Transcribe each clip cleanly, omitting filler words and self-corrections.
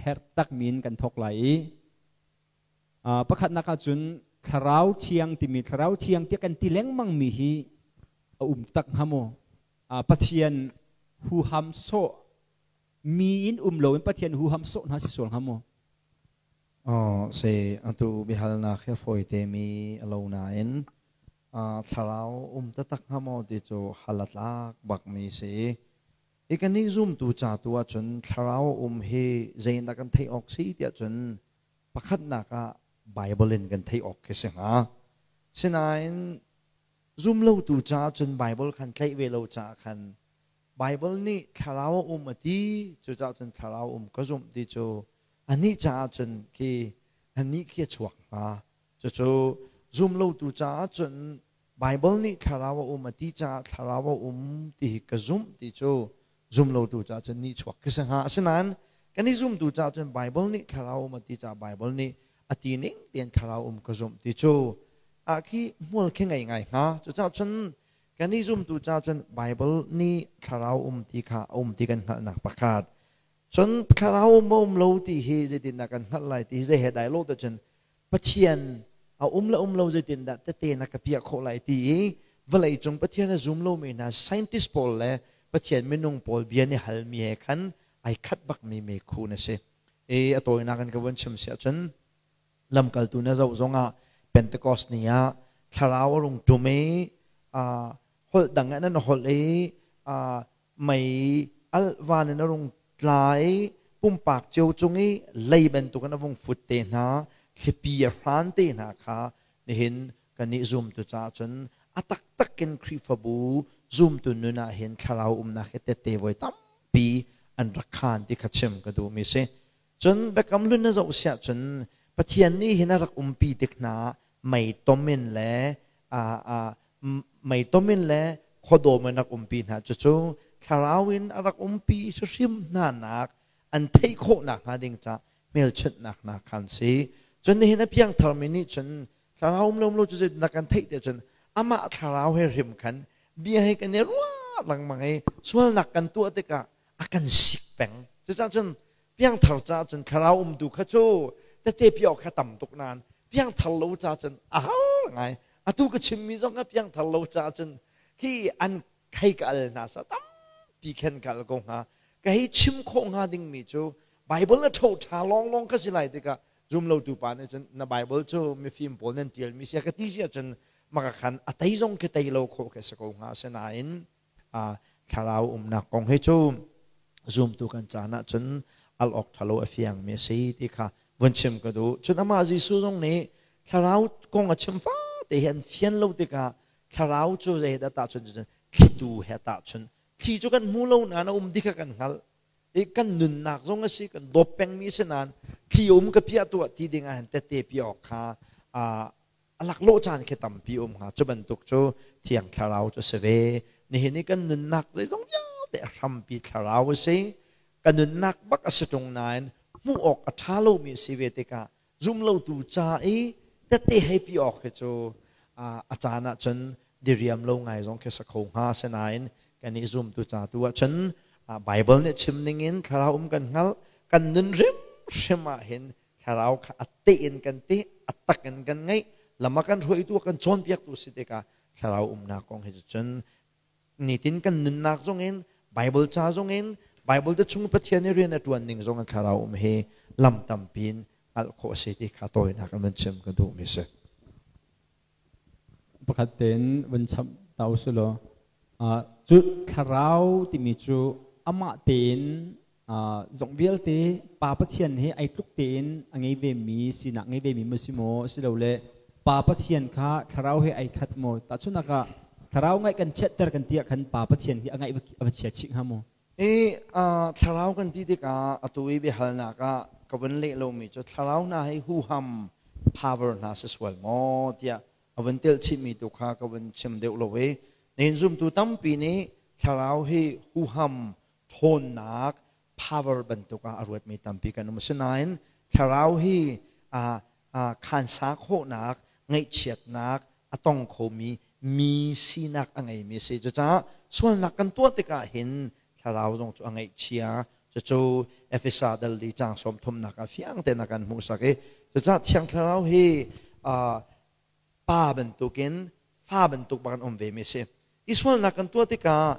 Herh takmi in kan thawk lai i pakhatnak ahcun thlarau thiang timi thlarau thiang tiah kan ti lengmang mi hi a um tak hnga maw? Pathian huham sawh mi in um loin Pathian huham sawh hna si sual hnga maw? Se atu biahalnak hi a fawite mi a lo nain thlarau um taktak hnga maw ti cu hal a tlak bak mi si. Hi kannih zumtu ca tu ahcun thlarau a um hi zeidah kan theih awk si tiah cun pakhatnak ah Bible in kan theih awk khi si hnga. Sinain zumlotu caah cun Bible khan tlaih ve lo caah khan Bible nih thlarau a um a ti, cucaah cun thlarau um ka zumh ti cu anih caah cun khi anih khi a chuak hnga. Cucu zumlotu caah cun Baibal nih thlarau a um a ti caah thlarau a um ti hi ka zumh ti cu zumlotu caah cun nihchuak khi si hnga. Asinain kan i zumtu caah cun Baibal nih thlarau um a ti caah Baibal nih a ti ning tein thlarau um ka zumh ti cu ah khi hmual khi ngei ngai hnga. Cucaah cun kan i zumtu caah cun Baibal nih thlarau um ti kha a um ti kan hngalhnak pakhat. Cun thlarau um a um lo ti hi zeitindah kan hngalh lai ti hi zei he dai lo te cun Pathian a um le um lo zeitindah tete na ka piah khawh lai ti i vawlei cung Pathian a zum lomi hna scientist pawl le Pathian minung pawl bia nih halmi he khan ai khat bakmi meikhu na si. E a tawinak in ka vun chim si ahcun lamkaltu na zoh zongah Pentecost ni ah thlarau a rung ṭum i holh dang in an holh i mei alh van in a rung tla i pumpak cio cung i lei bantukin a vung fut te hna, thlipi a hran te hna kha nihin kannih zumtu caah cun a taktak in Khrihfabu zumtu nun ah hin thlarau umnak hi tette voi tampi an rak khaan ti kha chim ka duhmi si. Cun Biakam Hlun na zoh siah cun Pathian nih hin a rak umpi tik hna mei tom in le mei tom in le khuadawm in rak umpi hna. Cucu thlarau in a rak umpi hrim hna nak an theih khawh nak hnga ding ca hmelchunhnak hna khan si. Cun nihin a piangthar mi nih cun thlarau um lo um lo cu zeitindah kan theih te cun amah thlarau he hrim khan bia he kan i ruah lengmang i sualnak kan tuah tikah a kan sik peng. Cucaah cun piangthar caah cun thlarau umtu kha cu tete pi awk kha tam tuk nain piangthar lo caah cun a har ngai. Atu ka chimmi zong kha piangthar lo caah cun khi an khei ka al hna sa tampi khen ka al ko hnga. Ka hei chim khawh hnga dingmi cu Bible na tho ṭha lawnglawng ka si lai tikah zumlotu pa nih cun na Bible cu mifim pawl nan ṭialmi sia ka ti si ahcun maka khan a tei zong khi tei lo khawh khi si ko hnga. Asinain thlarau umnak kong hi cu zumtu kan caan ahcun al awk ṭhalo a fiangmi a si ti kha vun chim ka duh. Cun amah Jesuh zong nih thlarau kong a chim fate hi an fian lo tikah thlarau cu zei dah tahchun cun thlitu he tahchun. Thli cu kan hmu lo nain a um ti kha kan hngalh i kan nunnak zong a si, kan dawp pengmi a si nain thli um ka piah tuah ti ding ah hin tette pi awk kha a laklawh caan khi tampi um hnga. Cu bantuk cu Thiang Thlarau cu a si ve. Nihin i kan nunnak zeizong vialte a hrampi thlarau a si. Kan nunnak bak a si ṭung nain hmuh awk a ṭha lomi a si ve tikah zumlotu ca i tette hei pi awk hi cu a caan ahcun diriam lo ngai zong khi sa kho hnga. Asinain kan i zumtu ca tu ahcun Bible nih chim ningin thlarau um kan hngalh, kan nun hrimhrim ah hin thlarau kha a teh in kan teh, a tak in kan ngeih, lam a kan hruaitu, a kan cawnpiaktu si tikah thlarau umnak kong hi cun nitin kan nunnak zong in, Bible ca zong in, Bible te chung Pathian i rian a ṭuan ning zong in thlarau um hi lam tampi in hngalh khawh a si ti kha tawinak in van chim ka duhmi si. Pakhat tein van chap ta usih law, cu thlarau timi cu amah tein zong vialte Pa Pathian he ai tluk tein a ngei ve mi sinak ngei ve mi maw si maw, asilole Pa Pathian kha thlarau he ai khat maw? Tahchunhnak ah thlarau ngaih kan chiatter kan ti ah khan Pa Pathian hi a ngaih a va chia chih hnga maw? I thlarau kan ti tikah atu i biahalnak ah ka vun leh lomi cu thlarau hna hi huham power hna si sual maw tiah a vun telh chihmi tu kha ka vun chim deuh lo i nihin zumtu tampi nih thlarau hi huham ṭhawnnak power bantuk ah a ruatmi tampi kan um. Asinain thlarau hi khansa khawhnak, ngaihchiatnak a tong khomi mi sinak a ngeimi a si. Cucaah sualnak kan tuah tikah hin thlarau zong cu a ngaihchia. Cucu Efesa dal li caang 30nak ah fiang tein a kan hmuhsak i cucaah Thiang Thlarau hi pa bantukin fa bantuk bak an um ve mi a si. I sualnak kan tuah tikah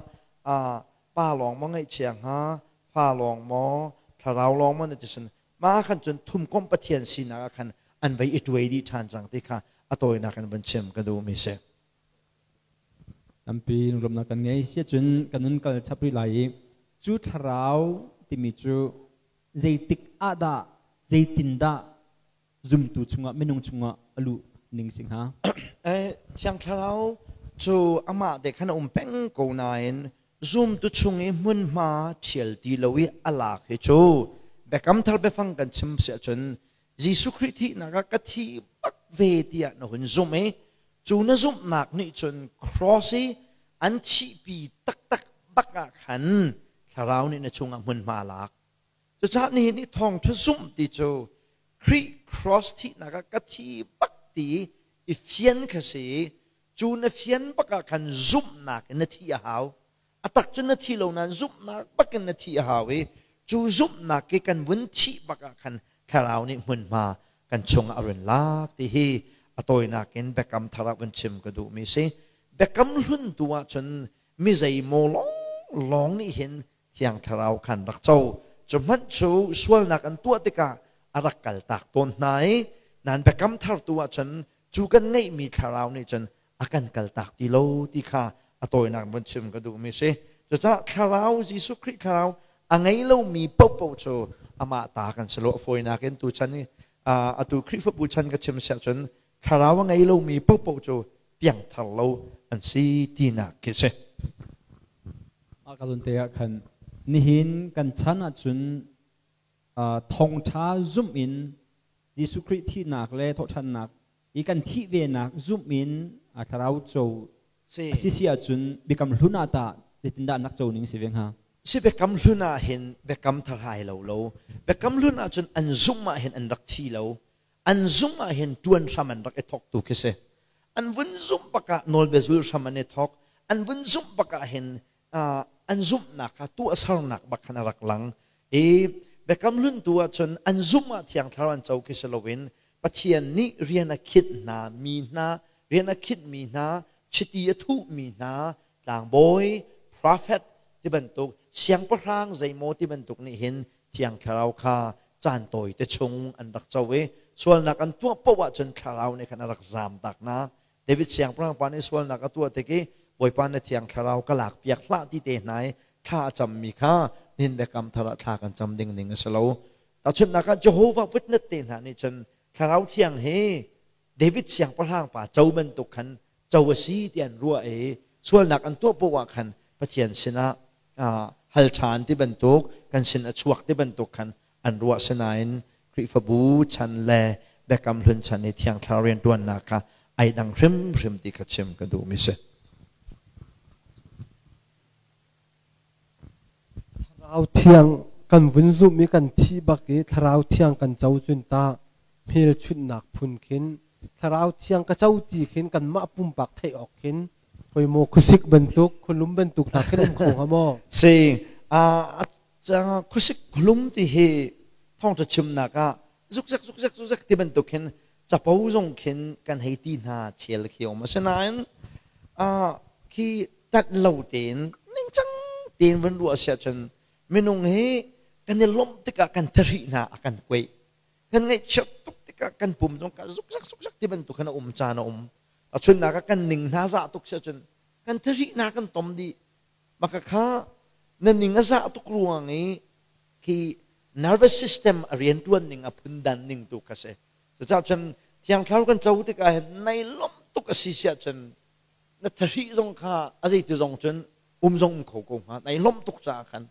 pa lawng maw ngaihchia hnga, fa lawng maw, thlarau lawng maw na ti sin mah khan cun thumkomh Pathian sinak ah khan an vei i tuai dih ṭhan cang ti kha a tawinak in vun chim ka duhmi si. Tampi lunglawmhnak kan ngei. Siacun kan nun kal chap rih lai i cu thlarau timi cu zeitik ah dah zeitindah zumtu chungah minung chungah a luh ning si hnga? Thiang Thlarau cu amah te khan a um peng ko nain zumtu chung i hmunhma ṭhial ti lo i a lak hi cu Biakam Thar biafang kan chim si ahcun Jesuh Khrih thihnak ah ka thi bak ve tiah na hun zumh i cu na zumhnak nih cun cross i an thihpi taktak bak ah khan Thlarau nih na chungah hmunhma a lak. Cucaah nihin i thawngṭha zumh ti cu Khrih cross thihnak ah ka thi bak ti i fian kha si i cu na fian bak ah khan zumhnak in na thih a hau. A tak cun na thi lo nain zumhnak bak in na thih a hau i cu zumhnak i kan vun thih bak ah khan Thlarau nih hmunhma kan chungah a run lak ti hi a tawinak in Biakam Thar ah vun chim ka duhmi si. Biakam Hlun tu ahcun mi zeimaw lawnglawng nih hin Thiang Thlarau khan rak co. Cu hmanh cu sualnak an tuah tikah a rak kaltak tawn hna i nan Biakam Thar tu ahcun cu kan ngeihmi Thlarau nih cun a kan kaltak ti lo ti kha a tawinak vun chim ka duhmi si. Cucaah Thlarau Jesuh Khrih Thlarau a ngei lomi paohpaoh cu amah ta kan si lo. A fawinak in tu chan i atu Khrihfabu chan ka chim si ahcun Thlarau a ngei lomi paohpaoh cu piangthar lo an si tinak khi si. Mah ka zawn te ah khan nihin kan chan ahcun thawngṭha zumh in Jesuh Khrih thihnak le thawhṭhannak i kan thih venak zumh in thlarau co a si si ahcun biakam hlun ah tah zeitindah nak co ning si ve hnga? Si biakam hlun ah hin biakam thar hai lo lo. Biakam hlun ah cun an zumh ah hin an rak thi lo. An zumh ah hin ṭuan hram an rak i thawk tu khi si. An vun zumh bak ah nawlbia zul hram an i thawk. An vun zumh bak ah hin an zumhnak kha tuahsernak bak khan a rak lang. I Biakam Hlun tu ahcun an zumh ah Thiang Thlarau an co khi si loin Pathian nih rian a khinh hna mi hna, rian a khinhmi hna, chiti a thuhmi hna, tlangbawi, prophet ti bantuk, siangpahrang zeimaw ti bantuk nih hin Thiang Thlarau kha caan tawi te chung an rak co i sualnak an tuah paoh ahcun Thlarau nih khan a rak zaamtak hna. David siangpahrang pa nih sualnak a tuah tik i Bawipa na Thiang Thlarau ka lakpiak hlah ti te hna i thla a cammi kha nihin biakam thar ah thla kan cam ding ning a si lo. Tahchunhnak ah Jehovah Witness te hna nih cun Thlarau Thiang hi David siangpahrang pa co bantuk khan co a si ti an ruah i sualnak an tuah poah ah khan Pathian sinah hal ṭhan ti bantuk kan sin a chuak ti bantuk khan an ruah. Sinain Khrihfabu chan le Biakam Hlun chan i Thiang Thlarau rianṭuannak kha ai dang hrimhrim ti kha chim ka duhmi si. Thlarau Thiang kan vun zumh i kan thih bak i Thlarau Thiang kan co cun tah hmelchunhnak phun khin Thlarau Thiang ka co ti khin kanmah pumpak theih awk khin hoi maw khuasik bantuk khualum bantuk hna khin um kho hnga maw? Si, khuasik khualum ti hi thawngṭha chimnak ah zukzak zukzak zukzak ti bantuk khin capo zong khin kan hei ti hna chel khi um. Asinain khi tat lo tein ningcang tein vun ruah si ahcun minung hi kan i lawmh tikah kan thahri hna a kan kuaih, kan ngaihchiat tuk tikah kan pum zong ka zukzak zukzak ti bantuk khan a um caan a um. Achunnak ah kan ning hna zah tuk si ahcun kan thahri hna kan tom dih. Maka kha na ning a zah tuk ruang i khi nervous system a rianṭuan ning a phundan ning tu kha si. Cucaah cun Thiang Thlarau kan co tikah hin nai lawmh tuk a si siah cun na thahri zong kha a zeiti zong cun um zong um kho ko hnga, nai lawmh tuk caah khan.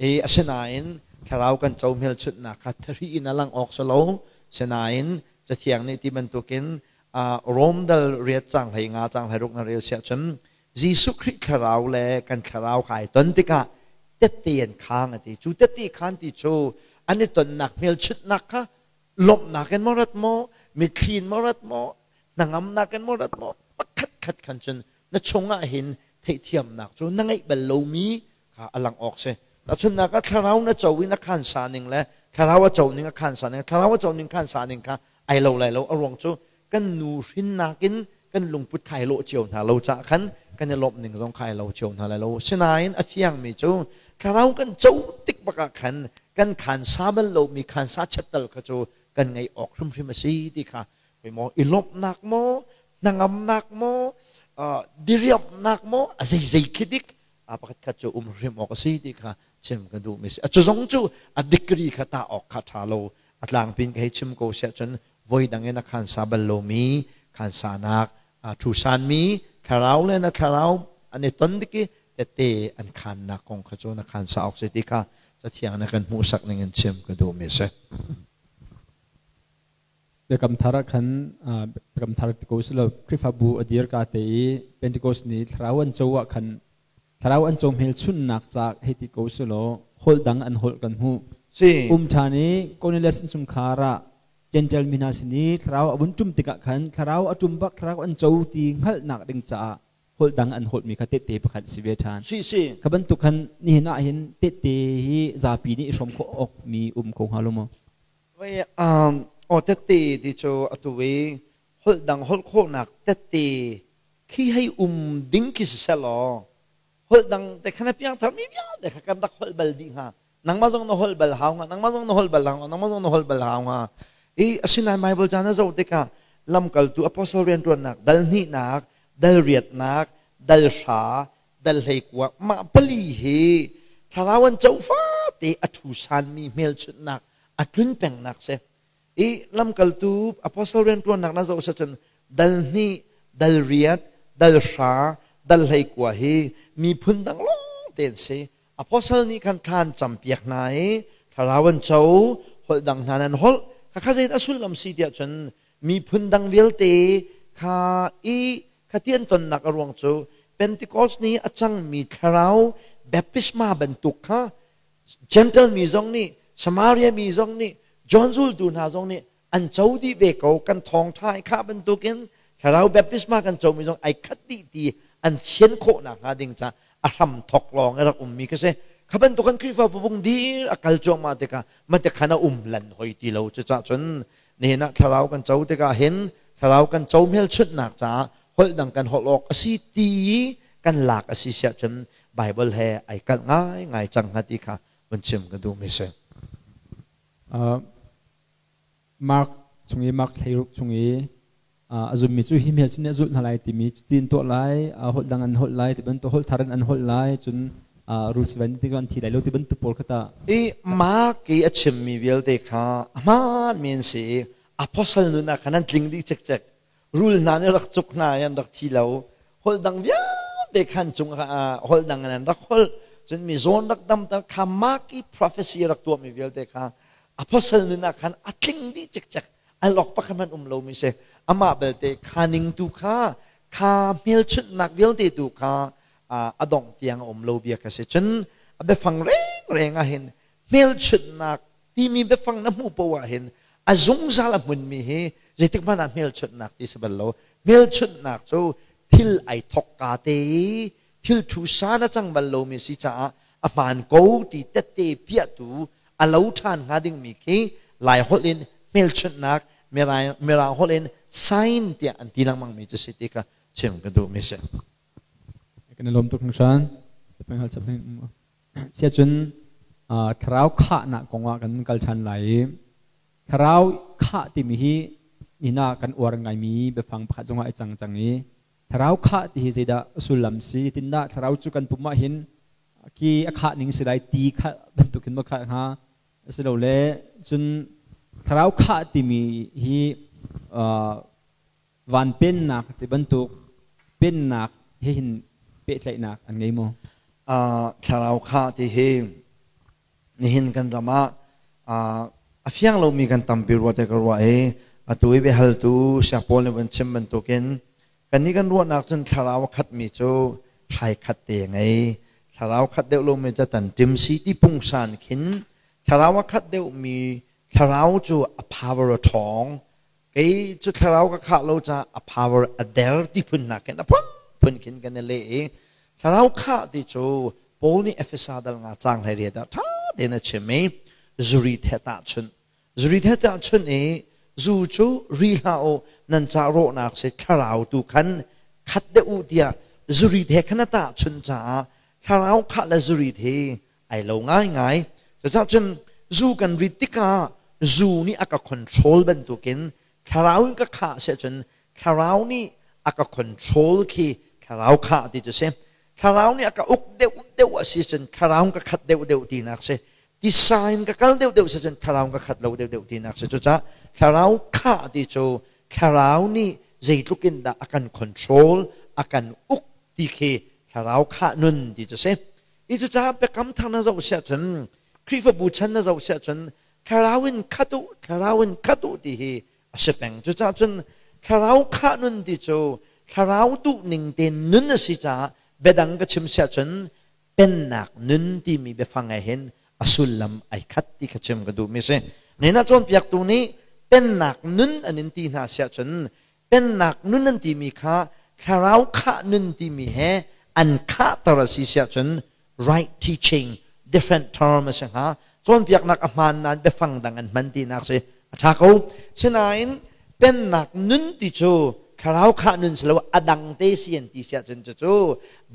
E asinain Thlarau kan co hmelchunhnak kha thahri in a lang awk si lo. Sinain Cathiang nih ti bantukin Rom dal riat cang hlei nga cang hlei ruk na rel siah cun Jesuh Khrih thlarau le kan thlarau kha ai ton tikah tette an khang a ti. Cu tette khan ti cu an i tonnak hmelchunhnak kha lawmhnak in maw rat maw, mitthli in maw rat maw, hnangamnak in maw rat maw, pakhat khat khan cun na chungah hin theihthiamnak cu na ngeih bal lomi kha a lang awk si. Tahchunhnak ah thlarau na co i na khan sa ning le thlarau a co ning a khan sa ning thlarau a co ning khan sa ning kha ai lo lai lo. A ruang cu kan nu hrinnak in kan lungput khai lawh cio hna lo caah khan kan i lawmh ning zong khai lo cio hna lai lo. Sinain a fiangmi cu thlarau kan co tik bak ah khan kan khan sa bal lomi khan sa chattal kha cu kan ngeih awk hrimhrim a si ti kha koi maw i lawmhnak maw hnangamnak maw diriamhnak maw a zeizei khi dik a pakhat khat cu um hrim awk a si ti kha chim ka duh mi si. A cu zong cu a degree kha ta awk kha ṭha lo. A tlangpin ka hei chim ko siah cun voi dang in a khan sa bal lomi khan sanak a thu sanmi thlarau le na thlarau an i ton dik i tete an khannak kong kha cu na khan sa awk si ti kha cathiang na kan hmuhsak ning in chim ka duh mi si. Biakam thar ah khan Biakam thar ti ko silo Khrihfabu a dir ka te i Pentecost ni thlarau an co ah khan thlarau an co hmelchunhnak ca hei ti ko silo holh dang an holh kan hmuh. Si. Um ṭhan i Cornelius innchungkhar ah Gentile mi hna sin i thlarau a vun ṭum tikah khan thlarau a ṭum bak thlarau an co ti hngalhnak ding caah holh dang an holhmi kha tehte pakhat si ve ṭhan. Si si. Kha bantuk khan nihin ah hin tehte hi zapi nih i hrawm khawh awk mi um ko hnga lo maw? Wei aw tette ti cu atu i holh dang holh khawhnak tette khi hei um ding khi si selaw holh dang te khan a piangthar mi vialte kha kan rak holh bal dih hnga. Nangmah zong na holh bal hau hnga, nangmah zong na holh bal hau hnga, nangmah zong na holh bal hau hnga. I asinain Bible ca na zoh tikah lamkaltu apostle rianṭuannak dal hnihnak, dal riatnak, dal hra, dal hleikua mah pali hi thlarau an co fate a ṭhu sanmi hmelchunhnak a tlun pengnak si. I lamkaltu apostle rianṭuannak na zoh cun dal hnih, dal riat, dal hra, dal hleikua hi miphun dang lawng te an si. Apostle nih khan thlan campiak hna i thlarau an co, holh dang hna nan holh. Khakha zeidah a sullam si tiah cun miphun dang vialte kha i khati an tonnak a ruang cu Pentecost ni a cangmi thlarau baptisma bantuk kha Gentile mi zong nih, Samaria mi zong nih, John zultu hna zong nih an co dih ve ko. Kan thawngṭha i khah bantukin thlarau baptisma kan comi zong ai khat dih ti an fian khawh nakhnga ding ca a hram thok lawng i rak ummi kha si. Kha bantuk kan Khrihfabu vung dir a kal cuahmah tikah mate khan a um lan hoi ti lo. Cucaah cun nihin ah thlarau kan co tikah hin thlarau kan co hmelchunhnak caah holh dang kan holh awk a si ti kan lak a si siah cun Bible he ai kalh ngaingai cang hnga ti kha vun chim ka duhmi si. Mark chung i Mark thleiruk chung i a zummi cu hi hmelchunh nih a zulh hna lai timi cutin tuah lai, holh dang an holh lai ti bantuk, holh thar in an holh lai, cun rules van ti an thi lai lo ti bantuk pawl kha tah? I Mark i a chimmi vialte kha a hmaanmi an si i apostle nun ah khan an tling dih cikcek. Rul hna nih rak cuk hna i an rak thi lo. Holh dang vialte khan cung holh dang in an rak holh. Cun mi zawn rak damter kha Mark i prophecy rak tuahmi vialte kha apostle nun ah khan a tling dih cikcek. Al awk pakhat hmanh um lomi si. Amah belte kha ning tu kha kha hmelchunhnak vialte tu kha a dongh tiang a um lo bia kha si. Cun a biafang rengreng ah hin hmelchunhnak timi biafang na hmuh poah ah hin a zungzal a hmunmi hi zeitik hmanh ah hmelchunhnak ti si bal lo. Hmelchunhnak cu thil ai thok ka te i thil thu san a cang bal lomi si caah a hmaan ko ti tette piahtu a lo ṭhan hnga dingmi khi Lai holh in hmelchunhnak, Mirang holh in sign tiah an ti lengmangmi cu si ti kha chim ka duhmi si. Kan i lawm tuk hringhran. Sia cun thlarau khahnak kongah kan kal ṭhan lai i thlarau khah timi hi nina kan uar ngaimi biafang pakhat zongah i cang cang i thlarau khah ti hi zeidah sullam si tindah thlarau cu kan pum ah hin ki a khah ning si lai ti kha bantukin ma khah hnga asilole cun thlarau khah timi hi van pennak ti bantuk pennak he hin pehtlaihnak an ngei maw? Thlarau khah ti hi nihin kan ram ah a fiang lomi kan tampi rua te ka ruah i atu i biahaltu siangpawl nih van chim bantukin kannih kan ruahnak cun thlarau a khatmi cu hrai khat te ngei, thlarau khat deuh lomi cu tan ṭim si ti pungsan khin thlarau a khat deuhmi thlarau cu a power a ṭhawng, kei cu thlarau ka khah lo caah a power a der ti phun nakin a phunphun khin kan i leh i thlarau khah ti cu Paul nih Efesa dal nga cang hlei riat ah ṭha tein a chim i zuri the tahchunh zuri the tahchunh i zu cu ri hlah u nan ca rawhnak si thlarau tu khan khat deuh u tiah zuri the khan a tahchunh caah thlarau khah le zuri the ai lo ngaingai. Cucaah cun zu kan rit tikah zu nih a ka control bantukin thlarau in ka khah si ahcun thlarau nih a ka control khi thlarau khah ti cu si. Thlarau nih a ka uk deuh deuh a si cun thlarau ka khat deuh deuh tinak si. Tisa in ka kal deuh deuh si cun thlarau ka khat lo deuh deuh tinak si. Cucaah thlarau khah ti cu thlarau nih zeitluk in dah a kan control, a kan uk ti khi thlarau khah nun ti cu si. Hi cucaah biakam thar na zoh siah cun Khrihfabu chan na zoh siah cun thlarau in khat u, thlarau in khat u ti hi a si peng. Cucaah cun thlarau khah nun ti cu thlarau duh ning te nun a si caah biadang ka chim siah cun pennak nun timi biafang he hin a sullam ai khat ti kha chim ka duhmi si. Nena cawnpiaktu nih pennak nun an in ti hna siah cun pennak nun an timi kha thlarau khah nun timi he an khahter a si siah cun right teaching different term a si hnga. Cawnpiaknak a hmaan nain biafang dang an hman tinak si a ṭha ko. Sinain pennak nun ti cu thlarau khah nun si lo a dang te si an ti siah cun cucu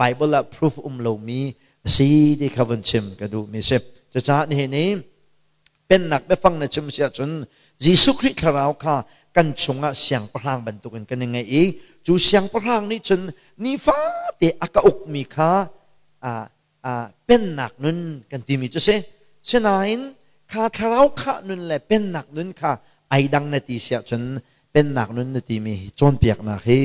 Bible ah proof um lomi a si ti kha vun chim ka duhmi si. Cucaah nihin i pennak biafang na chim si ahcun Jesuh Khrih thlarau kha kan chungah siangpahrang bantukin kan i ngeih i cu siangpahrang nih cun nifate a ka ukmi kha pennak nun kan timi cu si. Sinain kha thlarau khah nun le pennak nun kha ai dang na ti si ahcun pennak nun na timi hi cawnpiaknak hi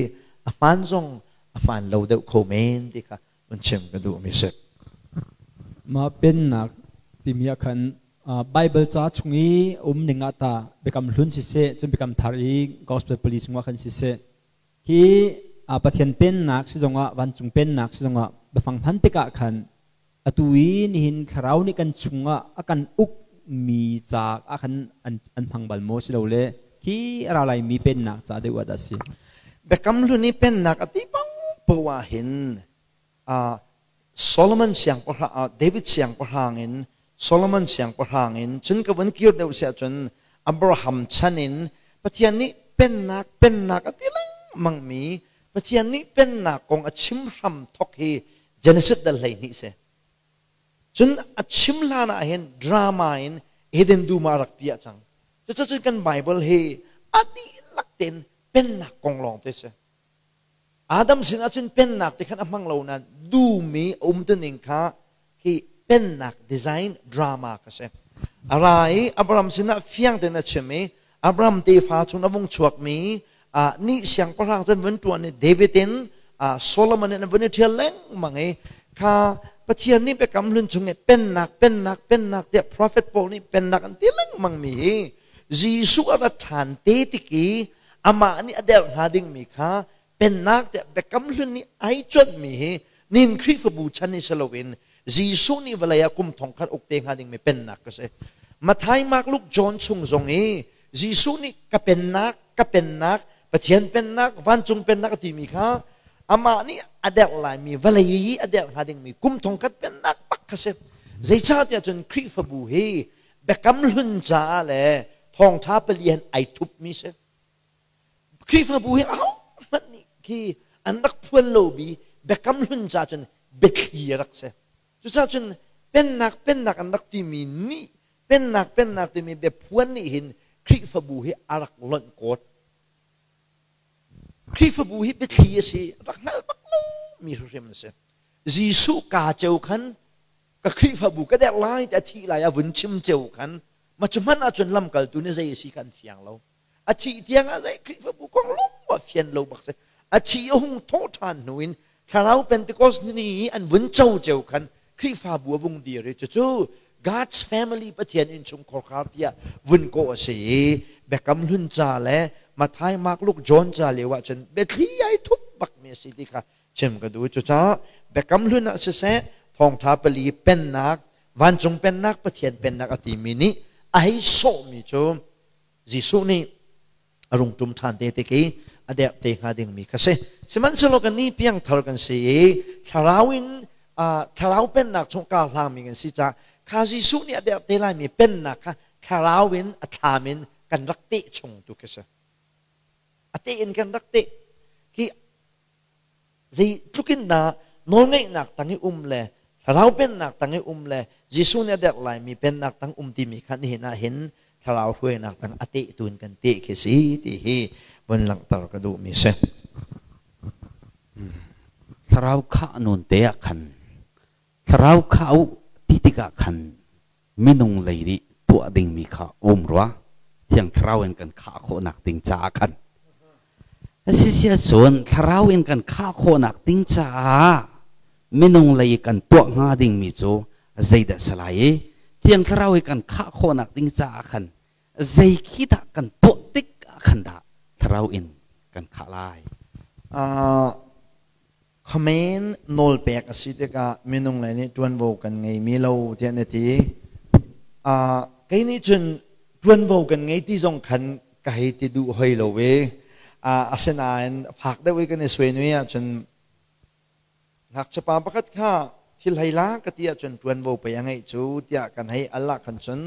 a hmaan zong a hmaan lo deuh kho men ti kha un chim ka duhmi si. Mah pennak timi ah khan Bible ca chung i um ning ah ta biakam hlun siseh cun biakam thar i gospel pali chungah khan siseh hi Pathian pennak si zongah vancung pennak si zongah biafang hman tikah khan atu i nihin thlarau nih kan chungah a kan uk mi ca ah khan an hmang bal maw si lo le khi a ra lai mi pennak ca deuh ah dah si? Biakam hlun i pennak a ti paohpaoh ah hin Solomon siangpahrang David siangpahrang in Solomon siangpahrang in cun ka vun kir deuh siah cun Abraham chan in Pathian nih pennak pennak a ti lengmang mi Pathian nih pennak kong a chim hram thok hi Genesis dal 12 si. Cun a chim hlan ah hin drama in Eden dum ah rak piah cang. Cucu kan Bible hi a dihlak tein pennak kong lawng te si. Adam sin ahcun pennak ti khan a hmang lo nain dum i a um tuning kha khi pennak design drama ka si. A ra i Abraham sinah fiang tein a chim i Abraham tefa chung a vung chuakmi nih siangpahrang cun vun ṭuan i David in Solomon in an vun i ṭhial lengmang i kha Pathian nih biakam hlun chung i pennak pennak pennak tiah prophet pawl nih pennak an ti lengmang mi hi Jesuh a ra ṭhan te tik i amah nih a derh hnga dingmi kha pennak tiah biakam hlun nih ai cuanhmi hi nin Khrihfabu chan i si loin Jesuh nih vawlei ah kum thong khat uk te hnga dingmi pennak ka si. Matthai, Mark, Luke, John chung zong i Jesuh nih ka pennak, ka pennak, Pathian pennak, vancung pennak a timi kha amah nih a derh laimi vawlei i a derh hnga dingmi kum thong khat pennak bak kha si. Zeicahtiah cun Khrihfabu hi biakam hlun caah le thawngṭha pali han ai thupmi si. Khrihfabu hi ahohmanh nih khi an rak phuan lomi biakam hlun ca cun biathli a rak si. Cucaah cun pennak pennak an rak timi nih pennak pennak timi biaphuan nih hin Khrihfabu hi a rak lonh kawt. Khrihfabu hi biathli a si, rak hngal bak lomi hrimhrim a si. Jesuh kaa ceu khan ka Khrihfabu ka derh lai ti a thih lai a vun chim ceu khan ma cu hmanh ahcun lamkaltu nih zei a si kha an fiang lo. A thih tiang ah zei Khrihfabu kong lung a fian lo bak si. A thi a hung thawh ṭhan hnu in thlarau Pentecost ni i an vun co ceu khan Khrihfabu a vung dir i cucu God's family Pathian innchungkhar khar tiah vun kawh a si i Biakam Hlun ca le Matthai, Mark, Luke, John ca lio ah cun biathli ai thup bakmi a si ti kha chim ka duh. Cucaah Biakam Hlun ah siseh thawngṭha pali pennak, vancung pennak, Pathian pennak a timi nih a hei sawhmi cu Jesuh nih a rung ṭum ṭhan te tik i a derh te hnga dingmi kha si. Sihmanhsehlaw kan nih piangthar kan si i thlarau in Thlarau pennak chung kar hlangmi kan si caah kha Jesuh nih a derh te laimi pennak kha thlarau in a thlam in kan rak teh chung tu khi si. A teh in kan rak teh. Khi zei tlukin dah nawlngeihnak tang i um le thlarau pennak tang i um le Jesuh nih a derh laimi pennak tang um timi kha nihin ah hin thlarau hruainak tang a teh tu in kan teh khi si ti hi vun langhter ka duhmi si. Thlarau khah nun te ah khan thlarau khah u ti tikah khan minung lei nih tuah dingmi kha um rua thiang thlarau in kan khah khawhnak ding caah khan asisia cun thlarau in kan khah khawhnak ding caah minung lei kan tuah hnga dingmi cu zeidah salai i thiang thlarau i kan khah khawhnak ding caah khan zei khi dah kan tuah tik ah khan dah thlarau in kan khah lai? Khamen nawlpek a si tikah minung lei nih ṭuanvo kan ngeimi lo tiah na ti. Kei nih cun ṭuanvo kan ngei ti zong khan ka hei ti duh hoi lo i asinain fak deuh i kan i suai nui ahcun Ngakchiapa pakhat kha thil hei la ka ti ahcun ṭuanvo pei a ngeih cu tiah kan hei al ah khan cun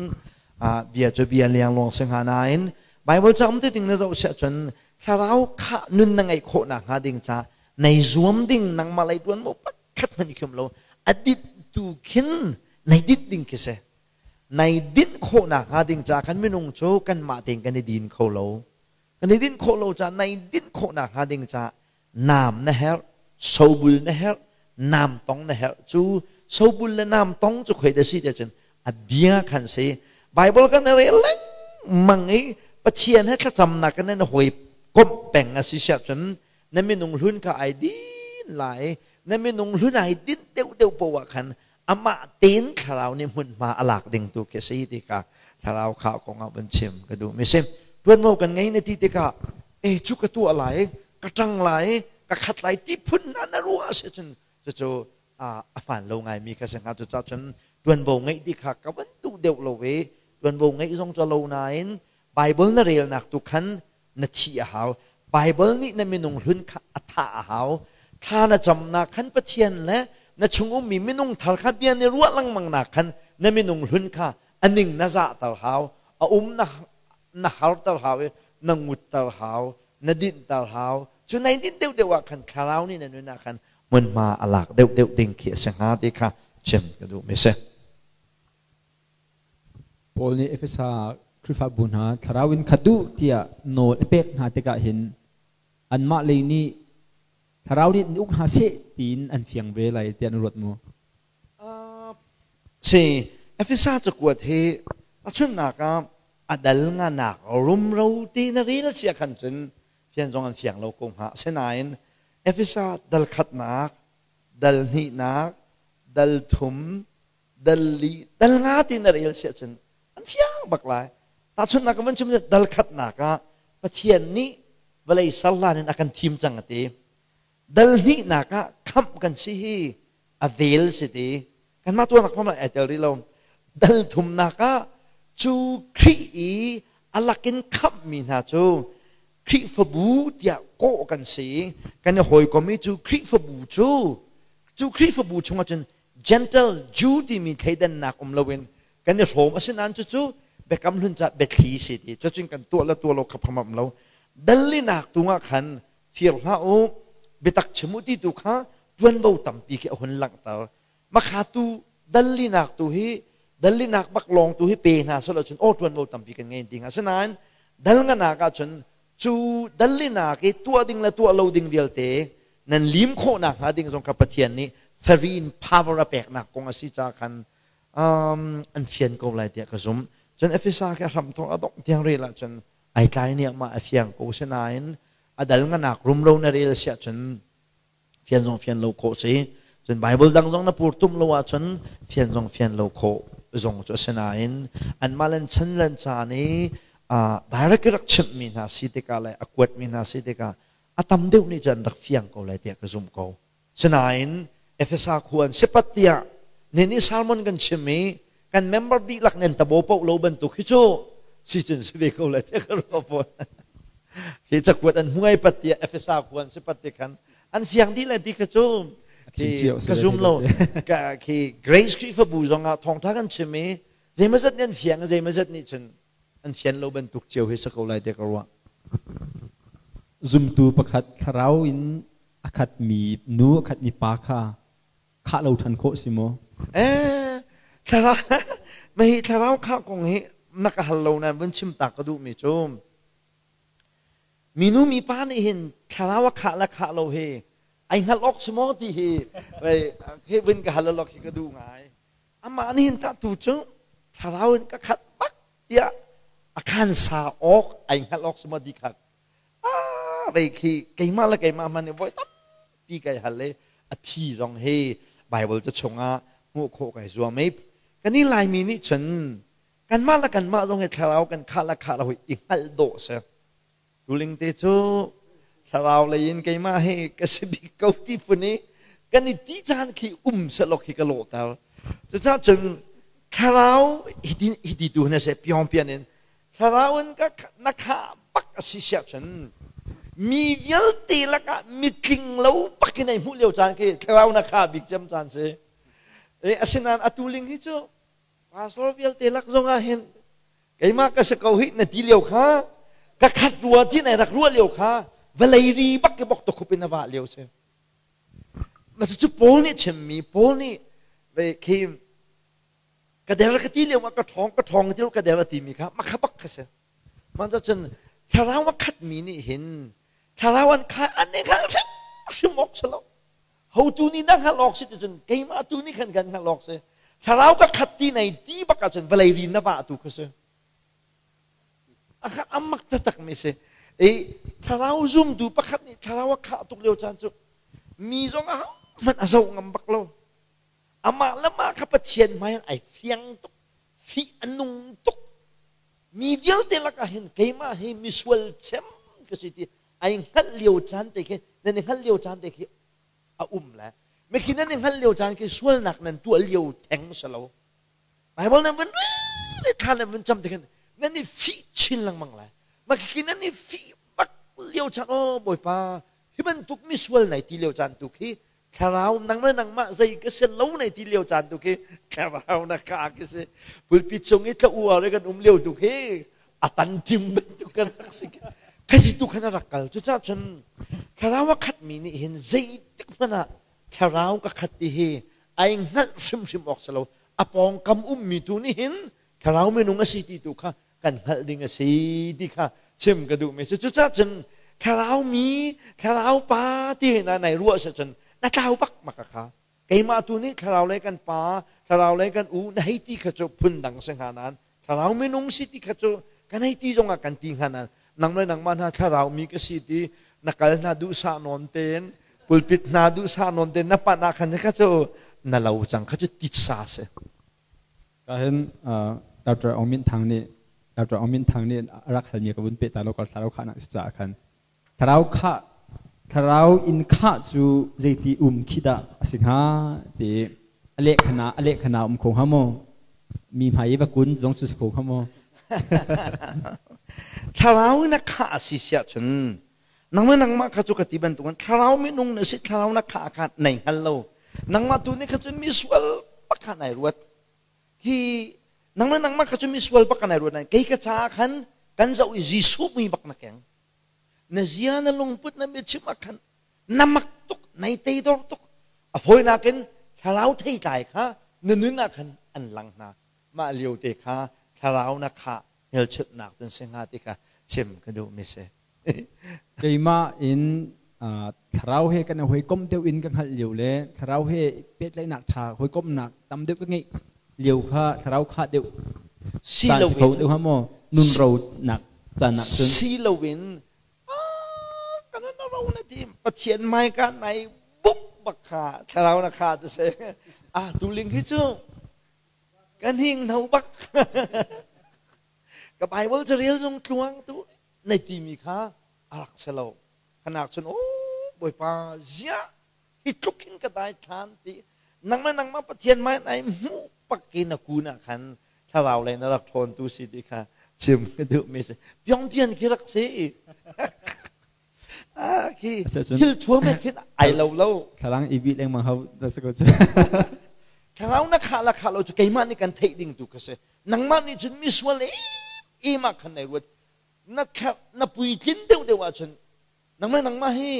bia cu bia liangluang si hnga nain Baibal ca um te ding na zoh siah cun thlarau khah nun na ngeih khawh nakhnga ding ca nei zuam ding nangmah lei ṭuanvo pakhat hmanh i khim lo a dit tu khin nei dit ding khi si. Nei dinh khawh nakhnga ding ca khan minung cu kanmah tein kan i din kho lo. Kan i dinh khawh lo ca nei dinh khawh nakhnga ding ca Naam na herh, sobul na herh, naam tong na herh. Cu sobul le naam tong cu khoi da si te cun a bia khan si. Bible kan rel lengmang i Pathian he thlacamnak kan na hawi komh peng a si siah cun na minung hlun kha ai din lai. Na minung hlun ai din deuh deuh poah khan amah tein thlarau nih hmunhma a lak ding tu khi si ti kha thlarau kha kong ah van chim ka duh mi si. Tuanvo kan ngei na ti tikah e cu ka tuah lai, ka ṭang lai, ka khat lai ti phun na na ruah si cun cucu a hmaan lo ngai mi kha si hnga. Cucaah cun tuanvo ngeih ti kha ka van duh deuh lo i tuanvo ngeih zong cu lo nain Bible na relnak tu khan na thih a hau. Bible nih na minung hlun kha a thah a hau. Thla na camnak khan Pathian le na chung ummi minung thar kha bia ni ruah lengmang nak khan na minung hlun kha a ning na zahter hau, a um na na harter hau i na ngutter hau, na dinhter hau. Cu nai dinh deuhdeuh ah khan thlarau nih na nun ah khan hmunhma a lak deuhdeuh ding khi a si hnga ti kha chim ka duh mi si. Paul nih Efesa Khrihfabu hna thlarau in khat u tiah nawl a pek hna tikah hin anmah lei nih thlarau nih uk hna seh tiin an fiang ve lai tiah na ruat maw? Si, Efesa cakuat hi a chunnak ah a dal nganak rumro ti na rel sia khan cun fian zong an fiang lo ko hnga. Asinain Efesa dal khatnak, dal hnihnak, dal thum, dal li dal nga ti na rel siah cun an fiang bak lai. Tahchunhnak ka van chim dal khatnak ah Pathian nih vawlei serhlan in a kan thim cang a ti. Dal hnihnak ah khamh kan si hi a vel si ti. Kanmah tuahnak pham ai tel rih lo. Dal thumnak ah cu Khrih i a lakin khamhmi hna cu Khrihfabu tiah kawh kan si. Kan i hawikom i cu Khrihfabu cu cu Khrihfabu chungah cun Gentle Jew timi thleidannak um loin kan i hrawm. Asinain cucu biakam hlun ca biathli si ti cucun kan tuah le tuah lo kha pham lo. Dallinak tungah khan fir hlah u, biatak chim u ti tu kha tuanvo tampi khi a hun langhter. Makha tu dallinak tu hi dallinak bak lawng tu hi pe hna selo cun aw tuanvo tampi kan ngei ding. Asinain dal nganak ahcun cu dallinak i tuah ding le tuah lo ding vialte nan lim khawh nakhnga ding zong kha Pathian nih farin power a peknak kong a si ca khan an fian ko lai tiah ka zumh. Cun Efesa khi a hram thawk a dongh tiang rel ahcun ai tlai nih mah a fiang ko. Sinain a dal nganak rumro na rel siah cun fian zong fian lo khawh si. Cun Bible dang zong na pur tum lo ahcun fian zong fian lo khawh zong cu a si nain anmah len chan len caan i direct rak chimhmi hna si tikah le a kuatmi hna si tikah a tam deuh nih cun rak fiang ko lai tiah ka zumh ko. Sinain Efesa khua an sipat tiah nih sermon kan chim i kan member dihlak nen tabo poh lo bantuk hi cu si cun si ve ko lai tiah ka ruah fawn. Hi cakuat an hmuai pat tiah Efesa khua an sipat ti khan an fiang dih lai ti kha cu. Khi ka zum lo. Ka khi Grace Khrihfabu zong ah thawngtha kan chim i zeimazat nih an fiang, zeimazat nih cun an fian lo bantuk cio hi sa ko lai te ka ruah. Zumtu pakhat thlarau in a khatmi nu, a khatmi pa kha khah lo ṭhan khawh si maw? Eh, thlarau mahi thlarau khah kong hi na ka hal lo nain vun chim ta ka duhmi cu minu mipa nih hin thlarau a khah le khah lo hi ai hngalh awk si maw ti hi hi vun ka hal lok hi ka duh ngai. Amah nih hin tah tu cu thlarau in ka khat bak tiah a khan sa awk ai hngalh awk si maw ti kha ah vei khi keimah le keimah hmanh nih voi tampi kai hal i a phi zong hi Bible ca chungah hmuh khawh kai zuam i kan i Laimi nih cun kanmah le kanmah zong hi thlarau kan khah le khah lo hi i hngalh dawh si. Tuling te cu thlarau lei in keimah hi ka si bik ko ti phun i kan i ti caan khi um sehlaw khi ka lawhter. Cucaah cun thlarau hiti hiti tu na se piong pian in thlarau in ka na khah bak a si siah cun mi vialte lakah mitling lo bak in ai hmuh lio caan khi thlarau na khah bik cem caan si. E, asinain atu ling hi cu pastor vialte lak zongah hin keimah ka si ko hi na ti lio kha, ka khat rua ti nai rak ruah lio kha, vawlei ri bak ke bok to khup in a vah lio si. Ma cu Paul nih chimmi, Paul nih ve khi ka der ka ti lio ma ka ṭhawng, ka ṭhawng ti ka der a timi kha makha bak kha si. Man cun thlarau a khatmi nih hin thlarau an kha an i hngal hrim hrim awk si lo. Hotu nih na hngalh awk si ti cun keimah tu nih khan kan hngalh awk si. Thlarau ka khat ti nei ti bak ahcun vawlei ri na vah tu kha si. A amak taktak mi si. E thlarau zumtu pakhat nih thlarau a khah tuk lio caan cu mi zong a hmanh a zoh ngam bak lo. Amah le mah kha Pathian hmai ai fiang tuk, fih a nung tuk. Mi vialte lakah hin keimah hi misual cem ka si ti ai hngalh lio caan te khi, nan i hngalh lio caan te khi a um le mikhi nan i hngalh lio caan khi sualnak nan tuah lio theng si lo. Bible nan vun rel i thla nan vun cam te khin nan i fih chin lengmang lai. Mah khi nan i fih bak lio caan, oh Bawipa, hi bantuk misual nai ti lio caan tu khi thlarau nang le nangmah zei ka si lo nai ti lio caan tu khi thlarau na ka khi si. Pulpit cung i tla uar i kan um lio tu khi a tan tim bantuk kan rak si. Khi tu khan a rak kal. Cucaah cun thlarau a khatmi nih hin zeitik hmanh ah thlarau ka khat ti hi ai hngalh hrimhrim awk si lo. A pawngkam ummi tu nih hin thlarau minung a si ti tu kha kan hngalh ding a si ti kha chim ka duhmi si. Cucaah cun thlarau mi, thlarau pa ti na nai ruah si cun na tlau bak maka kha. Keimah tu nih thlarau lei kan pa, thlarau lei kan u na hei ti kha cu phundang si hnga nain thlarau minung si ti kha cu kan hei ti zongah kan ti hnga nain nang le nangmah hna thlarau mi ka si ti na kal hna duhsah nawn tein pulpit hna duhsah nawn tein na panh ah khan kha cu na lo cang kha cu titsa si. Ka hin Dr. Aung Min Thang nih Dr. Aung Min Thang nih a rak halmi ka vun pe ta lo kal thlarau khah nak si caah khan thlarau khah, thlarau in khah cu zeiti um khi dah a si hnga ti a lehkhana a lehkhana um kho hnga maw? Mi hmai i va kun zong cu si kho hnga maw? Thlarau in a khah a si siah cun nangmah nangmah kha cu ka ti bantukin thlarau minung na si, thlarau na khah kha nei hngal lo. Nangmah tu nih kha cun misual pakhat nai ruat hi, nangmah nangmah kha cu misual bak nai ruat. Kei ka caah khan kan zoh i Jesuh mui bak na keng, na zia, na lungput, na biachim ah khan na mak tuk, nai teidor tuk. A fawinak in thlarau theitlai kha na nun ah khan an lang hna. Mah lio te kha thlarau na khah hmelchunhnak cun si hnga ti kha chim ka duh mi si. Keimah in thlarau he kan hawikom deuh in ka hngalh lio le thlarau he pehtlaihnak ṭha, hawikomhnak tam deuh ka ngeih lio kha thlarau khah deuh si lo kho deuh ha maw, nun ro nak caan ah cun? Si loin kan na ro na ti Pathian mai ka nai buk bak kha thlarau na kha cu si. Ah, tuling hi cu kan hing no bak, ka Bible carel zong tluang tu na timi kha a rak si lo. Khanak cun, oh Bawipa, ziah hi tluk hin ka dai thlan ti nangmah nangmah Pathian mai nai hmuh pak ke na kun ah khan thlarau lei na rak ṭhawn tu si ti kha chim ka duh mi si. Pyong pian khi rak si. Ah, khi thil thuam he khin ai lo lo. Thlarang i bih lengmang hau da si ko cu. Thlarau na khah la khah lo cu keimah nih kan theih ding tu ka si. Nangmah nih cun misual em ah khan nai ruat. Na na puitlin deuh deuh ahcun nangmah nangmah hi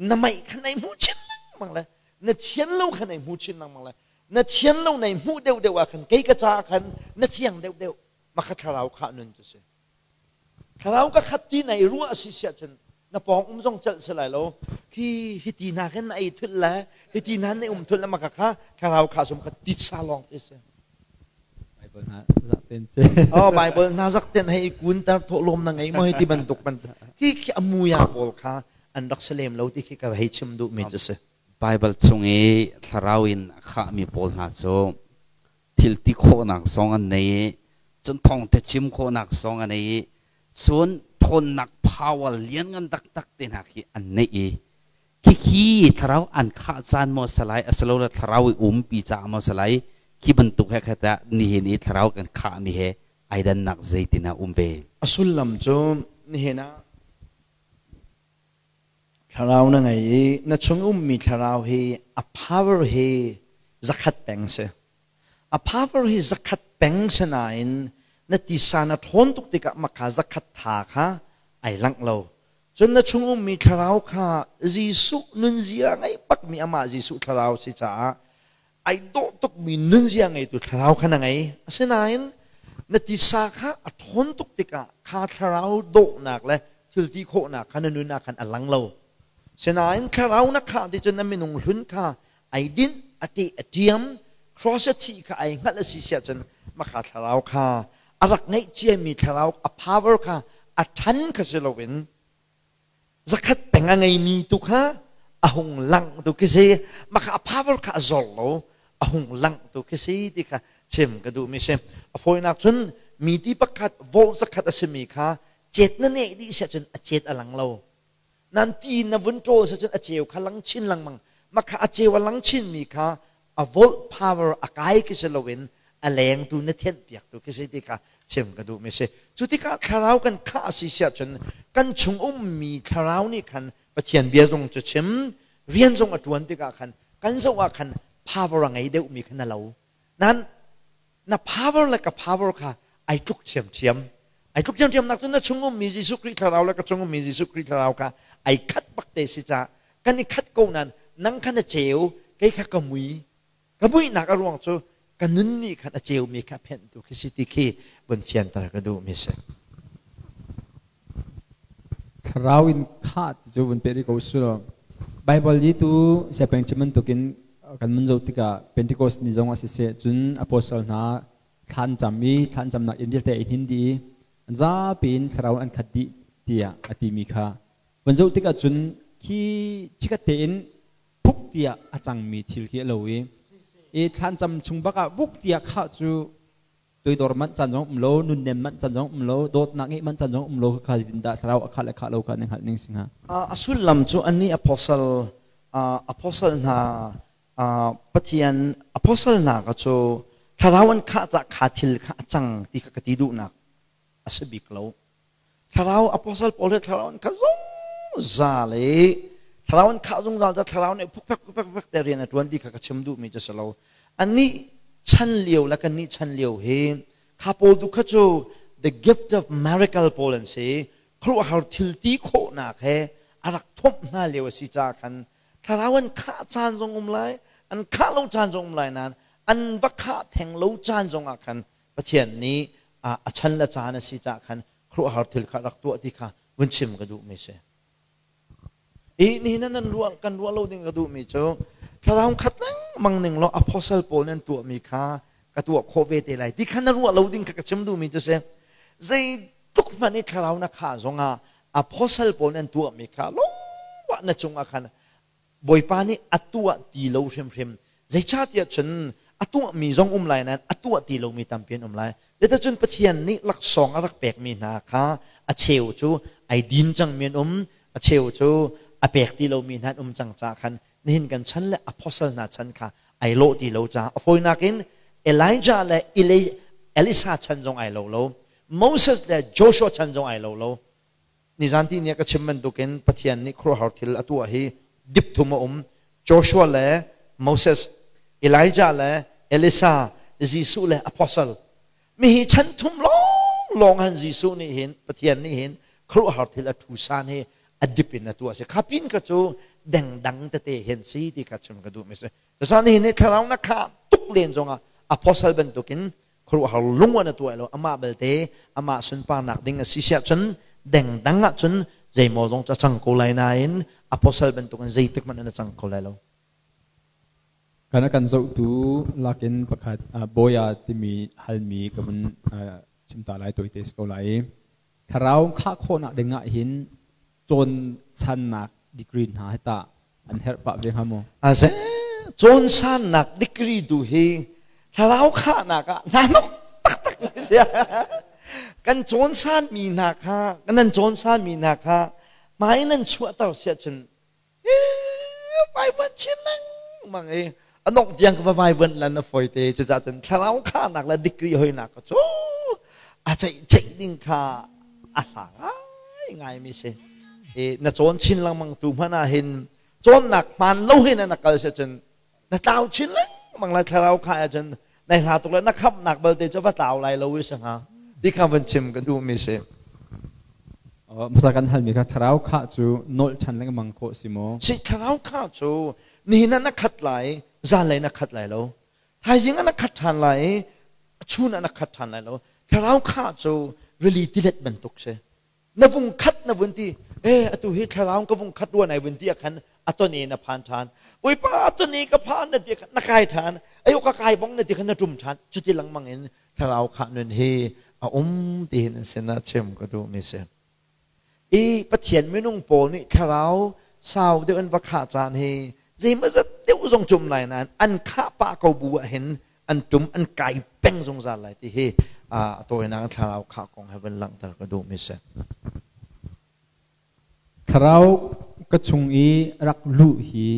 na meih kha nai hmuh chin lengmang le na thian lo kha nai hmu chin lengmang le na thian lo nai hmuh deuh deuh ah khan kei ka caah khan na thiang deuh deuh makha thlarau khah nun cu si. Thlarau ka khat ti na i ruah a si siah cun na pawng um zong celh si lai lo. Khi hiti hna khin na ei thulh le hiti hna na um thulh le maka kha thlarau kha sum kha titsa lawng te si. Bible hna zak ten ce. Oh, Bible hna zak ten hei kun tar thawh lawm na ngei mo hei ti bantuk ban khi khi amuya pawl kha an rak salem lo ti khi ka hei chim duh mi cu si. Bible chung i thlarau in a khahmi pawl hna cu thil ti khawhnak zong an nei i cun thawngtha chim khawhnak zong an nei i cun thawnnak power lianngan taktak te hna khi an neih i khikhi thlarau an khah caan maw salai asilole thlarau i umpi caah maw salai khi bantuk he khat ah nihin i thlarau kan khahmi he ai dannak zeitin ah um ve? A sullam cu nihin ah Thlarau na ngei i na chung ummi thlarau hi a power hi zakhat peng si. A power hi zakhat peng si nain na tisa na ṭhawn tuk tikah maka zakhat tha kha ai langh lo. Cun na chung ummi thlarau kha Jesuh nunzia ngei bakmi amah Jesuh thlarau si caah ai dawh tukmi nunzia ngeitu thlarau kha na ngei. Asinain na tisa kha a ṭhawn tuk tikah kha thlarau dawhnak le thil ti khawhnak kha na nun ah khan a lang lo. Sinain thlarau na khah ti cun na minung hlun kha ai dinh, a teh, a ṭiam, cross a thih kha ai hngalh a si siah cun makha thlarau kha a rak ngeih ciami thlarau a power kha a ṭhan kha si loin Zakhat peng a ngeimi tu kha a hung langh tu khi si. Mah kha a power kha a zor lo, a hung langh tu khi si ti kha chim ka duhmi si. A fawinak cun mi ti pakhat volt zakhat a simi kha cet na neh dih siah cun a cet a lang lo. Nan ti na vun ṭawl siah cun a ceu kha lang chin lengmang. Mah kha a ceu a lang chinmi kha a volt power a kai khi si loin a leng tu na thianh piak tu khi si ti kha chim ka duhmi si. Cu tikah thlarau kan khah a si siah cun kan chung ummi thlarau nih khan Pathian bia zong cu chim rian zong a ṭuan tikah khan kan zoh ah khan power a ngei deuhmi kha na lo. Nan na power le ka power kha ai tluk ṭhiamṭhiam. Ai tluk ṭhiamṭhiam nak cun na chung ummi Jesuh Khrih thlarau le ka chung ummi Jesuh Khrih thlarau kha ai khat bak te si caah kan i khat ko nain nang kha na ceu kei kha ka mui. Ka muihnak a ruang cu ka nun nih khan a ceumi kha phenhtu khi si ti khi vun fianter ka duhmi si. Thlarau in khah ti cu vun peh rih ko su law Bible hi tu siapeng chim bantukin kan mun zoh tikah Pentecost ni zong ah siseh cun apostle hna thlan cam i thlan camnak inn vialte i hnin dih i an zapi in thlarau an khat dih tiah a timi kha vun zoh tikah cun khi chikat tein phuk tiah a cangmi thil khi a lo i i thlancam chung bak ah vuk tiah khah cu toidor manh caan zong um lo nunnem manh caan zong um lo dawtnak ngeih manh caan zong um lo kha zeitin dah thlarau a khah le khah lo kha nan hngalh ning si hnga? A sullam cu annih apostle apostle hna Pathian apostle hna kha cu thlarau an khah cah kha thil kha a cang ti kha ka ti duhnak a si bik lo. Thlarau apostle Paul he thlarau an khah zungzal i thlarau an khah zungzal ca thlarau nih phukphek phukphek phukphek te rian a ṭuan ti kha ka chim duhmi cu si lo. Annih chan lio le kannih chan lio hi kha pawl tu kha cu the gift of miracle pawl an si. Khuaruahhar thil ti khawhnak he a rak thomh hna lio a si caah khan thlarau an khah caan zong um lai, an khah lo caan zong um lai nain an va khah theng lo caan zong ah khan Pathian nih a chan le caan a si caah khan khuaruahhar thil kha rak tuah ti kha vun chim ka duhmi si. I nihin nan ruah kan ruah lo ding ka duhmi cu thlarau khat lengmang ning law apostle pawl nih an tuahmi kha ka tuah khawh ve te lai ti kha na ruah lo ding kha ka chim duhmi cu si. Zeitluk hmanh i thlarau na khah zongah apostle pawl nih an tuahmi kha lungwah na cungah khan Bawipa nih a tuah ti lo hrimhrim. Zeicahtiah cun a tuahmi zong um lai nain a tuah ti lomi tampi an um lai. Zeicahcun Pathian nih laksawng a rak pekmi hna kha a cheu cu ai din cangmi an um, a cheu cu a pek ti lomi hna an um cang caah khan nihin kan chan le apostle hna chan kha ai lawh ti lo caah a fawinak in Elijah le Elisa chan zong ai lo lo, Moses le Joshua chan zong ai lo lo. Nizan ti ni ka chim bantukin Pathian nih khuaruahhar thil a tuah hi dip thum a um. Joshua le Moses, Elijah le Elisa, Jesuh le apostle. Mi hi chan thum lawng lawng han Jesuh nih hin Pathian nih hin khuaruahhar thil a thu san hi a dip in a tuah si. Kha pin ka cu dengdang tete hen si ti kha chim ka duh mi si. Cucaah nihin ni thlarau na kha tuk len zongah apostle bantukin khuaruahhar lung an tuah lo amah belte amah sunparnak ding a si siah cun dengdang ah cun zeimaw zong cu a cang ko lai nain apostle bantukin zeitik hmanh in a cang kho lai lo. Kan a kan zohtu lakin pakhat Bawia timi halmi ka vun chim ta lai tawite si ko lai. Thlarau khah khawhnak ding ah hin cawn channak degree hna hi tah an herh pah ve hnga maw? Ase cawn sannak degree tu hi thlarau khahnak ah hna nok taktak si. Kan cawn san mi hna kha kan nan cawn san mi hna kha hmai nan chuahter siah cun vaivuan chin lengmang i a nok tiang ka va vaivuan lan a foi te. Cucaah cun thlarau khahnak le degree hoinak ka cu a ceih ceih ding kha a hla ngai ngai mi si. I na cawn chin lengmang tu hmanh ah hin cawnnak hmaan lo hin na kal si cun na tlau chin lengmang lai. Thlarau kha ah cun nai hla tuk le na khamnak balte cu va tlau lai lo i si hnga ti kha van chim ka duh mi si. Hmasa kan halmi kha thlarau khah cu nolh ṭhan lengmang khawh si maw? Si, thlarau khah cu nihin ah na khat lai, zanlei na khat lai lo, thaizing ah na khat ṭhan lai, chun ah na khat ṭhan lai lo. Thlarau khah cu rili tilet bantuk si. Na vung khat na vun ti, e atu hi thlarau ka vung khat ruan ai vun ti ah khan aton e na phan ṭhan. Bawipa, aton e ka phan na ti khan na kai ṭhan. Ayo ka kai bong na ti khan na ṭum ṭhan. Cuti lengmang in thlarau khah nun hi a um ti hin sinah chim ka duh mi si. I Pathian minung pawl nih thlarau sau deuh an va khah caan hi zeimawzat deuh zong cum lai nain an khah pah ko bu ah hin an tum an kai peng zungzal lai ti hi a tawinak thlarau khah kong he van langhter ka duh mi si. Thlarau ka chung i rak luh hi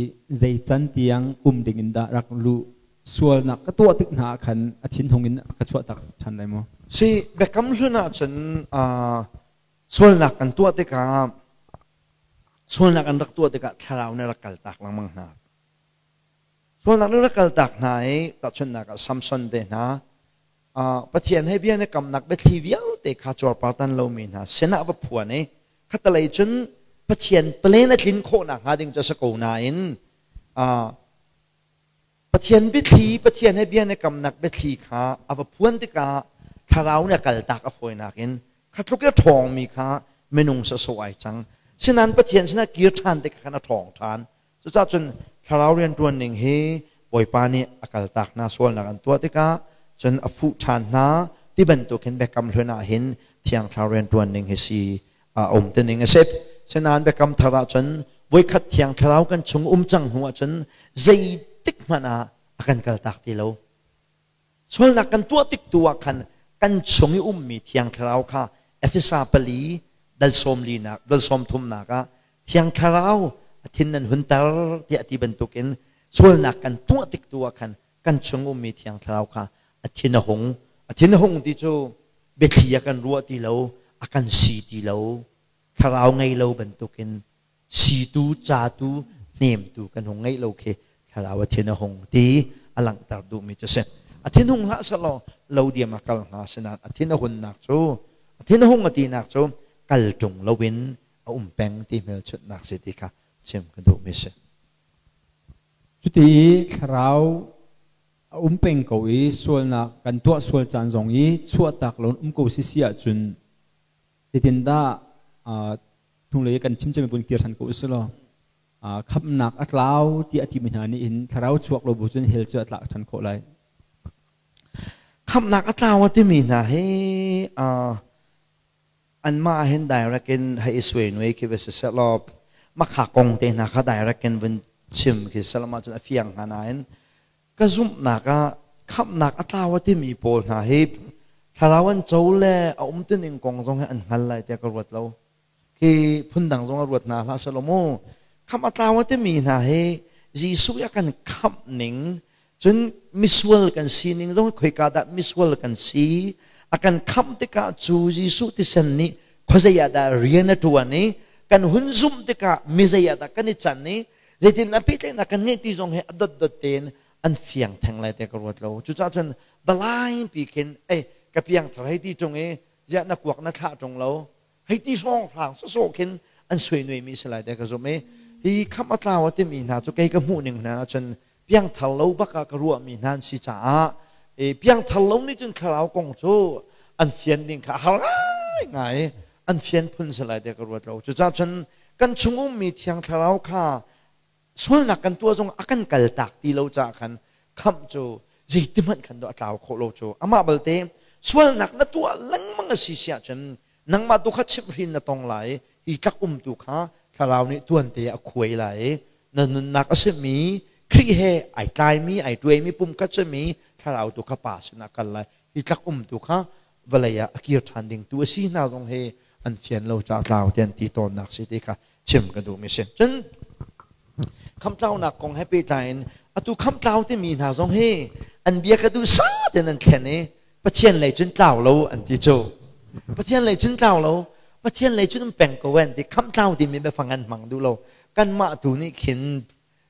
zei can tiang um ding in dah rak luh? Sualnak ka tuah tik hna ah khan a thinhung in ka chuah tak ṭhan lai maw? Si, Biakam Hlun ahcun sualnak kan tuah tikah, sualnak an rak tuah tikah thlarau nih rak kaltak lengmang hna. Sualnak nih rak kaltak hna i tahchunhnak ah Samson te hna, Pathian he bia na kamnak biathli vialte kha cuarpartan lomi hna sinah va phuan i khatalei cun Pathian plan a tlin khawh nakhnga ding cu a si ko nain Pathian biathli, Pathian he bia na kamnak biathli kha a va phuan tikah thlarau nih a kaltak a fawinak in kha tluk i a ṭhawngmi kha minung sawsawh ai cang. Sinain Pathian sinah kir ṭhan tikah khan a ṭhawng ṭhan. Cucaah cun thlarau rianṭuan ning hi Bawipa nih a kaltak hna, sualnak an tuah tikah cun a fuh ṭhan hna ti bantuk hin Biakam Hlun ah hin Thiang Thlarau rianṭuan ning hi si a um ti ning a si. Sinain Biakam Thar ah cun voikhat Thiang Thlarau kan chung um cang hnu ah cun zeitik hmanh ah a kan kaltak ti lo. Sualnak kan tuah tik tu ah khan kan chung i ummi Thiang Thlarau kha Efesa 4 dal 14 dal 30 ah Thiang Thlarau a thin nan hunter tiah ti bantukin sualnak kan tuah tik tu ah khan kan chung ummi Thiang Thlarau kha a thin a hung. A thin a hung ti cu biathli a kan ruah ti lo, a kan si ti lo, thlarau ngei lo bantukin situ, catu, hnemtu kan hung ngeih lo khi thlarau a thin a hung ti a langhter duhmi cu si. A thin hung hlah selaw lo diam a kal hnga, sinain a thin a hunnak cu, a thin a hung a tinak cu kal ṭung loin a um peng ti hmelchunhnak si ti kha chim ka duhmi si. Cuti i thlarau a um peng ko i sualnak kan tuah sual caan zong i chuahtak loin um ko si si ahcun zeitindah hnulei kan chim cem vun kir ṭhan ko usih law khamhnak a tlau ti a timi hna nih hin thlarau chuak lo bu cun hell cu a tlak ṭhan khawh lai? Khamhnak a tlau a timi hna hi anmah hin direct in hei i suai nuai khi va si sehlaw makha kong te hna kha direct in vun chim khi sehlaw mah cun a fiang hnga nain ka zumhnak ah khamhnak a tlau a timi pawl hna hi thlarau an co le a um tining kong zong hi an hngal lai tiah ka ruat lo. Khi phundang zong a ruat hna hlah selaw mu, khamh a tlau a timi hna hi Jesuh i a kan khamh ning cun misual kan sining zong, khoika dah misual kan si, a kan khamh tikah cu Jesuh thisen nih Khuazei ah dah rian a ṭuan i kan hun zumh tikah mi zei ah dah kan i can i zeitin a pehtlaihnak kan ngeih ti zong hi a dotdot tein an fiang theng lai te ka ruat lo. Cucaah cun balai pi khin ei ka piangthar hei ti ṭung i ziah na kuak na thlah ṭung lo hei ti hrawng hrang sawsawh khin an suai mi si lai te ka zumh i hi khamh a tlau a timi hna cu kei ka hmuh ning hna ahcun piangthar lo bak ah ka ruahmi hna an si caah piangthar lo nih cun thlarau kong cu an fian ding kha a har ngaingai an fian phun si lai te ka ruat lo. Cucaah cun kan chung ummi Thiang Thlarau kha sualnak kan tuah zong a kan kaltak ti lo caah khan khamh cu zeitihmanh khan do a tlau khawh lo cu. Amah balte sualnak na tuah lengmang a si si ahcun nangmah tu kha chimhhrin na tong lai, hi tlak um tu kha thlarau nih tuante a khuai lai, na nunnak a simi Khrih he ai tlaimi ai tuaimi pumkhat simi thlarau tu kha pa sinah kal lai, hi tlak um tu kha vawlei ah a kir ṭhan ding tu a si hna zong hi an fian lo ca tlau ti an ti tawnnak si ti kha chim ka duhmi si. Cun khamtlaunak kong he pehtlai in atu khamtlau timi hna zong hi an bia ka duh sa tein an thlen i Pathian lei cun tlau lo an ti cu. Pathian lei cun tlau lo, Pathian lei cun um peng ko an ti. Khamtlau timi biafang an hmang duh lo. Kanmah tu nih khin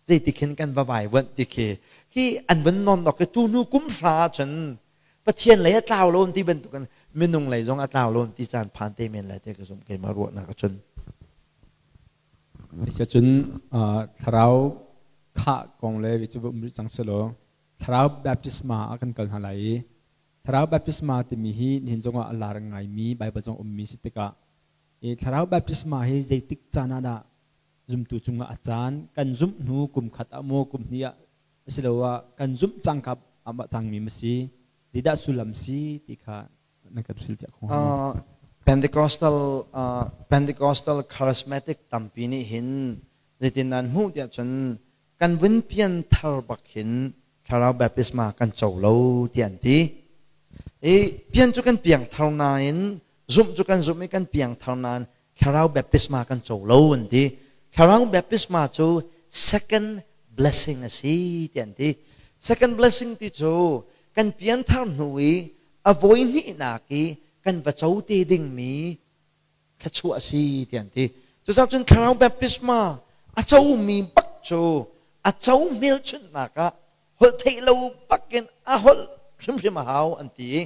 zeiti khin kan va vaivuanh ti khi hi an vun non dok i tu hnu kum hra ahcun Pathian lei a tlau lo ti bantukin minung lei zong a tlau lo ti caan phan te men lai te ka zumh keimah ruahnak ahcun. Cun thlarau khah kong le cu um rih cang selaw thlarau baptisma ah kan kal hna lai i thlarau baptisma timi hi nihin zongah a lar ngaimi Bible zong ummi si tikah i thlarau baptisma hi zeitik caan ah dah zumtu cungah a caan, kan zumh hnu kum khat ah maw kum hnih ah asiloah kan zumh cangka ah cangmi ma si, zeidah sullam si ti kha na kan hrilhfiah kho hnga maw? Pentecostal charismatic tampi nih hin zeitin an hmuh tiah cun kan vun pian thar bak hin thlarau baptisma kan co lo ti an ti. I pian cu kan piang thar nain zumh cu kan zumh i kan piang thar nain thlarau baptisma kan co lo an ti. Thlarau baptisma cu second blessing a si ti an ti. Second blessing ti cu kan pianthar hnu i a voi hnihnak i kan va co te dingmi thluachuah a si ti an ti. Cucaah cun thlarau baptisma a comi bak cu a co hmelchunhnak ah holh theih lo bakin a holh hrimhrim a hau an ti i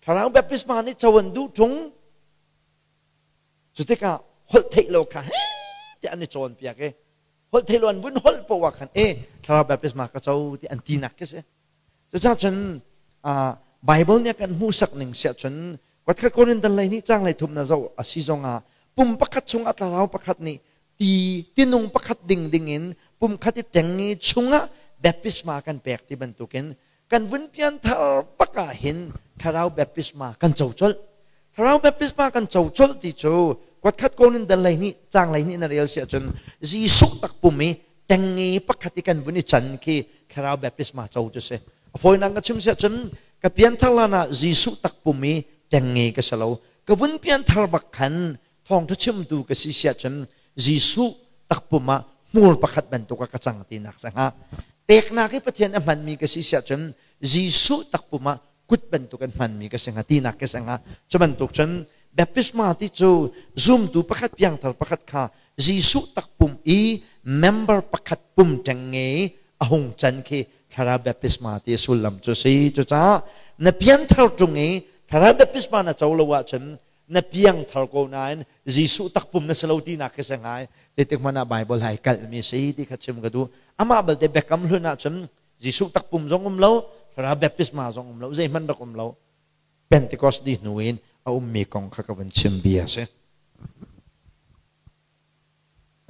thlarau baptisma nih co an duh ṭung. Cu tikah holh theih lo kha he tiah an i cawnpiak i holh theih lo an vun holh poah khan e thlarau baptisma ka co ti an tinak khi si. Cucaah cun Bible nih a kan hmuhsak ning siah cun Kuatkhat Korinth lei nih cang lei thum na zoh a si zongah pum pakhat chungah thlarau pakhat nih ti tinung pakhat ding dingin pum khat i teng i chungah baptisma kan pek ti bantukin kan vun pian thar bak ah hin thlarau baptisma kan co colh. Thlarau baptisma kan co colh ti cu kuatkhat Korinth lei nih cang lei nih na rel si ahcun Jesuh tak pum i tengnge pakhat i kan vun i can khi thlarau baptisma co cu si. A fawinak ka chim si ahcun ka pianthar lan ah Jesuh tak pum i tengnge ka si lo, ka vun pianthar bak khan thawngtha chimtu ka si si ahcun Jesuh takpum ah hmur pakhat bantuk ah ka cang tinak sangah peknak i Pathian a hmanmi ka si si ahcun Jesuh takpum ah kut bantuk an hmanmi ka si hnga tinak ka si hnga. Cu bantuk cun baptisma ti cu zumtu pakhat piangthar pakhat kha Jesuh takpum i member pakhat pum ṭengnge a hung can khi thlarau baptisma ti sullam cu si. Cucaah na pianthar ṭung i thlarau baptisma na co lo ahcun na piangthar ko nain Jesuh takpum na si lo tinak khi si ngai. Zeitik hmanh ah Bible hai kalhmi si ti kha chim ka duh. Amah balte Biakam Hlun ahcun Jesuh takpum zong um lo, thlarau baptisma zong um lo, zeihmanh rak um lo. Pentecost di hnu in a ummi kong kha ka vun chim bia si.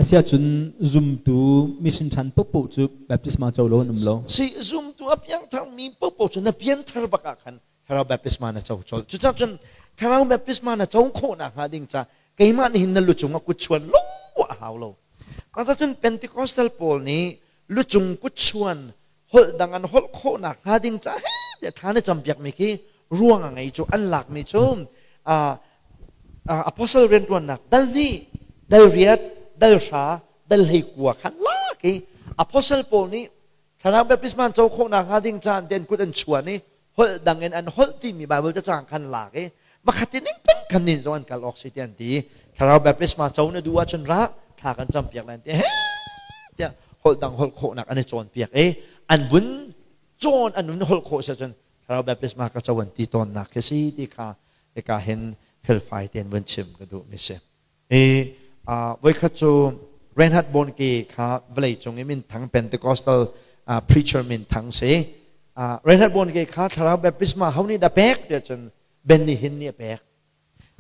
Asiahcun zumtu mission ṭhan paohpaoh cu baptisma co lo an um lo. Si, zumtu a piangthar mi paohpaoh cu na pianthar bak ah khan thlarau baptisma na co colh. Cucaah cun thlarau baptisma na co khawh nakhnga ding ca keimah nih hin na lucung ah kut chuan lo a hau lo. Mah cun Pentecostal pawl nih lucung kut chuan holh dang an holh khawh nakhnga ding ca he tiah thla na campiak mi khi ruang a ngei cu an lak mi cu apostle riantuannak dal hnih, dal riat, dal hra, dal hlei kua khan lak i apostle pawl nih thlarau baptisma an co khawh nakhnga ding ca an kut an chuan i holh dang in an holh timi Bible cacang khan lak i. Makhati ning peng kan nin zong an kal awk si tian ti. Thlarau baptisma co na duh ahcun ra thla kan cam piak lan ti. He tiah holh dang holh khawhnak an i cawn piak i an vun cawn an vun holh khawh si ahcun thlarau baptisma ka co an ti tawnnak khi si ti kha hika hin felfai tein vun chim ka duh mi si. I voikhat cu Reinhard Bonnke kha vawlei cung i minthang Pentecostal preacher minthang si. Reinhard Bonnke kha thlarau baptisma ho nih dah pek tiah cun Benny Hinn nih a pek.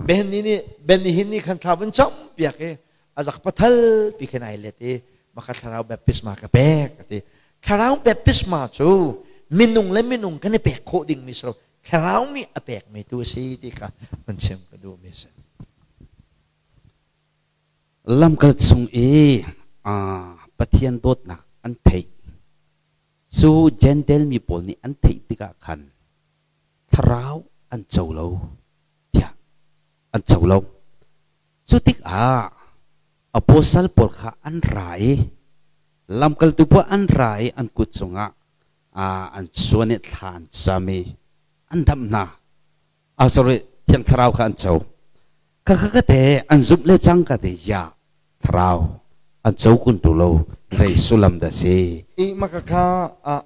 Benny nih Benny Hinn nih khan thla vun cam piak i a zak pathal pi khin ai let i maka thlarau baptisma ka pek a ti. Thlarau baptisma cu minung le minung kan i pek khawh ding mi si lo. Thlarau nih a pek mi tu a si ti kha van chim ka duh mi si. Lamkal chung i Pathian dawtnak an theih cu Jentail mi pawl nih an theih tikah khan thlarau an co lo tiah an co lo. Cu tikah apostle pawl kha an ra i lamkaltu pawl an ra i an kut cungah an chuan i thla an cam i an damh hna. Ah sorry, Thiang Thlarau kha an co. Ka ka ka te an zumh le cang ka te ya thlarau an co kun tu lo zei sullam dah si. I maka kha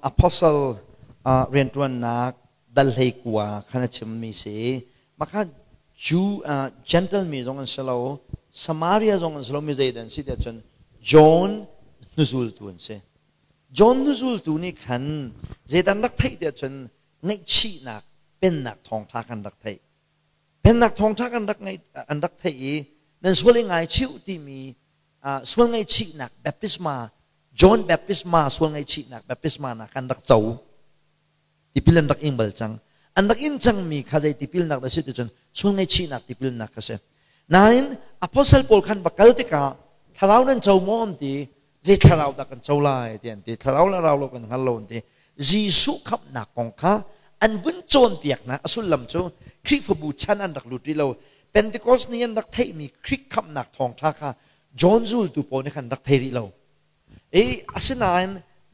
apostle rianṭuannak dal hlei kua khan a chimmi si. Maka Jew Gentile mi zong an si lo, Samaria zong an si lo mi zeidah an si tiah cun John hnuzultu an si. John hnuzultu nih khan zeidah an rak theih tiah cun ngaihchihnak pennak thawngṭha kan rak theih. Pennak thawngṭha kan rak ngaih an rak theih i nan sual i ngaichih timi sual ngaihchihnak baptisma John baptisma sual ngaihchihnak baptisma na kan rak co. Tipil an rak ing bal cang. An rak in cangmi kha zei tipilnak dah si ti cun sual ngaihchihnak tipilnak kha si. Nain apostle pawl khan va kal tikah thlarau nan co maw an ti zei thlarau dah kan co lai ti an ti thlarau le rau lo kan hngal lo an ti Jesuh khamhnak kong kha an vun cawnpiak hna a sullam cu Khrihfabu chan an rak lut rih lo Pentecost ni an rak theihmi Khrih khamhnak thawngṭha kha John zultu pawl nih khan rak thei rih lo i asinain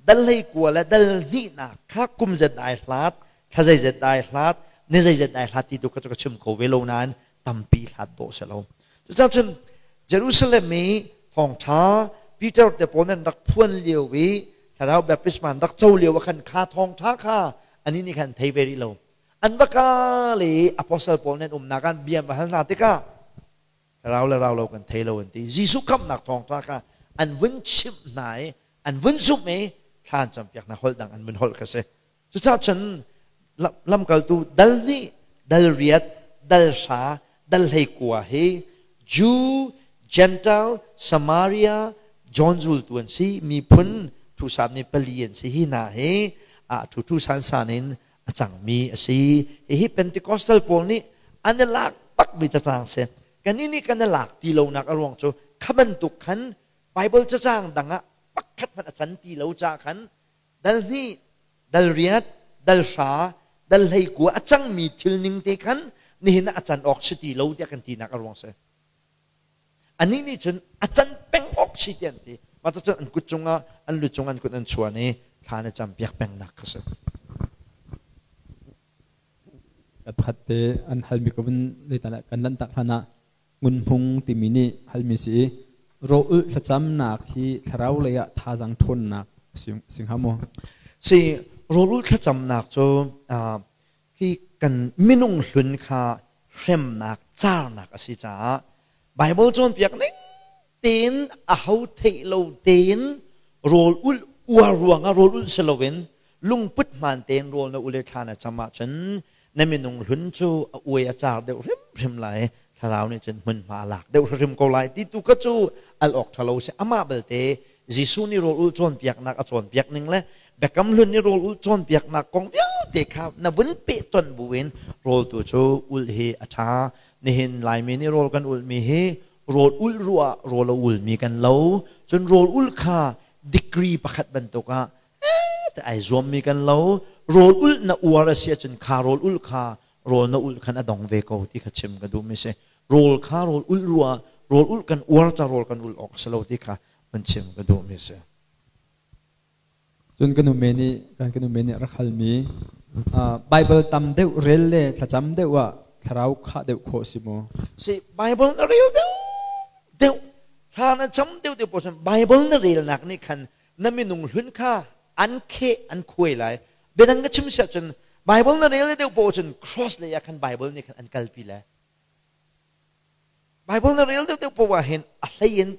dal hlei kua le dal hnihnak kha kum zet ai hlat thla zeizet ai hlat ni zeizet ai hlat ti tu kha cu ka chim kho ve lo nain tampi hlat dawh si lo cucaah cun Jerusalem i thawngṭha Peter te pawl nan rak phuan lio i thlarau baptisma an rak co lio ah khan kha thawngṭha kha ani nih khan thei ve rih lo an va kal i apostle pawl nan umnak an bia va hal hna tikah rau le rau lo kan thei lo an ti Jesuh khamhnak thawngṭha kha an vun chimh hna i an vun zumh i thla an campiak hna holh dang an vun holh kha si cucaah cun lamkaltu dal hnih dal riat dal hra dal hlei kua hi Jew Gentile Samaria John zultu an si miphun thu sap nih pali an si hi hna hi a thu thu san san in a cangmi a si. Hihi Pentecostal pawl nih an i lak bakmi cacang si. Kannih nih kan i lak ti lonak a ruang cu kha bantuk khan Bible cacang dang ah pakhat hmanh a can ti lo ca khan dal hnih, dal riat, dal hra, dal hlei kua a cangmi thil ning te khan nihin ah a can awk si ti lo tiah kan tinak a ruang si. Anih nih cun a can peng awk si ti an ti. Mah cun an kut cungah an lu cung an kut an chuan i thla na cam piak pengnak kha si. Pakhat te an halmi ka vun leitan kan lan tak hlan ah ngunhmung timi nih halmi si i ro ulh thlacamnak hi thlarau lei ah thazaang ṭhawnnak si hnga maw? Si rawl ulh thlacamnak cu hi kan minung hlun kha hremnak carnak a si caah Bible cawnpiak ning tein a ho theih lo tein rawl ulh uar ruangah rawl ulh si loin lungput hmaan tein rawl na ule thla na cam ahcun na minung hlun cu a uai a car deuh hrimhrim lai thlarau nih cun hmunhma a lak deuh hrimhrim ko lai ti tu ka cu al awk ṭhalo si amah belte Jesuh nih rawl ulh cawnpiaknak a cawnpiak ning le Biakam Hlun nih rawl ulh cawnpiaknak kong vialte kha na vun pehtonh buin rawl tu cu ulh hi a ṭha. Nihin Laimi nih rawl kan ulhmi hi rawl ulh ruah rawl a ulmi kan lo. Cun rawl ulh kha degree pakhat bantuk ah ai zuammi kan lo. Rawl ulh na uar a si ahcun kha rawl ulh kha rawl na ulh khan a dong ve ko ti kha chim ka duhmi si. Rawl kha rawl ulh ruah rawl ulh kan uar ca rawl kan ulh awk a si lo ti kha van chim ka duhmi a si. Cun ka nu me nih kan ka nu me nih rak halmi Bible tam deuh rel le thlacam deuh ah Thlarau khah deuh khawh si maw? Si Bible na rel deuh deuh thla na cam deuh deuh paoh cun Bible na relnak nih khan na minung hlun kha an kheh an khuai lai. Biadang ka chim siah cun Bible na rel deuh paoh cun cross lei ah khan Bible nih khan an kalpi lai. Bible na rel deuh deuh paoh ah hin a hlei in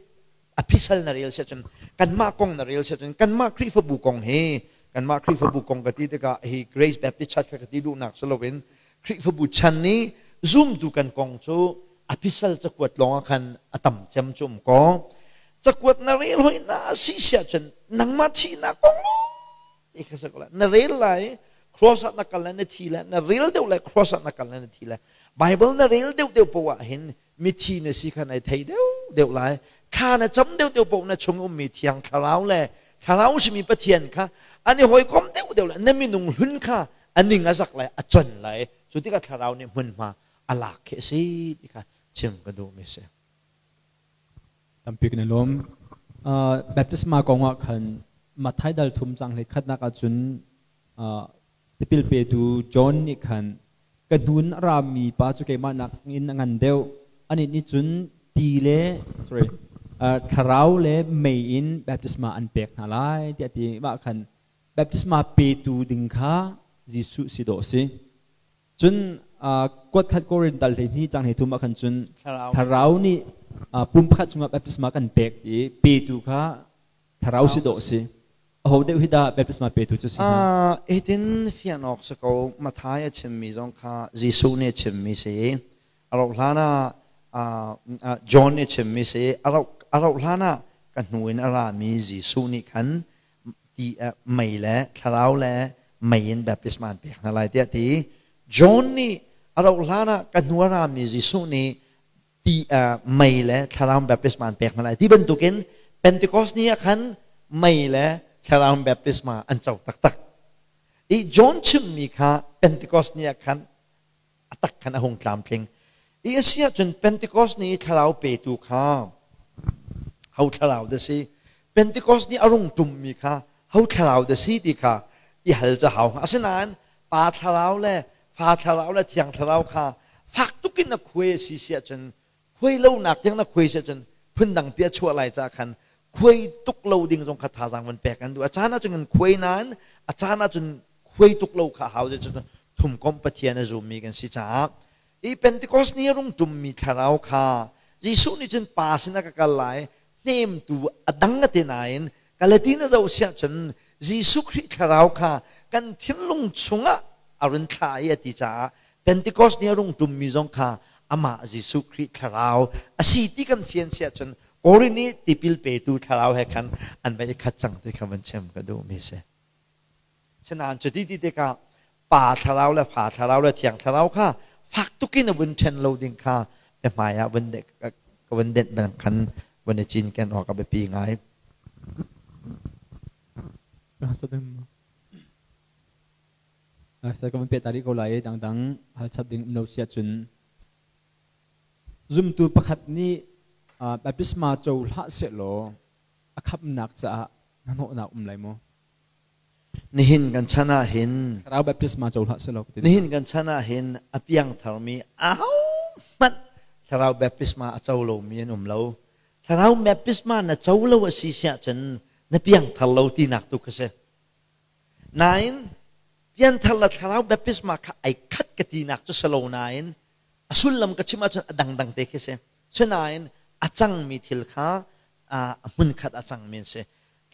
a phisal na rel siah cun kanmah kong na rel siah cun kanmah Khrihfabu kong hi kanmah Khrihfabu kong ka ti tikah hi Grace Baptist Church kha ka ti duhnak si loin Khrihfabu chan nih zumtu kan kong cu a phisal cakuat lawng ah khan a tam cem cu um ko. Cakuat na rel hoi na si siah cun nangmah thihnak kong lawng kha si ko lai. Na rel lai cross ah na kal lai na thi lai na rel deuh lai cross ah na kal lai na thi lai. Bible na rel deuh deuh poah ah hin mithi na si kha nai thei deuh deuh lai. Thla na cam deuh deuh poah na chung ummi thiang thlarau le thlarau simi Pathian kha an i hawikom deuh deuh lai. Na minung hlun kha a ning a zak lai a con lai. Cu tikah thlarau nih hmunhma a lak khi a si ti kha chim ka duhmi a si. Tampi kan i lawm. Baptisma kong ah khan Matthai dal thum cang hlei khatnak ahcun tipil petu John nih khan ka hnun a rami pa cu keimah nak in a ngan deuh. Anih nih cun ti le sorry thlarau le mei in baptisma an pek hna lai tiah ti mah khan baptisma petu ding kha Jesuh si dawh si. Cun kuat khat Korin dal 12 cang 33 ah khan cun thlarau nih pum pakhat chungah baptisma kan pek i petu kha thlarau si dawh si. Aho deuh hi dah baptisma petu cu si hnga? Hitin fian awk si ko. Matthai a chimmi zong kha Jesuh nih a chimmi si. A rauh hlan ah John nih a chimmi si. A rauh hlan ah ka hnu in a rami Jesuh nih khan ti mei le thlarau le mei in baptisma an pek hna lai tiah ti. John nih a rauh hlan ah ka hnu a rami Jesuh nih ti mei le thlarau baptisma an pek hna lai ti bantukin Pentecost ni ah khan mei le thlarau baptisma an co taktak. I John chimmi kha Pentecost ni ah khan a tak khan a hung tlamtling. I a si ahcun Pentecost ni i thlarau petu kha ho thlarau dah si? Pentecost ni a rung ṭummi kha ho thlarau dah si ti kha i hal cu hau hnga. Asinain Pa thlarau le Fa thlarau le Thiang thlarau kha fak tuk in na khuai a si si ahcun khuai lonak tiang na khuai si ahcun phundang pi a chuah lai caah khan khuai tuk lo ding zong kha thazaang van pek an duh. A caan ahcun kan khuai nain a caan ahcun khuai tuk lo kha a hau. Zeicahtiah thumkomh Pathian a zummi kan si caah i Pentecost ni a rung ṭummi thlarau kha Jesuh nih cun Pa sinah ka kal lai hnemtu a dang a ti nain Galatin a zoh siah cun Jesuh Khrih thlarau kha kan thinlung chungah a run thlah i a ti caah Pentecost ni a rung ṭummi zong kha amah Jesuh Khrih thlarau a si ti kan fian siah cun Korin i tipil petu thlarau he khan an va i khat cang ti kha van chim ka duhmi si. Sinain cuti ti tikah Pa thlarau le Fa thlarau le Thiang thlarau kha fak tukin a vun ṭhen lo ding kha biahmai ah vun ka vun denh bang khan vun i cinken awk a biapi ngai. Ka vun peh ta rih ko lai i dangdang hal chap ding um lo si ahcun zumtu pakhat nih baptisma co hlah sehlaw a khamhnak caah hnahnawhnak um lai maw? Nihin kan chan ah hin Thlarau baptisma co hlah sehlaw nihin kan chan ah hin a piangtharmi ahohmanh thlarau baptisma a co lomi an um lo. Thlarau baptisma na co lo a si siah cun na piangthar lo tinak tu kha si. Nain pianthar le thlarau baptisma kha ai khat ka tinak cu si lo nain a sullam ka chim ahcun a dangdang te khi si. Sinain a cangmi thil kha a hmunkhat a cangmi an si.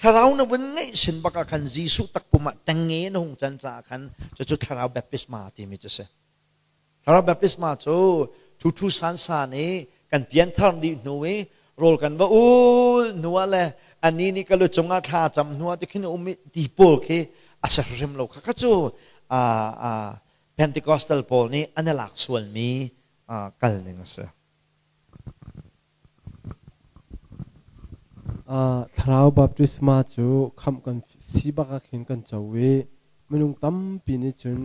Thlarau na vun ngeih sin bak ah khan Jesuh takpum ah ṭengnge na hung can caah khan cucu thlarau baptisma timi cu si. Thlarau baptisma cu ṭhuṭhu sansan i kan pianthar dih hnu i rawl kan va ul hnu ah le ani nih ka lu cungah thla cam hnu ah tikhin um i ti pawl khi a si hrim lo kha kha cu Pentecostal pawl nih an i lak sualmi kal ning a si. Thlarau baptisma cu khamh kan si bak ah khin kan co i minung tampi nih cun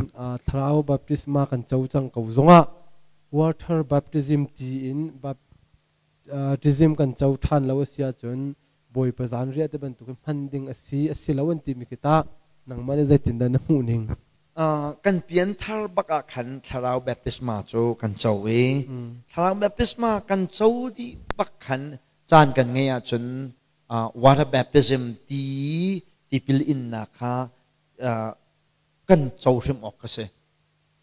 thlarau baptisma kan co cang ko zongah water baptism ti in baptism kan co ṭhan lo a si ahcun Bawipa zanriah te bantukin hman ding a si a si lo an timi khi tah nangmah nih zeitindah na hmuh ning? Kan pianthar bak ah khan thlarau baptisma cu kan co i thlarau baptisma kan co dih bak khan caan kan ngeih ahcun water baptism ti tipil innak kha kan co hrim awk ka si.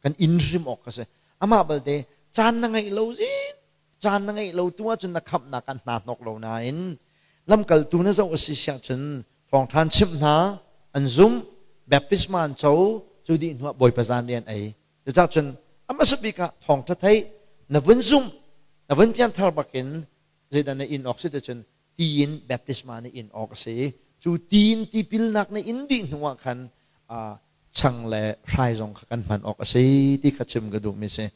Kan in hrim awk ka si. Amah balte caan na ngeih lo zin caan na ngeih lo tu ahcun na khamhnak an hna hnok lo nain lamkaltu na zoh a si siah cun thawngthan chimh hna an zumh baptisma an co cu dih hnuah Bawipa zan rian ei cucah cun a hmasa bik ah thawngtha theih na vun zumh na vun pianthar bakin zeidah na in awk si ti cun tiin baptisma na in awk a si cu tiin tipilnak na in dih hnuah khan chang le hrai zong kha kan hman awk a si ti kha chim ka duhmi si.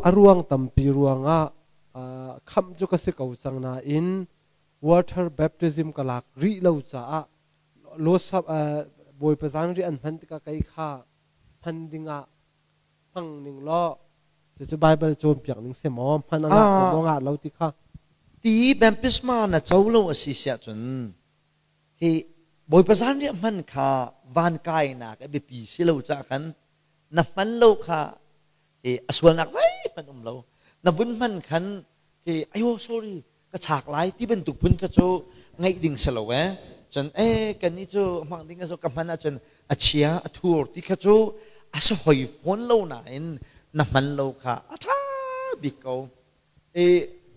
A ruang tampi ruangah khamh cu ka si ko cang nain water baptism ka lak rih lo caah losap Bawipa zanriah an hman tikah kei kha hman dingah hmang ning law cucu Bible cawnpiak ning si maw hman a ngah maw ngah lo ti kha. Ti baptisma na co lo a si siah cun hi Bawipa zanriah hman kha van kainak a biapi si lo caah khan na hman lo kha hi a sualnak zeihmanh um lo na vun hman khan hi ayo sorry ka chak lai ti bantuk phun kha cu ngaih ding si lo eh cun eh kan nih cu hmang ding a ka hman ahcun a chia a thur ti kha cu a si hoi fawn lo nain na hman lo kha a ṭha bik ko e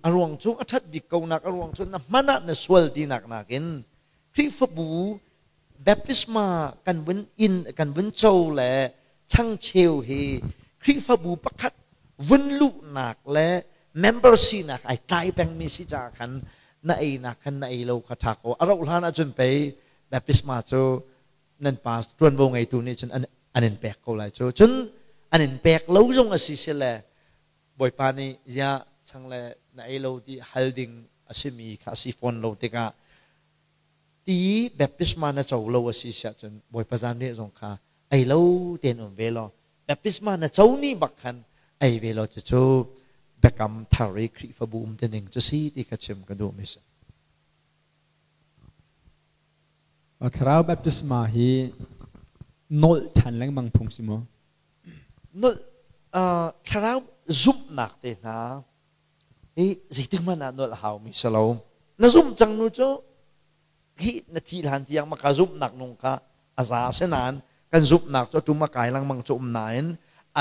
a ruang cu a ṭhat bik ko nak a ruang cu na hman ah na sual tinak nakin Khrihfabu baptisma kan vun in kan vun co le changcheu hi Khrihfabu pakhat vun luhnak le member sinak ai tlai pengmi si caah khan na einak khan na ei lo kha ṭha ko. A rauh hlan ahcun pei baptisma cu nan pa ṭuanvo ngeitu nih cun an in pek ko lai cu. Cun an in pek lo zong a si si le Bawipa nih ziah chang le na ei lo ti hal ding a simi kha a si fawn lo tikah ti baptisma na co lo a si siah cun Bawipa zanriah zong kha ei lo tein um ve law baptisma na co ni bak khan ei ve law cucu biakam thar i Khrihfabu um te ning cu si ti kha chim ka duhmi si. Thlarau baptisma hi nolh ṭhan lengmang phung si maw? Nolh thlarau zumhnak te hna hi zeitik hmanh ah nolh a haumi si lo. Na zumh cang nu cu hi na thi hlan tiang maka zumhnak nung kha a za si nain kan zumhnak cu a tum a kai lengmang cu um nain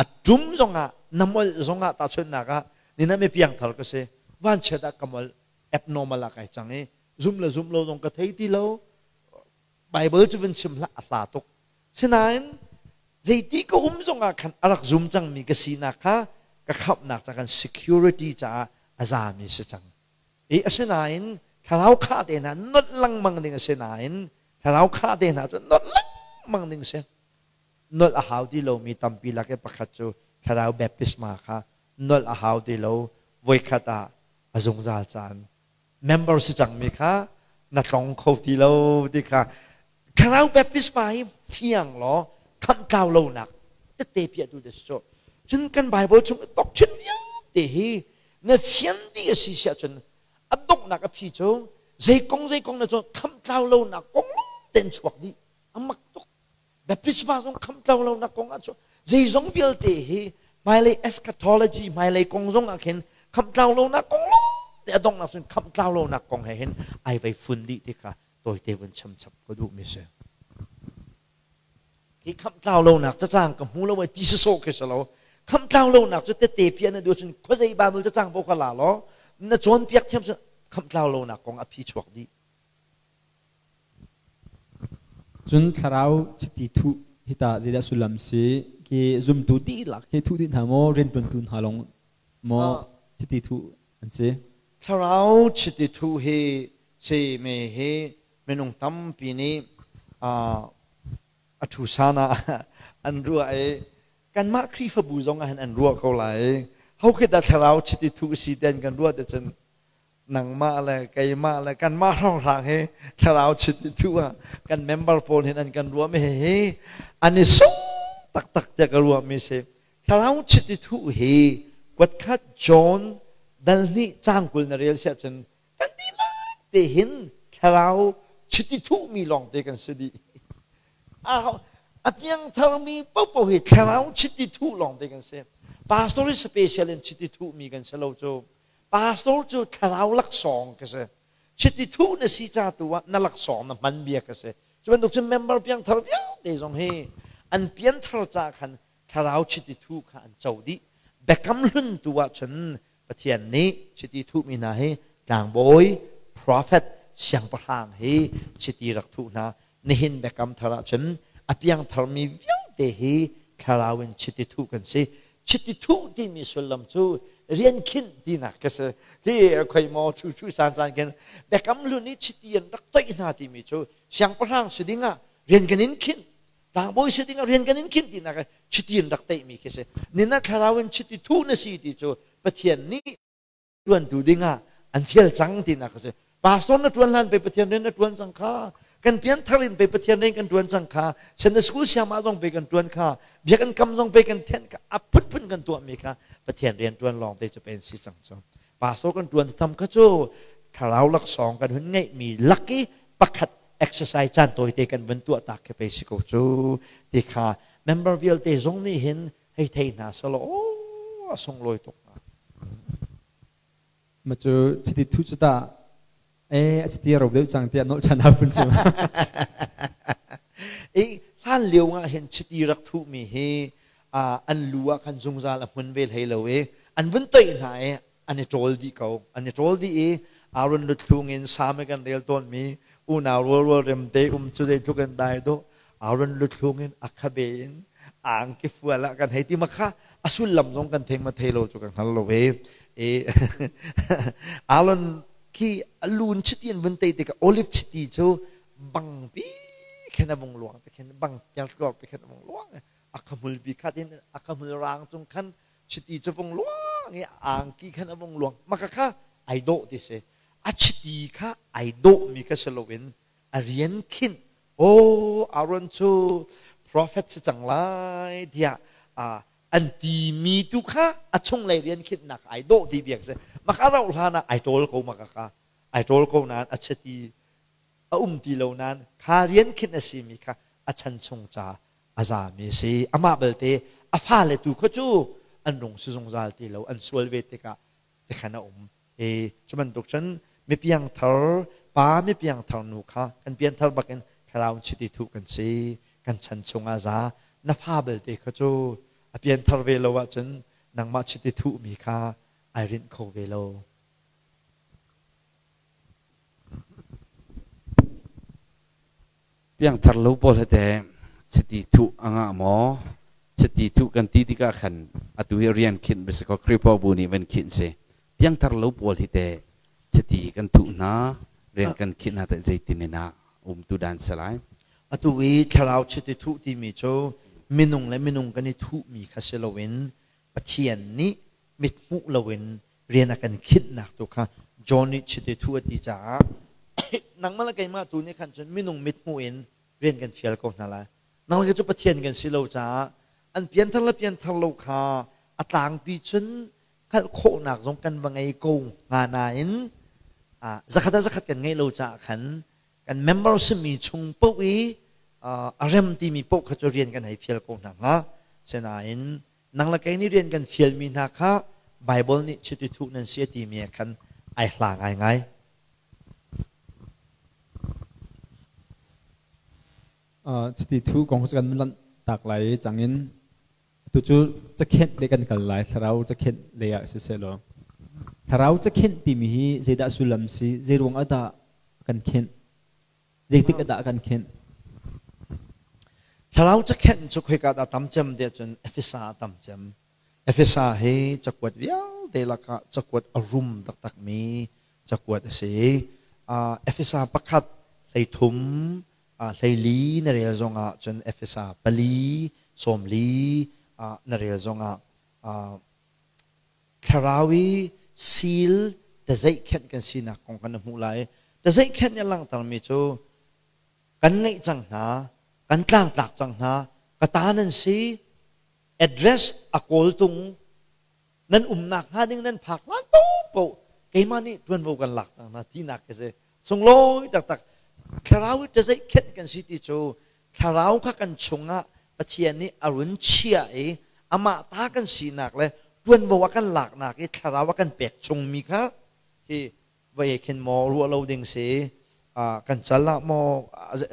a tum zongah na molh zongah tahchunhnak ah ni na mi piangthar ka si vanchiat ah ka molh abnormal ah kai cang i zum le zum lo zong ka thei ti lo Bible cu vun chim hlah a hla tuk sinain zeiti ka um zongah khan a rak zum cangmi ka sinak kha ka khamhnak ca kan security caah a zami si cang i asinain thlarau khah te hna nolh lengmang ding a si nain thlarau khah te hna cu nolh lengmang ding si nolh a hau ti lomi tampi lak i pakhat cu thlarau baptisma kha nolh a hau ti lo voikhat ah a zungzal caan member si cangmi kha na tlong kho ti lo ti kha thlarau baptisma hi fiang law khamh tlau lonak tette piahtu te si cu cun kan Bible chung doctrine vialte hi na fian dih a si siah cun a donghnak a phi cu zei kong zei kong na cu khamh tlau lonak kong ten chuak dih a mak tuk baptisma zong khamh tlau lonak kong ah cu zeizong vialte hi hmailei eschatology hmailei kong zong ah khin khamh tlau lonak kong te a donghnak cun khamh tlau lonak kong he hin ai vei fun dih ti kha tawite vun cham chap ka duh mi si hi khamh tlau lonak cacang ka hmu lo ai ti sawsawh khi si lo khamh tlau lonak cu tete piah na duh cun khuazei Bible cacang paoh kha la law na cawnpiak thiam cun khamh tlau lonak kong a phi chuak dih Cun thlarau chiti thuh hi tah zeidah sullam si? Khi zumtu dihlak hi thuh dih hna maw rianṭuantu hna lawng maw chiti thuh an si? Thlarau chiti thuh hi si me hi minung tampi nih a ṭhusan ah an ruah i kanmah Khrihfabu zong ah hin an ruah ko lai. Ho khi dah thlarau chiti thuh si ti an kan ruah ahcun nangmah le keimah le kanmah hrawnghrang hi thlarau chiti thuh ah kan member pawl hin an kan ruah mi hi an i sung taktak tiah ka ruah mi si. Thlarau chiti thuh hi kuatkhat John dal hnih caang 20 na rel siah cun kan dihlak te hin thlarau chiti thuhmi lawngte kan si dih. A piangtharmi paohpaoh hi thlarau chiti thuh lawng te kan si. Pastor hi special in chiti thuhmi kan si lo cu. Pastor cu thlarau laksawng ka si. Chiti thuh na si ca tu ah na laksawng na hman bia ka si. Cu bantuk cun member piangthar vialte zong hi an pianthar ca khan thlarau chiti thuh kha an co dih. Biakam hlun tu ah cun Pathian nih chiti thuhmi hna hi tlangbawi, prophet, siangpahrang hi chiti rak thuh hna. Nihin biakam thar ahcun a piangtharmi vialte hi thlarau in chiti thuh kan si. Chiti thuh timi sullam cu rian khinh tinak ka si. Hi khoi maw thu thu san san khin biakam hlun i chiti an rak toih hna timi cu siangpahrang si ding ah rian kan in khinh tlangbawi si ding ah rian kan in khinh tinak chiti in rak teihmi khi si. Nina thlarau in chiti thuh na si ti cu Pathian nih tuantu ding ah an fial cang tinak a si. Pastor na tuan hlan pe Pathian rian na tuan cang kha. Kan pian thar in pe Pathian rian kan tuan cang kha. Sunday school siama zong pe kan tuan kha. Biakinn kam zong pe kan then kha. A phunphun kan tuahmi kha Pathian rian tuan lawng te cu pen si cang cu. Pastor kan tuan tham kha cu thlarau laksawng kan hun ngeihmi lak i pakhat exercise caan tawite kan vun tuah tak khi pei si ko cu ti kha member vialte zong nih hin hei thei hna selaw aw a sunglawi tuk hna. Ma cu chiti thu cu ta e a chiti ro deuh cang tiah nolh ṭhan hau phun si ma. I hlan lio ah hin chiti rak thuh mi hi an lu ah khan zungzal a hmun ve hlei lo i an vun toih hna i an i ṭawl dih ko. An i ṭawl dih i Aaron luthlung in Salm i kan rel tawnmi unau rualrual remte um cu zeitluk in dai dawh Aaron luthlung in a khabe in a angki fual ah kan hei ti ma kha a sullam zong kan thei ma thei lo cu ka hngal lo e. E Aaron khi a lun chiti in vun tei tikah olive chiti cu bangpi khin a vung luang te khin bang tlor pi khin a vung luang a khamul bi khat in a khamul rang cung khan chiti cu vung luang i angki khan a vung luang maka kha ai dawh ti si a chiti kha ai dawh mi kha si loin a rian khinh o Aaron cu prophet si cang lai tiah an ti mi tu kha a chunglei rian khinhnak ai dawh ti biak si maka rauh hlan ah ai ṭawl ko maka kha ai ṭawl ko nain a chiti a um ti lo nain kha rian khinh a si mi kha a chan chung ca a zami a si. Amah belte a fale tu kha cu an rung si zungzal ti lo, an sual ve tikah tikhan a um. E, cu bantuk cun mipiang thar pa mipiang thar nu kha kan pianthar bakin thlarau chiti thuh kan si kan chan chungah za na fa belte kha cu a pianthar ve lo ahcun nangmah chiti thuhmi kha ai rinh kho ve lo. Piangthar lo pawl hi teh chiti thuh a ngah maw? Chiti thuh kan ti tikah khan atu hi rian khinh bia si kaw Khrihfabu nih van khinh si. Piangthar lo pawl hi teh chiti kan thuh hna, rian kan khinh hna teh zeitin in ah umtu dan si lai? Atu i thlarau chiti thuh timi cu minung le minung kan i thuhmi kha si loin Pathian nih mithmuh loin rian a kan khinhnak tu kha John nih chiti thu a ti caah nangmah le keimah tu nih khan cun minung mithmuh in rian kan fial ko hna lai. Nang le cu Pathian kan si lo caah an pianthar le pianthar lo kha a tlangpi cun hngalh khawhnak zong kan va ngei ko hnga nain zakhat ah zakhat kan ngeih lo caah khan kan member simi chung paoh i a rem timi paoh kha cu rian kan hei fial ko hna hnga. Sinain nang le kei nih rian kan fialmi hna kha Baibal nih chiti thuh nan si a timi ah khan ai hla ngaingai. Chiti thuh kong cu kan lanh tak lai i cangin tu cu cakhenh le kan kal lai thlarau cakhenh lei ah siseh law thlarau cakhenh timi hi zeidah sullam si zeiruang ah dah kan khenh Zeitik ah dah kan khenh? Thlarau cakhenh cu khoika dah tam cem tiah cun Efesa ah tam cem. Efesa hi cakuat vialte lakah cakuat a rum taktakmi cakuat a si. Efesa pakhat 13 14 na rel zongah cun Efesa 4 14 na rel zongah Thlarau i seal tazeihkhenh kan sinak kong kan hmuh lai. Tazeihkhenh nih a langhtermi cu kan ngeih cang hna, kan tlangtlak cang hna, ka ta nan si, address a kawltung, nan umnak hnga ding nan phak hlan paohpaoh keimah nih ṭuanvo kan lak cang hna tinak khi si. Sunglawi taktak. Thlarau i tazeihkhenh kan si ti cu Thlarau kha kan chungah Pathian nih a run chiah i amah ta kan sinak le ṭuanvo a kan laknak i thlarau a kan pek chungmi kha hi voi khin maw ruah lo ding si, kan cal ah maw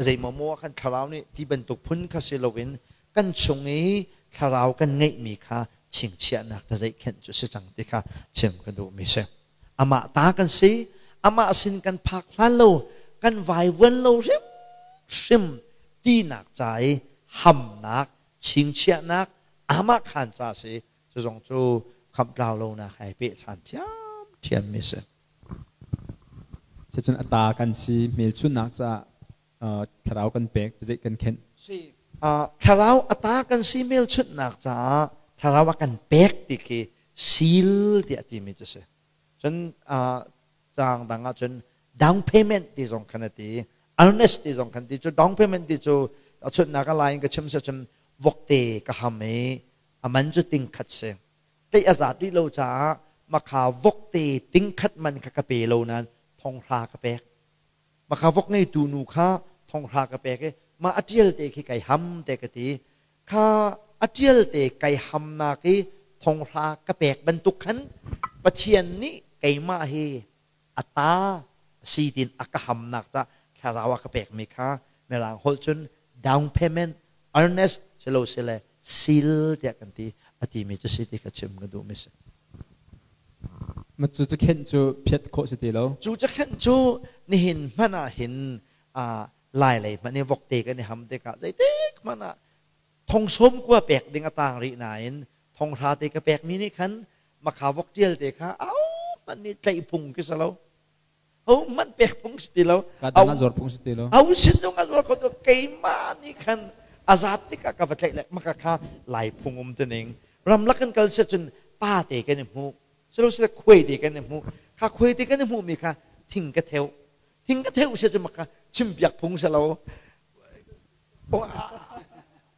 zeimaw maw kan thlarau nih ti bantuk phun kha si loin kan chung i thlarau kan ngeihmi kha chingchiahnak ta zeikhenh cu si cang ti kha chim ka duhmi si. Amah ta kan si, amah sin kan phak hlan lo, kan vaivuan lo hrimhrim tinak ca i hamnak, chingchiahnak, amah khan ca si. Cu zong cu khamhtlau lonak ai peh ṭhan ṭhiamṭhiam mi si. Sicun a ta kan si, hmelchunhnak caah thlarau kan pek, zei kan khenh. Si. Thlarau a ta kan si, hmelchunhnak caah thlarau a kan pek ti khi seal tiah timi cu si. Cun caang dang ah cun down payment ti zong khan a ti, earnest ti zong khan ti. Cu down payment ti cu a chunhnak a lai in ka chim si cun vokte ka ham i a man cu ting khat si. Tei a zat rih lo caah makha vokte ting khat man kha ka pe lo nain thonghra ka pek. Makha vok ngeitu nu kha thonghra ka pek i mah a ṭial te khi kai ham te ka ti. Kha a ṭial te kai hamnak i thonghra ka pek bantuk khan Pathian nih keimah hi a ta si tin a ka hamnak ca thlarau a ka pekmi kha Mirang holh cun down payment, earnest silo sile seal tiah kan ti a timi cu si ti ka chim ka duhmi si. Ma cu cakhenh cu phiat khawh si ti lo. Cu cakhenh cu nihin hmanh ah hin lai lei hmanh i vokte kan i ham tikah zeitik hmanh ah thong sawm kua pek ding a tang rih nain thong hra te ka pekmi nih khan makha vok tial te kha au hmanh nih tlaih phung khi si lo. Ho hmanh pek phung si ti lo. Ka dang ah zuar phung si ti lo. Au sin zong ah zuar kho to keimah nih khan a zat tikah ka va tlaih le maka kha lai phung um ti ning. Ramlak kan kal si cun pa te kan i hmu, silo sile khuai te kan i hmu. Kha khuai te kan i hmuh mi kha thing ka theu, thing ka theu si cun maka chim piak phung si lo.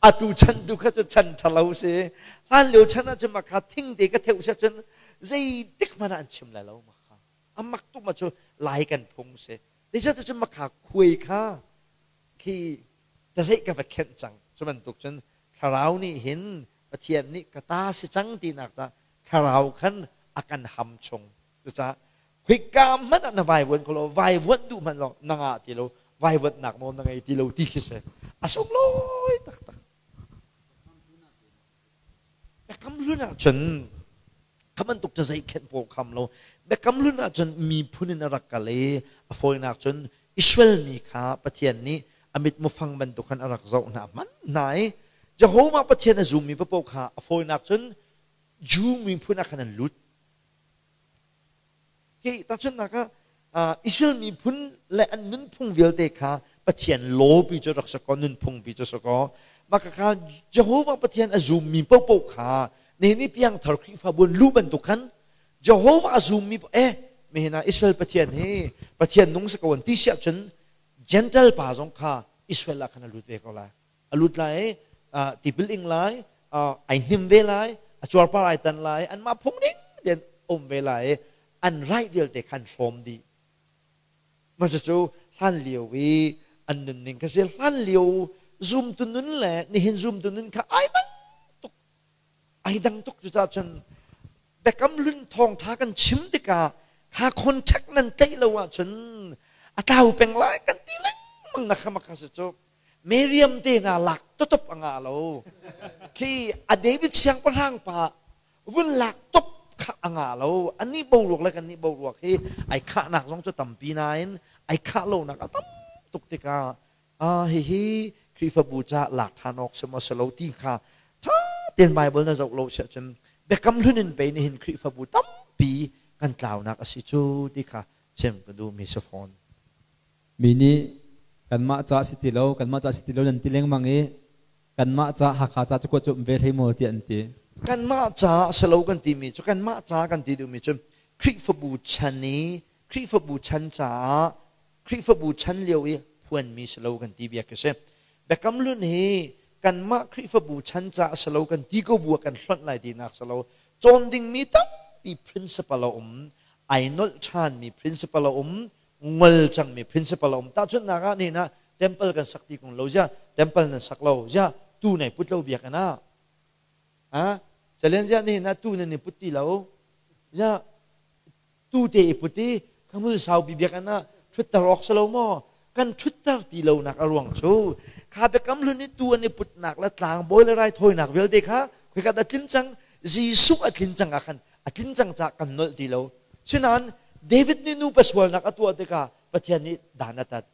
Atu chan tu kha cu chan ṭhalo si. Hlan lio chan ah cun maka thing te ka theu si cun zeitik hmanh ah an chim lai lo. Maka amak tuk ma cu lai kan phung si. Zeicahtiah cun maka khuai kha khi tazeih ka va khenh cang. Cu bantuk cun thlarau nih hin Pathian nih ka ta si cang tinak ca thlarau khan a kan ham chung. Cucaah khoika hmanh ah na vaivuan kho lo, vaivuanh duh hmanh lo na ngah ti lo, vaivuanhnak nawl na ngei ti lo ti khi si. A sunglawi taktak. Biakam hlun ahcun kha bantuk cu zeikhenh pawl kham lo. Biakam hlun ahcun miphun in a rak kal i a fawinak cun Israel mi kha Pathian nih a mitmu fang bantuk khan a rak zoh hna hman hna i Jehovah Pathian a zummi paoh kha a fawinak cun Jew miphun ah khan an lut. Hi tahchunhnak ah Israel miphun le an nunphung vialte kha Pathian law pi cu rak si kaw, nunphung pi cu si kaw, mah kha Jehovah Pathian a zummi paohpaoh kha nihin i piangthar Khrihfabu an luh bantuk khan Jehovah a zummi mihin ah Israel Pathian hi Pathian nung si ko an ti si ahcun Gentile pa zong kha Israel ah khan a lut ve ko lai. A lut lai i tipil ing lai, ai hnim ve lai, a cuarpar ai tan lai, anmah phung ning tein um ve lai i an right vialte khan hrawm dih. Mah cucu hlan lio i an nunning kha si. Hlan lio zumtu nun le nihin zumtu nun kha ai dang tuk, ai dang tuk. Cucaah cun biakam hlun thawngṭha kan chim tikah kha contact nan tlaih lo ahcun a tlau peng lai kan ti lengmang na kha maka si cu. Miriam te hna lak tutup a ngah lo. Khi a David siangpahrang pa vun lak tup kha a ngah lo. Anih boruak le kannih boruak hi ai khahnak zong cu tampi nain ai khah lonak a tam tuk tikah hihi Khrihfabu ca lak ṭhan awk si maw si lo ti kha ṭha tein Bible na zoh lo si ahcun biakam hlun in pei nihin Khrihfabu tampi kan tlaunak a si cu ti kha chim ka duhmi si fawn. Mi nih kanmah ca si ti lo, kanmah ca si ti lo nan ti lengmang i kanmah ca Hakha ca cu kuat cu um ve hlei maw tiah an ti. Kanmah ca si lo kan timi cu, kanmah ca kan ti duhmi cu Khrihfabu chan i Khrihfabu chan caah Khrihfabu chan lio i phuanmi si lo kan ti bia khi si. Biakam Hlun hi kanmah Khrihfabu chan caah si lo kan ti ko bu ah kan hlonh lai tinak si lo. Cawn dingmi tampi principle a um, ai nolh ṭhanmi principle a um, ngol cangmi principle a um. Tahchunhnak ah nihin ah Temple kan sak ti kung lo zia temple nan sak lo zia tu nei put lo biakinn ah. Ha? Salen zia ni na tu nan ni put ti lo. Zia tu te i put i khamul sau bi biakinn ah thutter awk si lo maw? Kan thutter ti lo nak a ruang cu kha biakam hlun i tu an i putnak le tlangbawi le raithawinak vialte kha khoika dah tlin cang Jesuh a tlin cang ah khan a tlin cang caah kan nolh ti lo. Sinain David nih nupa sualnak a tuah tikah Pathian nih dan a tat.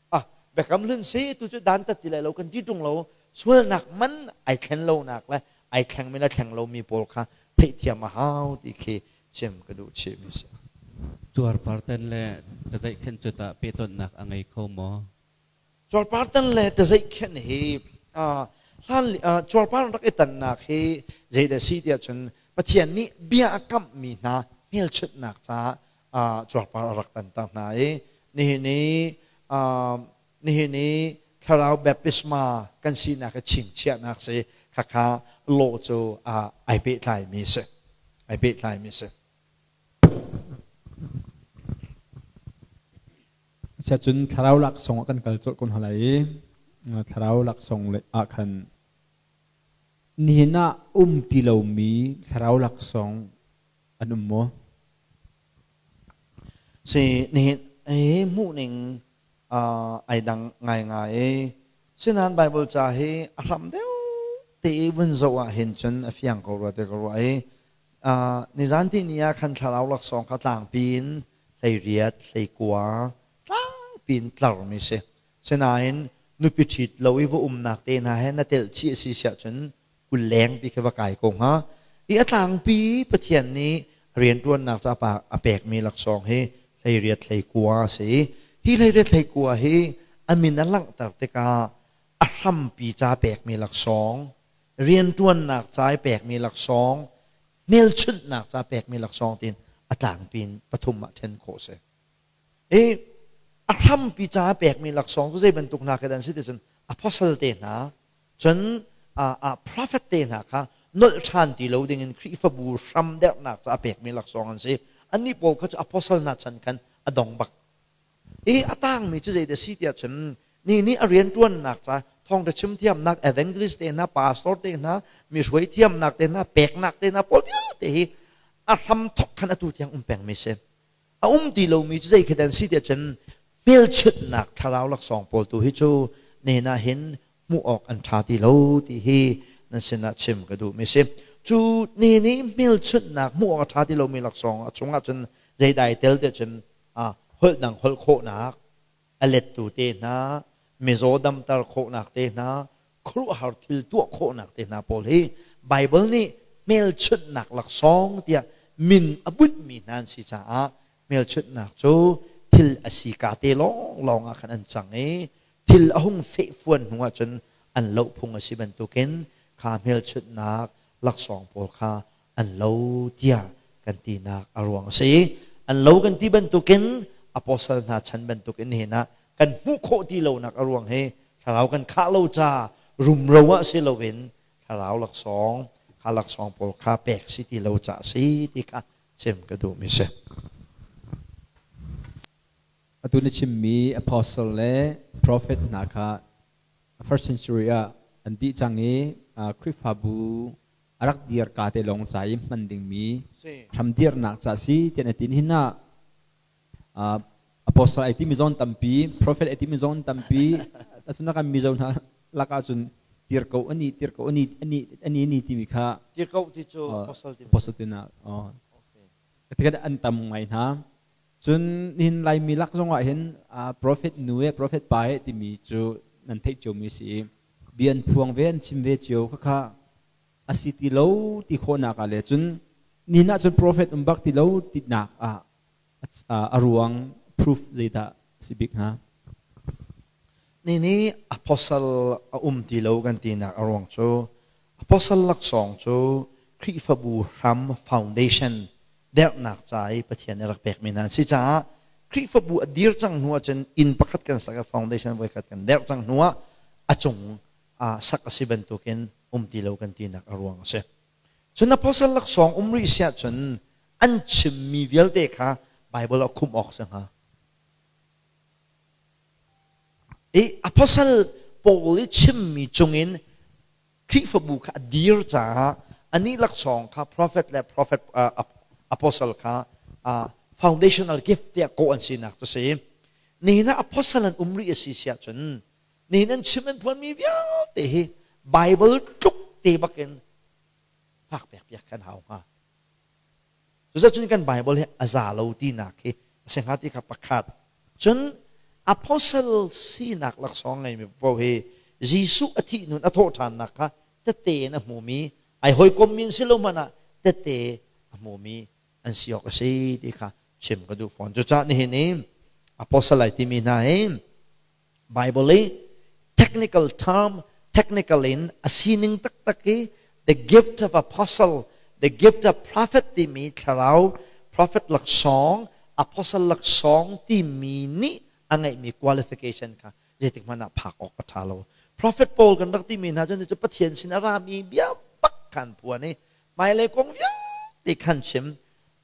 Ah, biakam hlun si tu cu dan tat ti lai lo kan ti ṭung lo. Sualnak man ai thlen lonak le ai thlengmi le thleng lomi pawl kha theihthiam a hau ti khi chim ka duh chihmi si. Cuarpartan le ṭazeihkhenh cu tah pehtonhnak a ngei kho maw? Cuarpartan le ṭazeihkhenh hi hlan cuarpar rak i tannak hi zeidah si tiah cun Pathian nih bia a kamhmi hna hmelchunhnak caah cuarpar a rak tanter hna i nihin i nihin i thlarau baptisma kan sinak i chingchiahnak si khakha law cu ai pehtlaimi si ai pehtlaimi si. Asiahcun thlarau laksawng ah kan kal colh ko hna lai i thlarau laksawng ah khan nihin ah um ti lomi thlarau laksawng an um maw? Si nihin hi hmuhning ai dang ngaingai i sinain Bible ca hi a hram deuh te i vun zoh ah hin cun a fiang ko rua ti ka ruah i nizan ti ni ah khan thlarau laksawng kha tlangpi in 18 19 tlangpi in tlarmi si. Sinain nupi ṭhit lo i va umnak te hna he na telh chih a si siah cun 20 lengpi khi va kai ko hnga. I a tlangpi Pathian nih rianṭuannak ca pa a pekmi laksawng hi 18 19 a si. Hi 18 19 hi a min a langhter tikah a hrampi ca pekmi laksawng, rianṭuannak ca i pekmi laksawng, hmelchunhnak ca pekmi laksawng tiin a tlangpi in pathum ah ṭhen khawh a si. I a hrampi ca pekmi laksawng cu zei bantuk hna khi dah an si ti cun apostle te hna cun prophet te hna kha nolh ṭhan ti lo dingin Khrihfabu hram derhnak ca a pekmi laksawng an si. Annih pawl kha cu apostle hna chan khan a dong bak. I a tangmi cu zeidah si tiah cun ni nih a rianṭuannak ca thawngṭha chim thiamnak evangelist te hna pastor te hna mi hruai thiamnak te hna peknak te hna pawl vialte hi a hram thok khan atu tiang um pengmi si. A um ti lomi cu zei khi dan si tiah cun hmelchunhnak thlarau laksawng pawl tu hi cu nen ah hin hmuh awk an ṭha ti lo ti hi nan sinah chim ka duhmi si. Cu ni nih hmelchunhnak hmuh awk a ṭha ti lomi laksawng a chungah cun zeidah ai tel tiah cun holh dang holh khawhnak, a lettu te hna, mizaw damter khawhnak te hna, khuaruahhar thil tuah khawhnak te hna pawl hi Baibal nih hmelchunhnak laksawng tiah min a bunhmi hna an si caah hmelchunhnak cu thil a si ka te lawnglawng ah khan an cang i thil a hung fehfuan hnu ahcun an loh phung a si bantukin kha hmelchunhnak laksawng pawl kha an lo tiah kan tinak a ruang a si. An lo kan ti bantukin apostle hna chan bantukin nihin ah kan hmuh khawh ti lonak a ruang hi thlarau kan khah lo ca rumro ah si loin thlarau laksawng kha laksawng pawl kha pek si ti lo ca si ti kha chim ka duhmi si. Atu na chimmi apostle le prophet hna kha first century ah an dih cang i Khrihfabu a rak dir ka te lawng ca i hman dingmi hram dirnak ca si tian a tin hin ah apostle ai timi zon tampi prophet ai timi zon tampi asuna kan mizo hna lakah cun tir ko ani tir ko ani ani ani ani timi kha tir ko ti cu apostle ti apostle ti na tikan an tam ngai hna cun nihin laimi lak zong ah hin prophet nu e prophet pa e timi cu nan theih cio mi si bia an phuang ve an chim ve cio khakha a si ti lo ti khawhnak ah le cun nihin ah cun prophet um bak ti lo tinak ah a ruang proof zeidah si bik hnga? Ni nih apostle a um ti lo kan tinak a ruang cu apostle laksawng cu Khrihfabu hram foundation derhnak ca i Pathian nih rak pekmi hna an si caah Khrihfabu a dir cang hnu ahcun inn pakhat kan sak i foundation voikhat kan derh cang hnu ah a cung ah sak a si bantukin um ti lo kan tinak a ruang a si. Cun apostle laksawng um rih si ahcun an chimmi vialte kha Bible ah khumh awk si hnga. I I apostle Paul i chimmi cungin Khrihfabu kha a dir caah anih laksawng kha prophet le prophet apostle kha foundational gift tiah kawh an sinak cu si. Nihin ah apostle an um rih a si siah cun nihin an chim an phuanmi vialte hi Bible tluk te bakin phak pek piak kan hau hnga. Cuzacun kan Bible hi a za lo tinak hi a si hnga ti kha pakhat. Cun apostle sinak laksawng ngeimi paoh hi Jesuh a thih nun a thawh ṭhannak kha tette in a hmumi, ai hawikommi an si lo hmanh ah tette a hmumi an si awk a si ti kha chim ka duh fawn. Cucaah nihin i apostle ai timi hna hi Bible i technical term, technical in a sining taktak i the gift of apostle, the gift of prophet timi thlarau prophet laksawng, apostle laksawng timi nih a ngeihmi qualification kha zeitik hmanh ah phak awk a ṭha lo. Prophet Paul kan rak timi hna cu Pathian sin a rami bia bak khan phuan i hmailei kong vialte khan chim.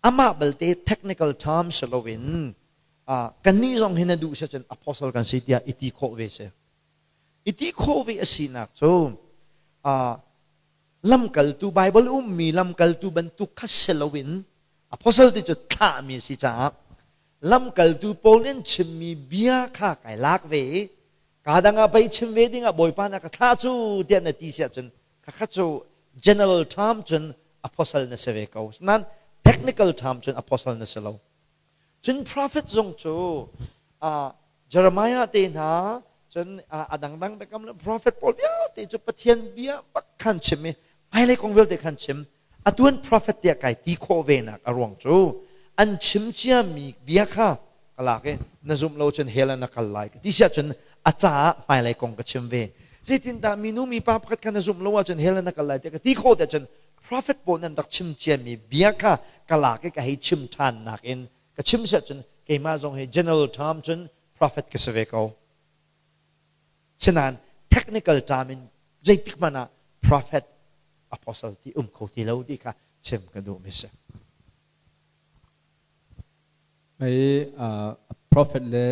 Amah balte technical term si loin kannih zong hi na duh si cun apostle kan si tiah i ti khawh ve si. I ti khawh ve a sinak cu lamkaltu Bible ummi lamkaltu bantuk kha si loin apostle ti cu thlahmi si caah lamkaltu Paul in chimmi bia kha kai lak ve i ka dang ah pei chim ve ding ah Bawipa na ka thlah cu tiah na ti si ahcun khakha cu general term cun apostle na si ve ko. Nain technical term cun apostle na si lo. Cun prophet zong cu Jeremiah te hna cun a dangdang biakam le prophet pawl vialte cu Pathian bia bak khan chim i hmailei kong vialte khan chim. Atuan prophet tiah kai ti khawh ve nak a ruang cu an chim ciami bia kha ka lak i na zumh lo cun hell ah na kal lai ka ti siah cun a caah hmailei kong ka chim ve. Zeitindah minu mipa pakhat kha na zumh lo ahcun hell ah na kal lai tiah ka ti khawh tiah cun Prophet pawl nan rak chim ciami bia kha ka lak i ka hei chim ṭhan nakin ka chim siah cun keimah zong hi general term cun prophet ka si ve ko. Sinain technical term in zeitik hmanh ah prophet apostle ti um kho ti lo ti kha chim ka duhmi si. Mei prophet le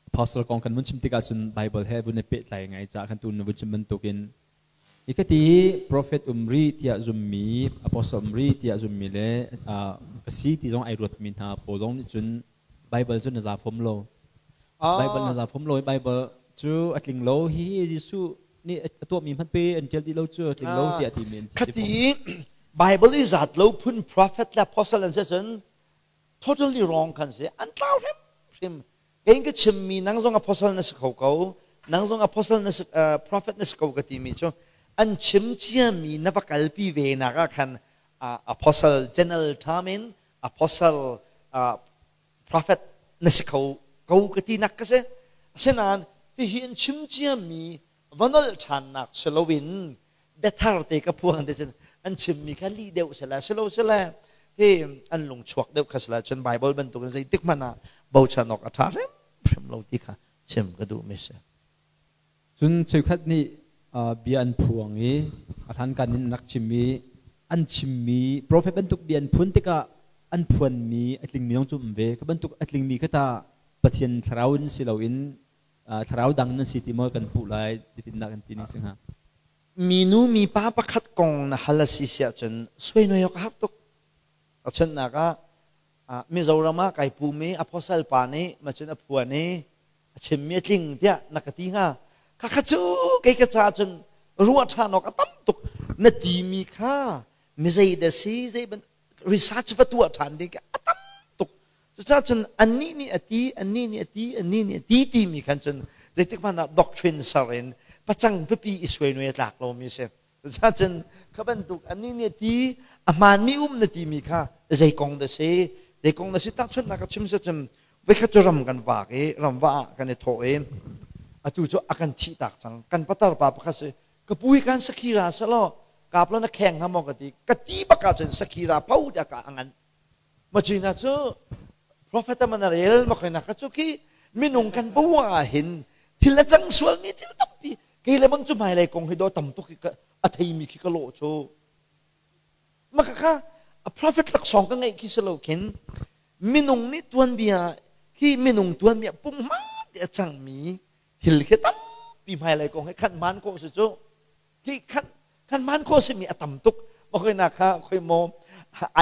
apostle kong kan vun chim tikah cun Bible he vun i pehtlai ngai caah kan tu na vun chim bantukin Hi ka ti profet um rih tiah zummi, apostle um rih tiah zummi le ka si ti zong ai ruatmi hna pawl zong nih cun Bible cu na za fom lo. Bible na za fom lo i Bible cu a tling lo. Hi Jesuh nih a tuahmi hmanh pe an ṭial dih lo cu a tling lo tiah timi an si. Khati Bible i zat lo phun prophet le apostle an si cun totally wrong kan si. An tlau hrimhrim. Kei ka chimmi nang zong apostle na si kho ko, nang zong apostle na si, prophet na si ko ka timi cu an chim ciami na va kalpi ve nak ah khan apostle general term in apostle prophet na si kho ko ka ti nak ka si. Asinain hihi an chim ciami va nolh ṭhannak si loin biathar te ka phuang te cun an chimmi kha lih deuh sila silo sila hi an lung chuak deuh kha sila cun Bible bantukin zeitik hmanh ah bochan awk a ṭha hrimhrim lo ti kha chim ka duhmi si. Cun cheukhat nih bia an phuang i a hlankan in an rak chim i an chimmi profet bantuk bia an phun tikah an phuanmi a tlingmi zong cu um ve. Kha bantuk a tlingmi kha tah Pathian thlarau in si loin thlarau dang nan si ti maw kan puh lai titinnak kan ti ning si hnga? Minu mipa pakhat kong na hal a si siah cun suai awk a har tuk. Tahchunhnak ah Mizoram ah kai pum i apostle pa nih macun a phuan i a chimmi a tling tiah na ka ti hnga. Khakha cu kei ka caah cun ruah ṭhan awk a tam tuk. Na timi kha mi zei dah si zei ban research va tuah ṭhan ding a tam tuk. Cucaah cun annih nih a ti, annih nih a ti, annih nih a ti timi khan cun zeitik hmanh ah doctrine ser in pacang pipi i suai a tlak lomi a si. Cucaah cun kha bantuk annih nih a ti, a hmaanmi um na timi kha zei kong dah si, zei kong dah si tahchunhnak ka chim si cun voikhat cu ram kan vak i ram va ah kan i thawh i atu cu a kan thih tak cang. Kan patar pa pakhat si, ka pu hi kan sakhira selaw kaplo na kheng hnga maw ka ti. Ka ti bak ahcun sakhira po tiah ka a ngan. Macina cu profet man a rel makoina ka cu khi minung kan bua ah hin thil a cang sualmi thil tampi kei le bang cu hmailei kong hi do tam tuk a theimi khi ka lawh cu maka kha a prophet laksawng ka ngeih khi si lo khin minung nih tuanbia khi minung tuanbia pung hma te a cangmi thil khi tampi hmailei kong he khan hmaan khawh si cu. Hi khan kan hmaan khawh simi a tam tuk. Makhoi kha khoi maw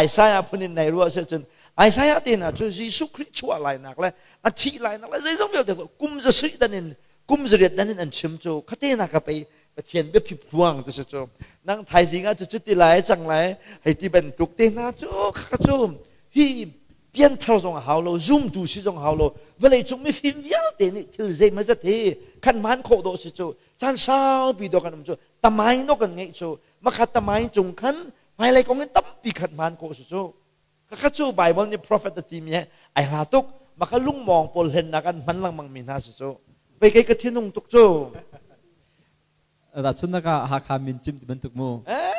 Isaiah phun in nei ruah si cun Isaiah te hna cu Jesuh Khrih chuah lainak le a thih lainak le zeizong vialte kum za sui dan in kum zariat dan in an chim cu khate na ka pei Pathian biaphi phuang ti si cu nang thaizing ah cu cu ti lai cang lai hei ti bantuk te hna cu kha cu hi pianthar zong a hau lo zumtu si zong hau lo vawlei cung mifim vialte nih thil zeimaw zat hi khan hmaan khawh dawh si cu caan saupi dawh kan um cu tamaing dawh kan ngeih cu makha tamaing cung khan hmailei kong in tampi khat hmaan khawh si cu khakha cu Bible nih prophet a timi he ai hla tuk makha lungmawng pawl hlennak an hman lengmang mi hna si cu pei kei ka thinung tuk cu. Rachun naka Hakha min chim ti bantuk mu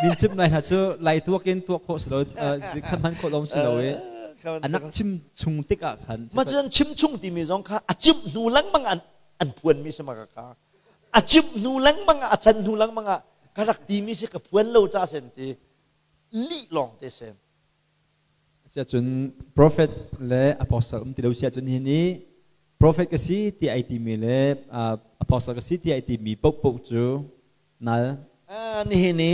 min chim lai hna cu lai tuak in tuak khawh si lo khan hman khawh lom si lo i anak chim chung tik ah khan. Ma cun chim chung timi zong kha a chim hnu lengmang an an phuan mi si ma ka a chim hnu lengmang ah a chan hnu lengmang ah ka rak timi si ka phuan lo ca sen ti lih lawng te sen. Asiahcun prophet le apostle um ti lo siahcun hi ni prophet ka si ti ai timi le apostle ka si ti ai timi paohpaoh cu nal. Nihin ni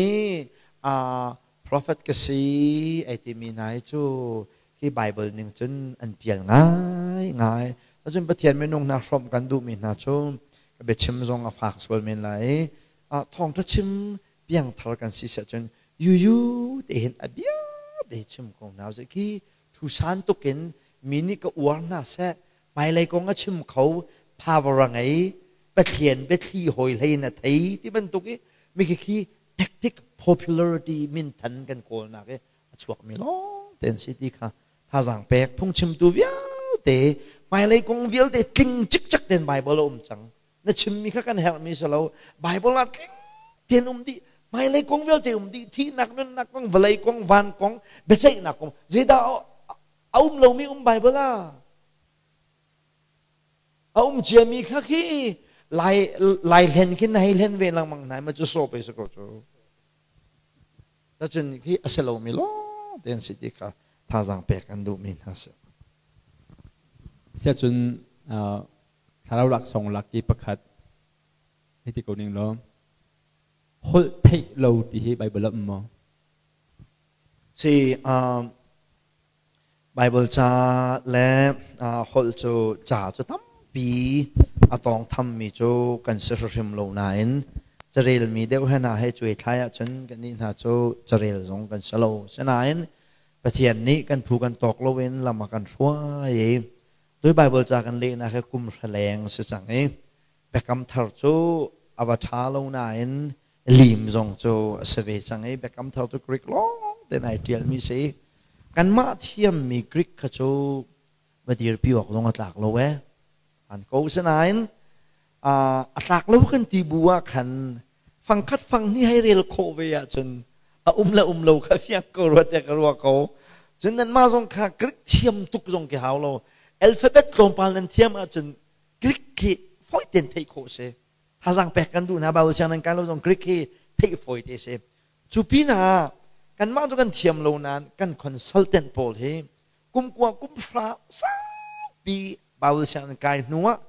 prophet ka si ai timi hna hi cu hi Bible ning cun an pial ngai ngai. Cun Pathian minung hna hrawmh kan duhmi hna cu ka biachim zong a fak sual men lai. Thawngṭha chim piangthar kan si siah cun yuyu te hin a bia te chim ko hna usih. Khi thu san tukin mi nih ka uar hna seh, hmailei kong a chim kho, power a ngei, Pathian biathli hawi hlei in a thei ti bantuk i mi khi tactic popularity minthan kan kawlnak i a chuakmi lawng te an si ti kha thazaang pek phungchimtu vialte hmailei kong vialte tling cikcek tein Bible a um cang. Na chimmi kha kan herhmi si lo. Bible ah tling tein um dih, hmailei kong vialte um dih, thihnak nunnak kong, vawlei kong, van kong, biaceihnak kong, zeidah a um lomi um Bible ah a um ciami kha khi lai lai hlen khin na hei hlen ve lengmang hna ma cu sawp ei si ko cu. Cun khi a si lomi lawng te an si ti kha thazaang pek an duhmi hna si. Siahcun thlarau laksawng lak i pakhat hei ti ko ning law holh theih lo ti hi Bible ah um maw? Si Bible ca le holh cu ca cu tampi a tawng thammi cu kan si hrim lo nain carelmi deuh he hna he cuai thlai ahcun kannih hna cu carel zong kan si lo. Sinain Pathian nih kan phu kan tawk loin lam a kan hruai i tui Bible ca kan lehnak hi kum hra leng si cang i Biakam Thar cu a va ṭha lo nain lim zong cu a si ve cang i Biakam Thar cu Greek lawng tein ai ṭialmi si. Kanmah thiammi Greek kha cu va dirpi awk zong a tlak lo ee. An ko sinain a tlak lo kan ti bu ah khan fangkhat fang hnih hei rel khawh ve ahcun a um le um lo kha fiang ko rua tiah ka ruah ko. Cun nanmah zong kha Greek thiam tuk zong khi hau lo. Alphabet tlawmpal nan thiam ahcun Greek khi fawi tein theih khawh si. Thazaang pek kan duh hna Bible siang nan kai lo zong Greek hi theih fawi te si. Cu pinah kanmah cu kan thiam lo nain kan consultant pawl hi kum kua kum hra saupi Bible siang nan kai hnu ah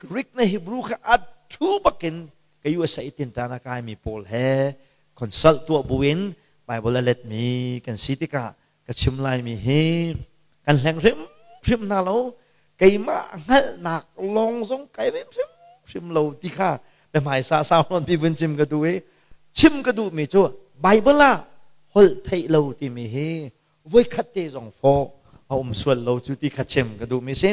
Greek le Hebrew kha a thu bakin ka USA tintan a kaimi pawl he consult tuah buin Bible a letmi kan si tikah ka chim laimi hi kan hleng hrimhrim hna lo, keimah hngalhnak lawng zong kai rin hrimhrim lo ti kha biahmaisa sau nawn pi vun chim ka duh i chim ka duhmi cu Bible ah holh theih lo timi hi voikhat te zong fawh a um sual lo cu ti kha chim ka duhmi si.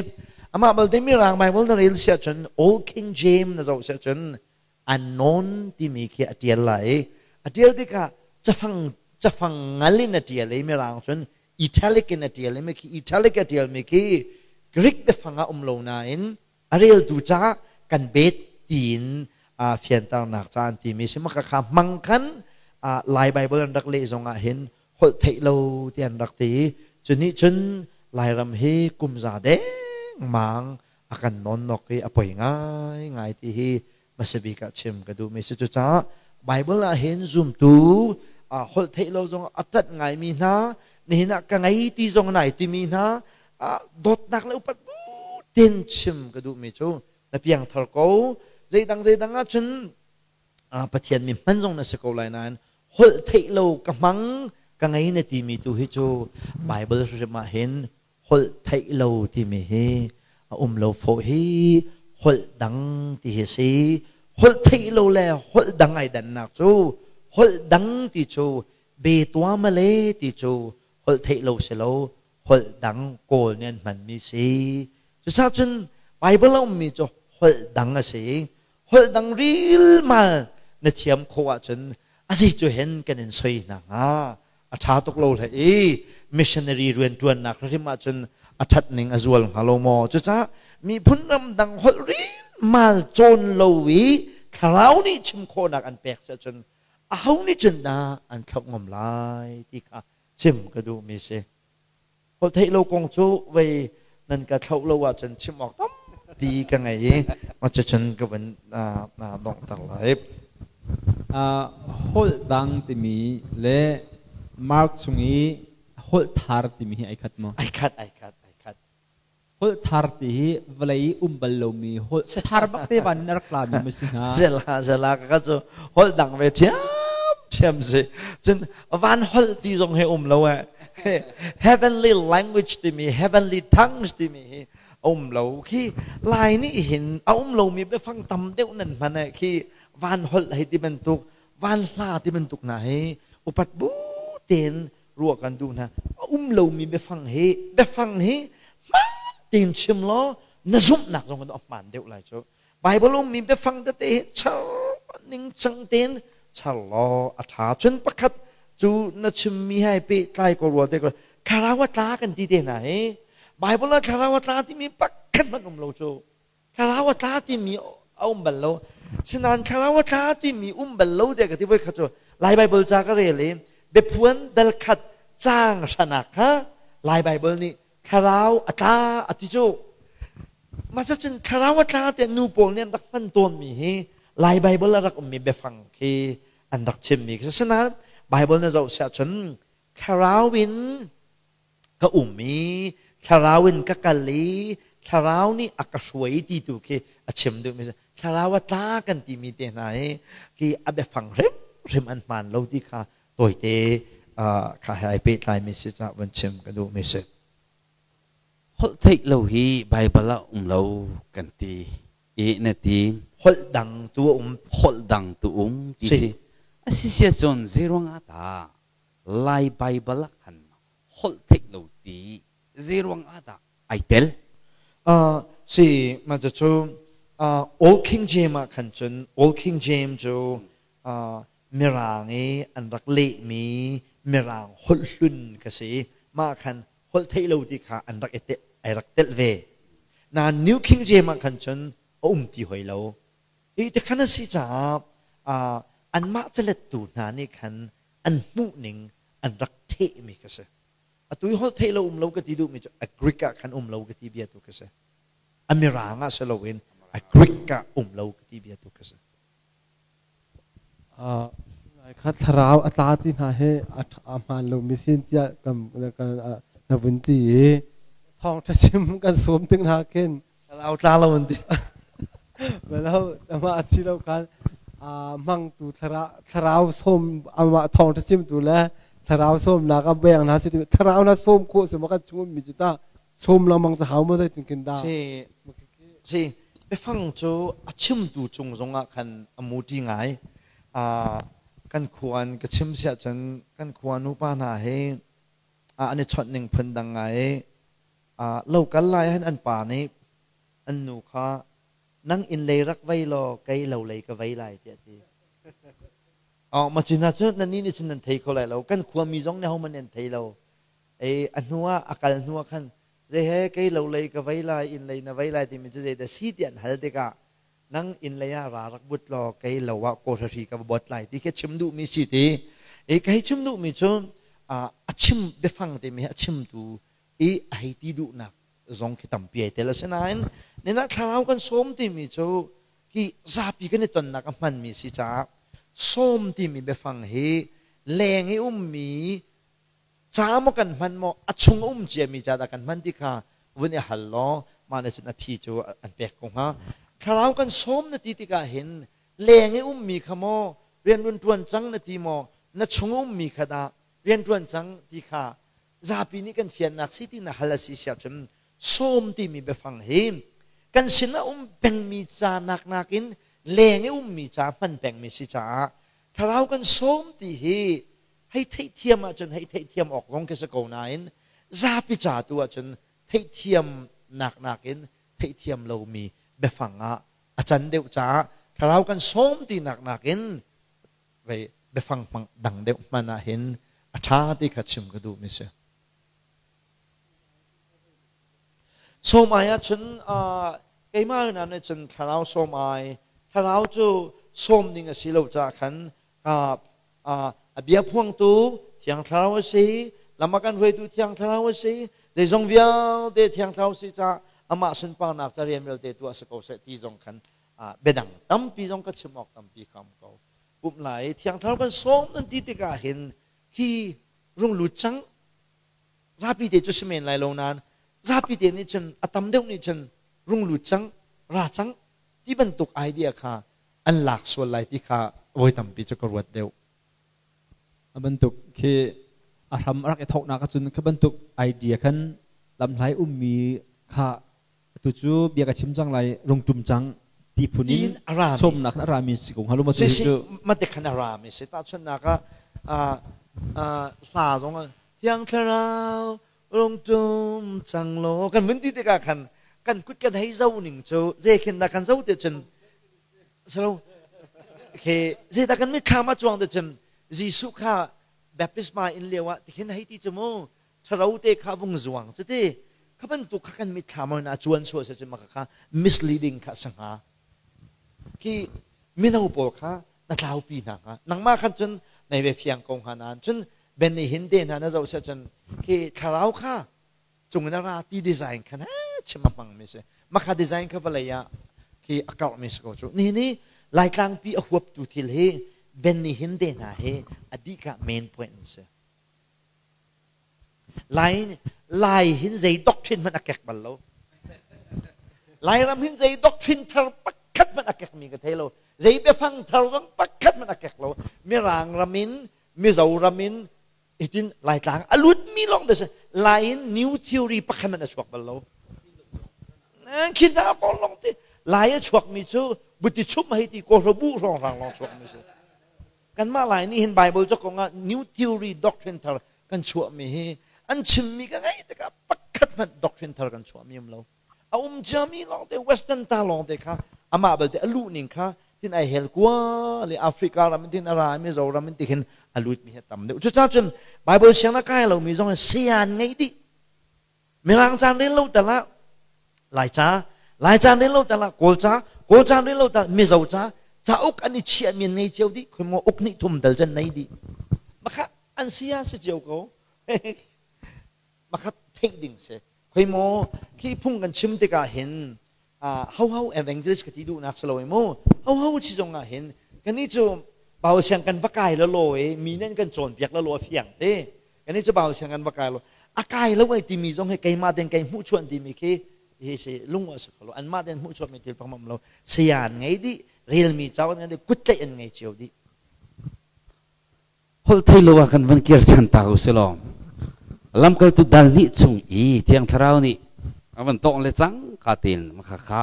Amah balte Mirang Bible na rel siah cun Old King James na zoh siah cun unknown timi khi a tial lai i a tial tikah cafang cafang ngal in a tial i Mirang cun italic in a tial i khi italic a tialmi khi Greek biafang ah um lo nain a reltu caah kan bet tiin fianternak ca an timi si maka kha hmang khan Lai Bible an rak leh zong ah hin holh theih lo ti an rak ti. Cu nih cun Lairam hi kum za dengmang a kan nawnnok i a poi ngai ngai ti hi hmasabik ah chim ka duhmi si. Cucaah Bible ah hin zumtu holh theih lo zong a ṭanh ngaimi hna, nihin ah ka ngei ti zong nai timi hna, dawtnak le upat bu tein chim ka duhmi cu Na piangthar ko. Zeidang zeidang ahcun Pathian mi hman zong na si ko lai nain holh theih lo ka hmang ka ngei na timi tu hi cu Bible hrim ah hin holh theih lo timi hi a um lo fawh hi. Holh dang ti hi si. Holh theih lo le holh dang ai dannak cu, holh dang ti cu be tua male ti cu holh theih lo si lo, holh dang Kawl nih an hmanmi si. Cucaah cun Bible a ummi cu holh dang a si. Holh dang rilmal na thiam khawh ahcun a zei cu hen kan in soi hna hnga. A ṭha tuk lo hlei i missionary rianṭuannak hrim ahcun a ṭhat ning a zual hnga lo maw? Cucaah miphun ramdang holh rilmal cawn lo i thlarau nih chim khawhnak an pek si ahcun aho nih cun dah an thlauh ngam lai ti kha chim ka duhmi si. Holh theih lo kong cu vei nan ka thlauh lo ahcun chim awk tampi ka ngei i cucun ka vun donghter lai. Holh dang timi le Mark chung i holh thar timi hi ai khat maw? Ai khat, ai khat, ai khat. Holh thar ti hi vawlei i um bal lomi holh thar bak te van in a rak tlami ma si hnga? Zela, zela ka cu holh dang ve ṭhiam ṭhiam si. Cun van holh ti zong hi um lo eh. Heavenly language timi, heavenly tongues timi hi um lo. Khi Lai nih hin a um lomi biafang tam deuh nan hman eh. Khi van holh hei ti bantuk, van hla ti bantuk hna hi upat bu tein ruah kan duh hna. A um lomi biafang hi, biafang hi hmaan tein chim law na zumhnak zong a hmaan deuh lai cu. Bible ummi biafang tete hi char ning cang tein char law a ṭha. Cun pakhat cu na chimmi hai pehtlai ko rua te ko, thlarau a tla kan ti te hna hi Bible ah thlarau a tla timi pakhat hmanh um lo cu. Thlarau a tla timi a um bal lo. Sinain thlarau a tla timi um bal lo tiah ka ti. Voi khat cu Lai Bible ca ka rel i biaphuan dal khat caang hranak kha Lai Bible nih thlarau a tla a ti cu. Mah cun thlarau a tla tiah nu pawl nih an rak hman tawnmi hi Lai Bible a rak ummi biafang khi an rak chimmi khi. Sinain Bible na zoh siah cun thlarau in ka um i thlarau in ka kal i thlarau nih a ka hruai ti tu khi a chim duhmi si. Thlarau a tla kan timi te hna hi khi a biafang hrimhrim an hmaan lo ti kha tawite kha he ai pehtlaimi si caah van chim ka duhmi si. Holh theih lo hi Baibal ah um lo kan ti i na ti. Holh dang tu a um. Holh dang tu um ti si. A si sia cun zeiruang ah dah Lai Baibal ah khan holh theih lo ti zeiruang ah dah ai tel? Si, mah cu Old King James ah khan cun Old King James cu Mirang i an rak lehmi Mirang holh hlun ka si. Mah khan holh theih lo ti kha an rak i ai rak telh ve. Nain New King James ah khan cun a um ti hoi lo. I ti khan a si caah anmah calettu hna nih khan an hmuhning an rak thehmi ka si. Atu i holh theih lo um lo ka ti duhmi cu a Greek ah khan um lo ka ti bia tu ka si. A Mirang ah si loin a Greek ah um lo ka ti bia tu ka si. Kha thlarau a tla ti hna he a hmaan lomi sin tiah kan na vun ti i thawngṭha chim kan sawm tik hna khin thlarau tla lo an ti. Balo amah a thi lo khan hmangtu thlarau sawm amah thawngṭha chimtu le thlarau sawmnak a beng hna si thlarau na sawm khawh si ma kan chung mi cu ta sawm lengmang cu hau ma zeitin kin dah? Si si, biafang cu a chimtu cung zongah khan a muṭi ngai. Kan khua in ka chim siah cun kan khua nupa hna hi an i chawnh ning phun dang ngai. Lo kal lai ahhin an pa nih an nu kha, "Nang inn lei rak vei law kei lo lei ka vei lai," tiah a ti. Mah cu hna cu nannih nih cun nan thei kho lai lo. Kan khuami zong nih ahohmanh nih an thei lo. A hnu ah a kal hnu ah khan, "Zei he kei lo lei ka vei lai, inn lei na vei lai," timi cu zeidah si ti an hal tikah, "Nang inn lei ah ra rak but law kei lo ah kawhra ka va bot lai," ti khi chim duhmi si ti. Ka hei chim duhmi cu a chim biafang timi hi a chimtu i a hei ti duhnak zong khi tampi ai tel. Asinain nina thlarau kan sawm timi cu hi zapi kan i tonnak a hmanmi si caah sawm timi biafang hi leng i ummi ca maw kan hman maw, a chung um ciami ca dah kan hman ti kha vun i hal law mah nih cun a phi cu an pek ko hnga. Thlarau kan sawm na ti tikah hin leng i ummi kha maw rian run ṭuan cang na ti maw, na chung ummi kha dah rian ṭuan cang ti kha zapi nih kan fiannak si ti na hal a si siah cun sawm timi biafang hi kan sinah um pengmi ca nak nakin leng i ummi ca hman pengmi si caah thlarau kan sawm ti hi hei theihthiam ahcun hei theihthiam awk zong khi si ko nain zapi ca tu ahcun theihthiam nak nakin theihthiam lomi biafang ah a can deuh caah thlarau kan sawm tinak nakin vei biafang hmang dang deuh hman ah hin a ṭha ti kha chim ka duhmi si. Sawm ai ahcun keimah hna nih cun thlarau sawm ai thlarau cu sawm ding a si lo caah khan a bia phuangtu Thiang Thlarau a si, lam a kan hruaitu Thiang Thlarau a si, zeizong vialte Thiang Thlarau si caah amah sunparnak ca rian vialte tuah si ko seh ti zong khan biadang tampi zong ka chim awk tampi kha um ko. Pumh lai Thiang Thlarau kan sawm nan ti tikah hin khi rung lut cang zapi te cu si men lai lo nain zapi te nih cun a tam deuh nih cun rung lut cang ra cang ti bantuk idea kha an lak sual lai ti kha voi tampi cu ka ruat deuh. A bantuk khi a hram a rak i thawknak ahcun kha bantuk idea khan lamhlai ummi kha atu cu bia ka chim cang lai rung ṭum cang ti phun in sawmnak khan a rami si ko hnga lo ma cu cu mate khan a rami si tahchunhnak ah hla zong thiang thlarau rung ṭum cang law kan vun ti tikah khan kan kut kan hei zo ning cu zei khin dah kan zo ti cun salo ke zeidah kan mitthlam ah cuang te cun Jesuh kha baptisma in lio ah tikhin hei ti cu mu tharo te kha vung zuang cuti kha bantuk kha kan mitthlam ah cuan sual se cun maka kha misleading kha sanga khi mino pawl kha na tlaupi hna hnga nangmah khan cun nei ve fiang ko hnga nan cun ben ni hin te hna na zoh se cun khi thlarau kha cung in a ra ti design khan chim a hmang mi si makha design kha vawlei ah khi a karh mi si ko cu ni ni Laitlang pi a huap tu thil hi Benny Hinn te hna hi a dihka main point an si Lai Lai hin zei doctrine hmanh a kek bal lo Lairam hin zei doctrine thar pakhat hmanh a kek mi ka thei lo zei biafang thar zong pakhat hmanh a kek lo Mirang ram in Mizoram in Hitin Laitlang a lutmi lawng te si. Lai in new theory pakhat hmanh a chuak bal lo. Khi hna pawl lawng te Lai a chuakmi cu buti chum hei ti kawhra bu hrawnghrang lawng chuakmi si. Kanmah Lai nih hin Bible cu kong ah new theory doctrine thar kan chuahmi hi an chimmi ka ngaih tikah pakhat hmanh doctrine thar kan chuahmi um lo. A um ciami lawngte Western ta lawngte kha amah belte a luh ning kha tin ai hel kua le Africa ram in tin a ra Mizoram in tikhin a lut mi hi tam deuh. Cucaah cun Bible siang na kai lomi zong sian ngei dih. Mirang caan rel lo tal ah Lai ca, Lai caan rel lo tal ah Kawl ca, Kawl caan rel lo tal Mizo ca, cauk an i chiah mi an ngei cio dih. Khoi maw uk nih thum dal cun nei dih. Makha an sia si cio ko. Makhat theih ding si. Khoi maw khi phung kan chim tikah hin ho ho evangelist ka ti duhnak si lo mu ho ho chi zong ah hin kani cu bau siang kan va kai lo lo i mi nan kan cawnpiak lo lo a fiang te kani cu bau siang kan va kai lo a kai lo ai timi zong hi keimah ten kei hmuh chuan timi khi hi si lung a si kho lo anmah ten hmuh chuan mi thil pangmam lo sayan ngei dih relmi chau an ngei dih kut tlaih an ngei cio dih Holh thei lo ah kan van kir ṭhan ta u si law lamkaltu dal nih chung i Thiang Thlarau nih a van tawng le cang ka tein makha kha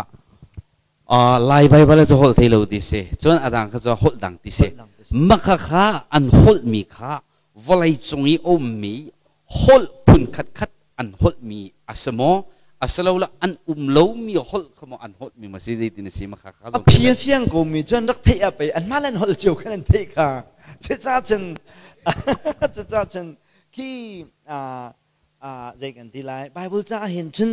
Lai Baibal cu holh thei lo ti si cun a dang kha cu holh dang ti si makha kha an holh mi kha vawlei cung i ummi holh phun khat khat an holh mi a si maw a si lo le an um lomi holh kha maw an holh mi ma si zeitin a si ma kha kha a phia fiang ko mi cu an rak theih a pei an mah le an holh cio khan an theih kha cuca cun cuca cun khi zei kan ti lai Bible ca hin cun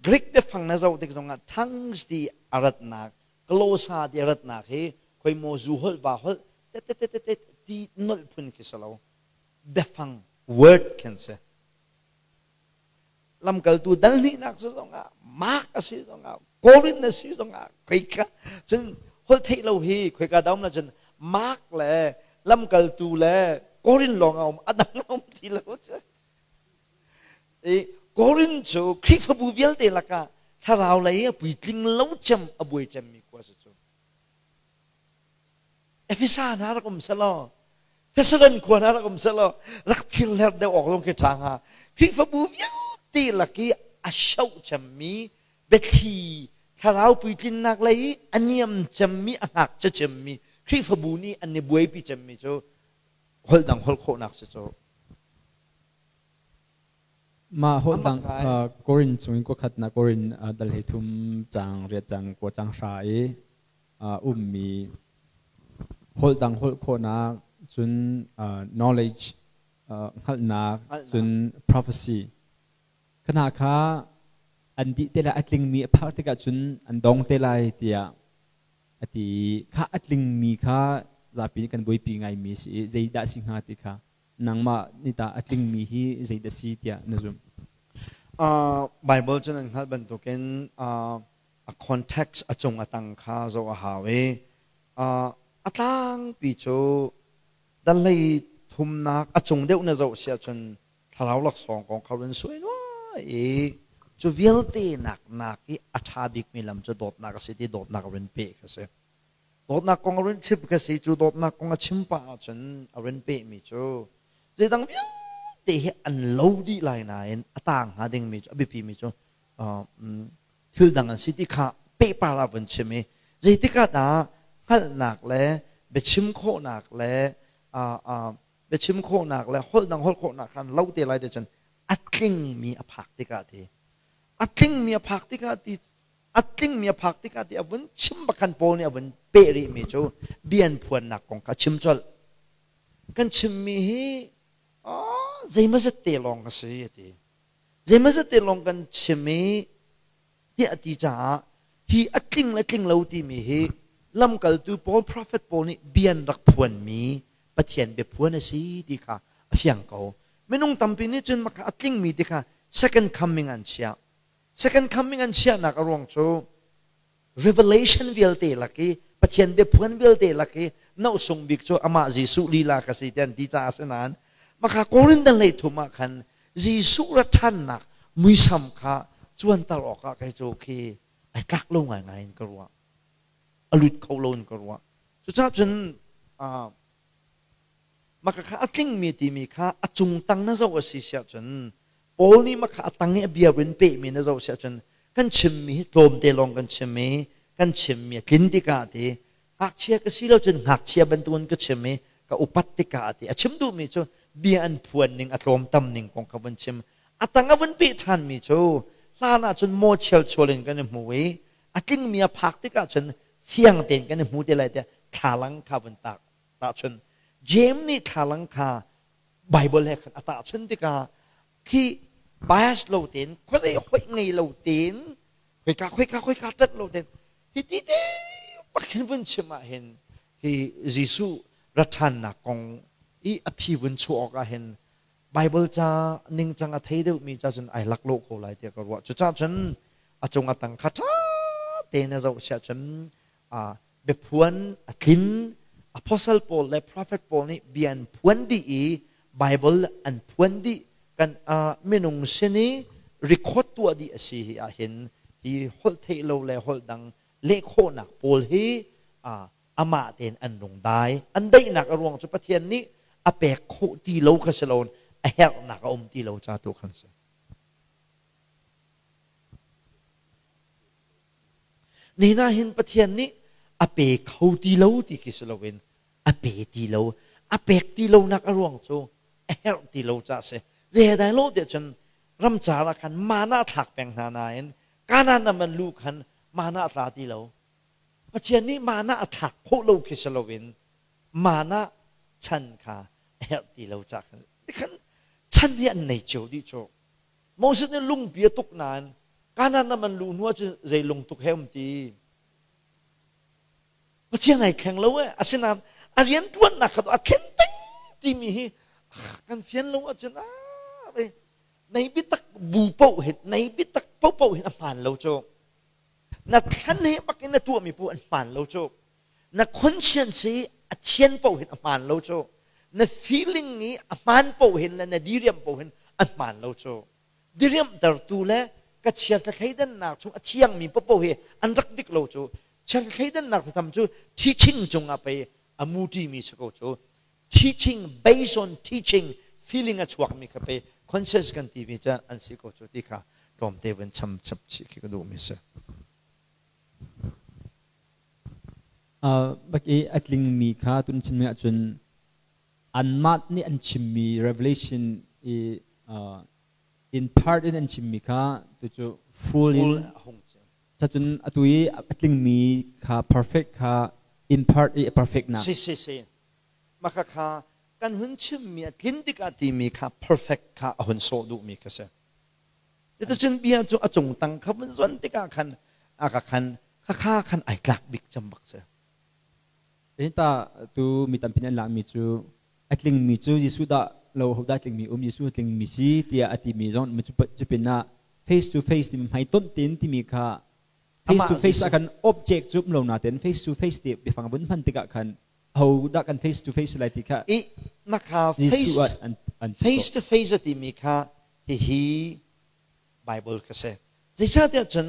Greek biafang na zoh tik zongah tongues ti a ratnak glosa ti a ratnak hi khoi maw zu holh va holh te te te te ti nolh phun khi si lo biafang word khan si Lamkaltu dal hnihnak cu zongah Mark a si zongah Korin a si zongah khoika cun holh theih lo hi khoika dah um la cun Mark le lamkaltu le Korin lawng a um a dang a um ti lo cu. I Korin cu Khrihfabu vialte lakah thlarau lei a puitling lo cem a buai cemmi khua. Efesa hna rak um selaw Thessalon khua hna rak um selaw rak thirhler deuh awk zong khi ṭha hnga. Khrihfabu vialte lak i a shoh cemmi biathli thlarau puitlinnak lei i a niam cemmi a ngakchia cemmi Khrihfabu nih an i buaipi cemmi cu holh dang holh khawhnak si cu. Mah holh dang Korin chung in kuakhatnak Korin dal hei thum cang riat cang kua cang hra i ummi holh dang holh khawhnak cun knowledge hngalhnak cun prophecy khana kha an dih te lai a tlingmi a phak tikah cun an dong te lai tiah a ti kha a tlingmi kha zapi nih kan buaipi ngaimi si i zeidah si hnga ti kha nangmah nih tah a tlingmi hi zeidah si tiah na zumh? Bible cu nan hngalh bantukin a context a cung a tang kha zoh a hau i a tlangpi cu dal hlei thumnak a cung deuh na zoh si ahcun thlarau laksawng kong kha run suai nuai i cu vialte nak nak i a ṭha bikmi lam cu dawtnak a si ti dawtnak run pe kha si. Dawtnak kong a run chim ka si cu dawtnak kong a chim pah ahcun a run pehmi cu zeidang vialte hi an lo dih lai nain a taang hnga dingmi cu a biapimi cu thil dang an si ti kha pehpar ah vun chim i zeitik ah dah hngalhnak le biachim khawhnak le biachim khawhnak le holh dang holh khawhnak khan lo te lai te cun a tlingmi a phak tikah ti a tlingmi a phak tikah ti a tlingmi a phak tikah ti a vun chim bak khan Paul nih a vun peh rihmi cu bian phuannak kong kha chim colh kan chimmi hi zeimazat te lawng a si a ti zeimazat te lawng kan chim i tiah a ti caah hi a tling le tling lo timi hi lamkaltu Paul prophet Paul nih bian rak phuanmi Pathian biaphuan a si ti kha a fiang ko minung tampi nih cun maka a tlingmi ti kha second coming an chiah Second coming an chiahnak a ruang cu revelation vialte lak i Pathian biaphuan vialte lak i nohsung bik cu amah Jesuh lila ka si ti an ti caah a si nain maka Korinth hlei thum ah khan Jesuh ra ṭhannak muisam kha cuanter awkah kei cu khi ai tlak lo ngaingai in ka ruah a lut kho lo in ka ruah cucaah cun maka kha a tlingmi timi kha a cung tang na zoh a si siah cun Paul nih makha a tang i a bia rin pehmi na zoh siah cun kan chimmi hi tlawmte lawng kan chim i kan chimmi a tlin tikah ti ngakchia ka si lo cun ngakchia bantukin ka chim i ka upat tikah ti a chim duhmi cu bia an phuan ning a tlawm tam ning kong kha vun chim a tang a vun peh ṭhanmi cu hlan ah cun maw chialchual in kan i hmu i a tlingmi a phak tikah cun fiang tein kan i hmu te lai tiah thlalang kha vun tak tahchun James nih thlalang kha Bible he khan a tahchun tikah khi bias lo tein khuazei hoih ngei lo tein khoika khoika khoika ṭat lo tein hi ti te bak hin vun chim ah hin hi Jesuh ra ṭhannak kong i a phi vun chuah awk ah hin Bible ca ningcang a thei deuhmi ca cun ai lak lo ko lai tiah ka ruah. Cucaah cun a cung a tang kha ṭha tein a zoh siah cun biaphuan a tlin apostle pawl le prophet pawl nih bia an phuan dih i Bible an phuan dih kan minung sin i record tuah dih a si hi ahhin hi holh theih lo le holh dang leh khawhnak pawl hi amah tein an rung dai an daihnak a ruang cu Pathian nih a pek khawh ti lo kha si lo a herhnak a um ti lo ca tu khan si. Nihin ah hin Pathian nih a pe kho ti lo ti khi si loin a pe ti lo a pek ti lonak a ruang cu a herh ti lo caah si zeidai lo tiah cun ramcar ah khan mana thlak peng hna nain Kanaan ram an luh khan mana a tla ti lo Pathian nih mana a thlak khawh lo khi si loin mana chan kha a herh ti lo caah khan khan chan hi an nei cio dih cu Moses nih lungpi a tuk nain Kanaan ram an luh hnu ahcun zei lungtuk he um ti. Pathian ai kheng lo eh. Asinain a rianṭuannak kha a thlen peng timi hi kan fian lo ahcun nei biatak bu paoh hin nei biatak paohpaoh hin a hmaan lo cu. Na thlan he bak in na tuahmi paoh an hmaan lo cu. Na conscience hi a thian paoh hin a hmaan lo cu. Na feeling i a hmaan paoh hin le na diriam paoh hin a hmaan lo cu. Diriamhtertu le ka chiat thleidannak chung a thiangmi paohpaoh hi an rak dik lo cu. Chiat thleidannak tam cu teaching cungah pei A muti mi si ko cu. Teaching based on teaching feeling a chuak mi kha pe conscious kan ti mi cu an si ko cu ti kha tlawmte vun cham chap chih khi ka duh mi si. Bak i a tlingmi kha tun chimmi ahcun anmah nih an chimmi revelation i in part in an chimmi kha tucu full in sacun atu i a tlingmi kha perfect kha in part i a perfect nak si si si maka kha kan hun chimmi a tlin tikah timi kha perfect kha a hun sawh duhmi kha si. Cuticun bia cu a cung tang kha vun zuan tikah khan a ka khan khakha khan ai tlak bik cem bak si. Ta tu mi tampi an lakmi cu a tlingmi cu Jesuh dah lo ho dah tlingmi um Jesuh tlingmi si tiah a timi zong cu pinah face to face timi hmai tonh tin timi kha face to face ah kan object cu um lo naten face to face ti biafang vun hman tikah khan ho dah kan face to face lai ti kha i maka face face to face timi kha hihi Bible ka si. Zeicahtiah cun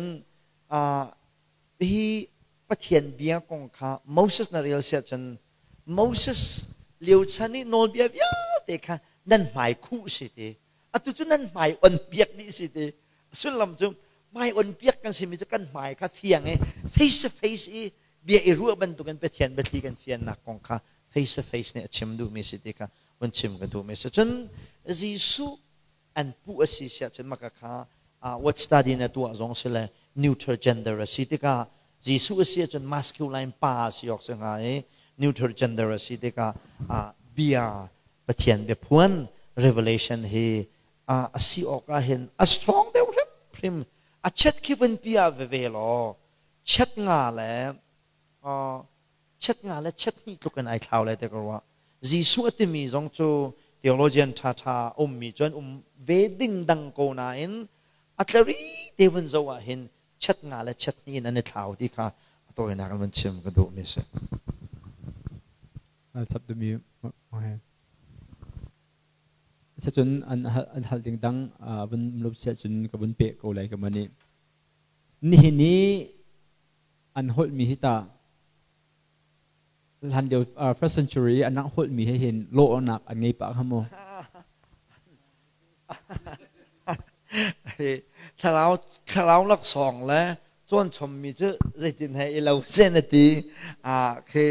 hi Pathian bia kong kha Moses na rel siah cun Moses lio chan i nawlbia vialte kha nan hmai khuh si ti. Atu cu nan hmai on piak dih si ti. Sullam cu hmai on piak kan simi cu kan hmai kha fiang i face to face i bia i ruah bantukin Pathian biathli kan fiannak kong kha face to face nih a chim duhmi si ti kha vun chim ka duhmi si. Cun Jesuh an puh a si siah cun maka kha what study na tuah zong si le neutral gender a si tikah Jesuh a si ahcun masculine pa a si awk si hnga i neutral gender a si tikah bia Pathian biaphuan revelation hi a si awk ah hin a strong deuh hrimhrim a chet khi vun pi ah veve law chet nga le chet nga le chet hnih tluk in ai thlau lai te ka ruah. Jesuh a timi zong cu theologian ṭhaṭha ummi cu an um ve ding dang ko nain a tlari te vun zoh ah hin chet nga le chet hnih in an i thlau ti kha a tawinak in vun chim ka duhmi si. Chap dumi Sacun an hal ding dang vun lo sia cun ka vun pe ko lai ka mani. Nihin i an holhmi hi ta hlan lio first century an rak holhmi he hin lawhnak an ngei pah kha mu. Thlarau thlarau laksawng le cawnchommi cu zeitin he i lo sen a ti khi